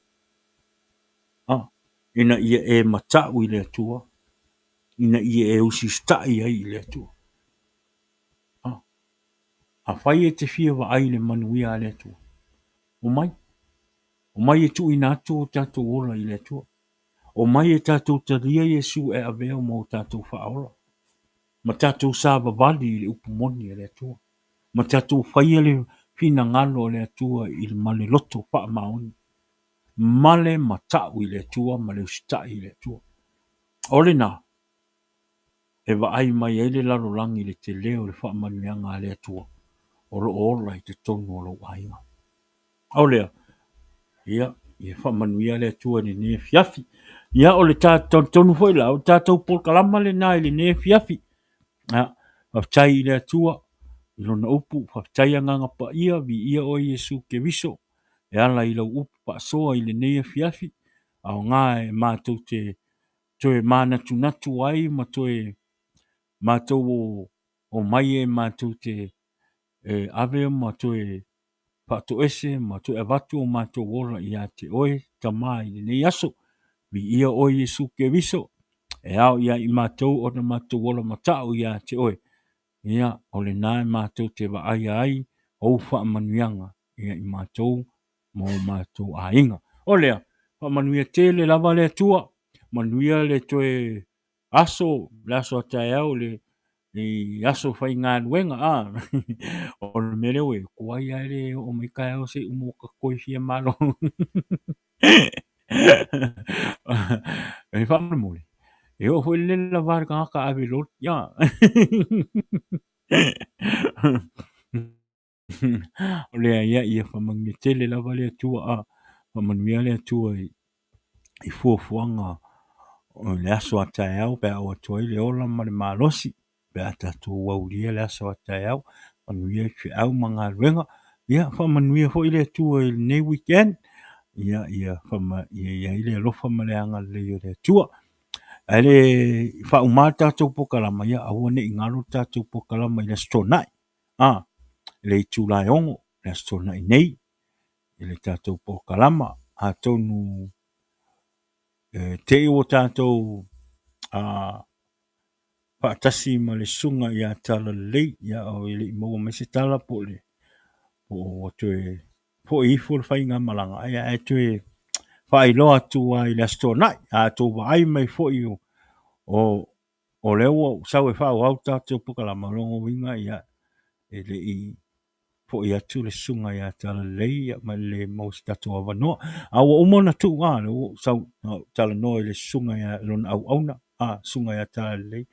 Ina ia e matau i le Atua, ina ia e usiusitai ai i le Atua. Afai e te fia vaai i le manuia a le Atua, omai. Omai e tuuina atu o tatou ola i le Atua. Omai e tatou talia Iesu e avea ma o tatou faaola, ma tatou savavali i le upu moni a le Atua, ma tatou faia le finagalo o le Atua i le ma le loto faamaoni, ma le matau i le Atua ma le usitai i le Atua. O lena e vaai mai ai le lalolagi i le tele o le faamanuiaga a le Atua o lo o ola i totonu o lou aiga. O lea, ia, ia faamanuia le Atua i lenei afiafi. Ia, o le talitonu foi la, o le tatou polokalama lena i lenei afiafi. Ia, faafetai i le Atua i lona upu, faafetai Agaga Paia, viia oe Iesu Keriso, e ala i lau upu faasoa i lenei afiafi, aoga e matou te toe manatunatu ai ma toe matou omai e matou te ave ma toe faatoese ma toe avatu o matou ola ia te oe, Tama, i lenei aso. Viia oe Iesu Keriso, e ao ia i matou ona matou ola matau ia te oe. Ia, o lena e matou te vaaia ai Ou faamanuiaga ia i matou ma o matou aiga. O lea, faamanuia tele lava le Atua, manuia le toe aso, le aso a taeao le i aso faigaluega a o le mea lea ua tuai lava le oo mai taeao se i uma ua toe fia malo. E faamolemole, e oo foi le lava le tagata ave loa ia. O lea ia ia faamanuia tele lava le Atua a faamanuia le Atua i fuafuaga o le aso a taeao pe a oo atu ai le ola ma le malosi pe a tatou aulia le aso a taeao, manuia feau ma galuega. Ia faamanuia foi le Atua i lenei weekend, ia ia i ai le alofa ma le agalelei o le Atua. Ae le faauma le tatou polokalama, ia aua ne i galo le tatou polokalama i le Aso Toonai, a, le itula e 6 le Aso Toonai nei i le tatou polokalama. Atonu e te i ua tatou faatasi ma le susuga ia Talalelei, ia e le i maua mai se tala po o le po ua toe foi ifo le faigamalaga, ae ae toe faailoa atu lava i le Aso Toonai. A outou vaai mai foi o, o lea ua ou sau e faaauau le tatou polokalama, o lona uiga ia e le i foi atu le susuga ia Talalelei ma le maua se tatou avanoa. A ua uma ona tuu lava, lea ua ou sau talanoa i le susuga ia lona auauna, a, susuga ia Talalelei,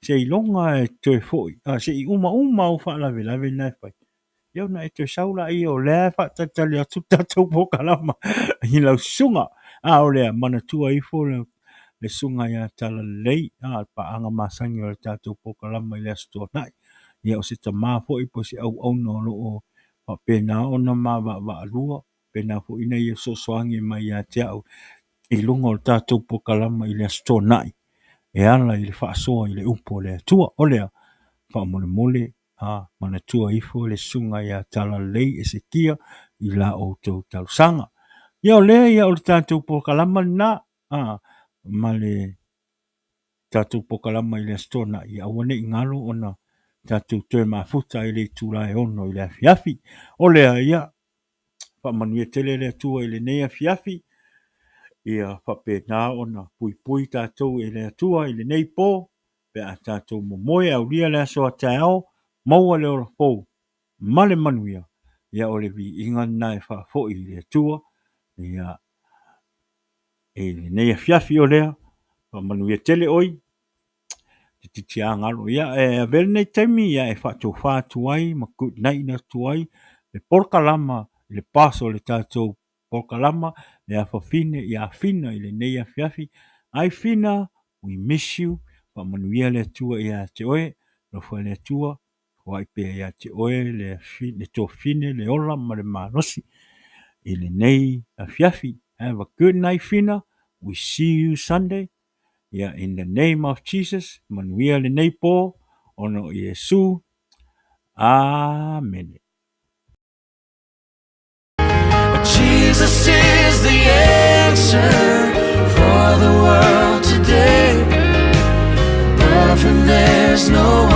seiloga e toe foi, a, se i uma uma ou faalavelave na e fai, ia ona e toe sau laia o lea e faatalitali atu le tatou polokalama i lau susuga. A o lea, manatua ifo le, le susuga ia Talalelei, a, le paaga masani o le tatou polokalama i le Aso Toonai. Ia o se tama foi po o se auauna o lo o faapena ona ma vaavaalua, faapena foi ona ia fesoasoani mai ia te au i luga o le tatou polokalama i le Aso Toonai e ala i le faasoa i le upu a le Atua. O lea, faamolemole, a, manatua ifo le susuga ia Talalelei Esekia i la outou talosaga. Ia o lea ia o le tatou polokalama lena, a, ma le tatou polokalama i le Aso Toonai, ia aua ne i galo ona tatou toe mafuta i le itula e 6 i le afiafi. O lea, ia, faamanuia tele le Atua i lenei afiafi, ia faapena ona puipui tatou e le Atua i lenei po, pe a tatou momoe aulia le aso a taeao, maua le ola fou ma le manuia, ia o le viiga lena e faafoi i le Atua, ia i lenei afiafi o lea, faamanuia tele oi, toeitiiti lava galo. Ia, e avea lenei taimi ia e faatofa atu ai ma good night atu ai le polokalama i le boss o le tatou polokalama le afafine ia Fina i lenei afiafi. Ai Fina, we miss you, faamanuia le Atua ia te oe, alofa le Atua, foai pea ia te oe le, le tofine, le ola ma le malosi i lenei afiafi. Have a good night Fina, we see you Sunday. Yeah, in the name of Jesus, manuia lenei po, ona o Iesu. Amene. Jesus is the answer for the world today. Above him there's no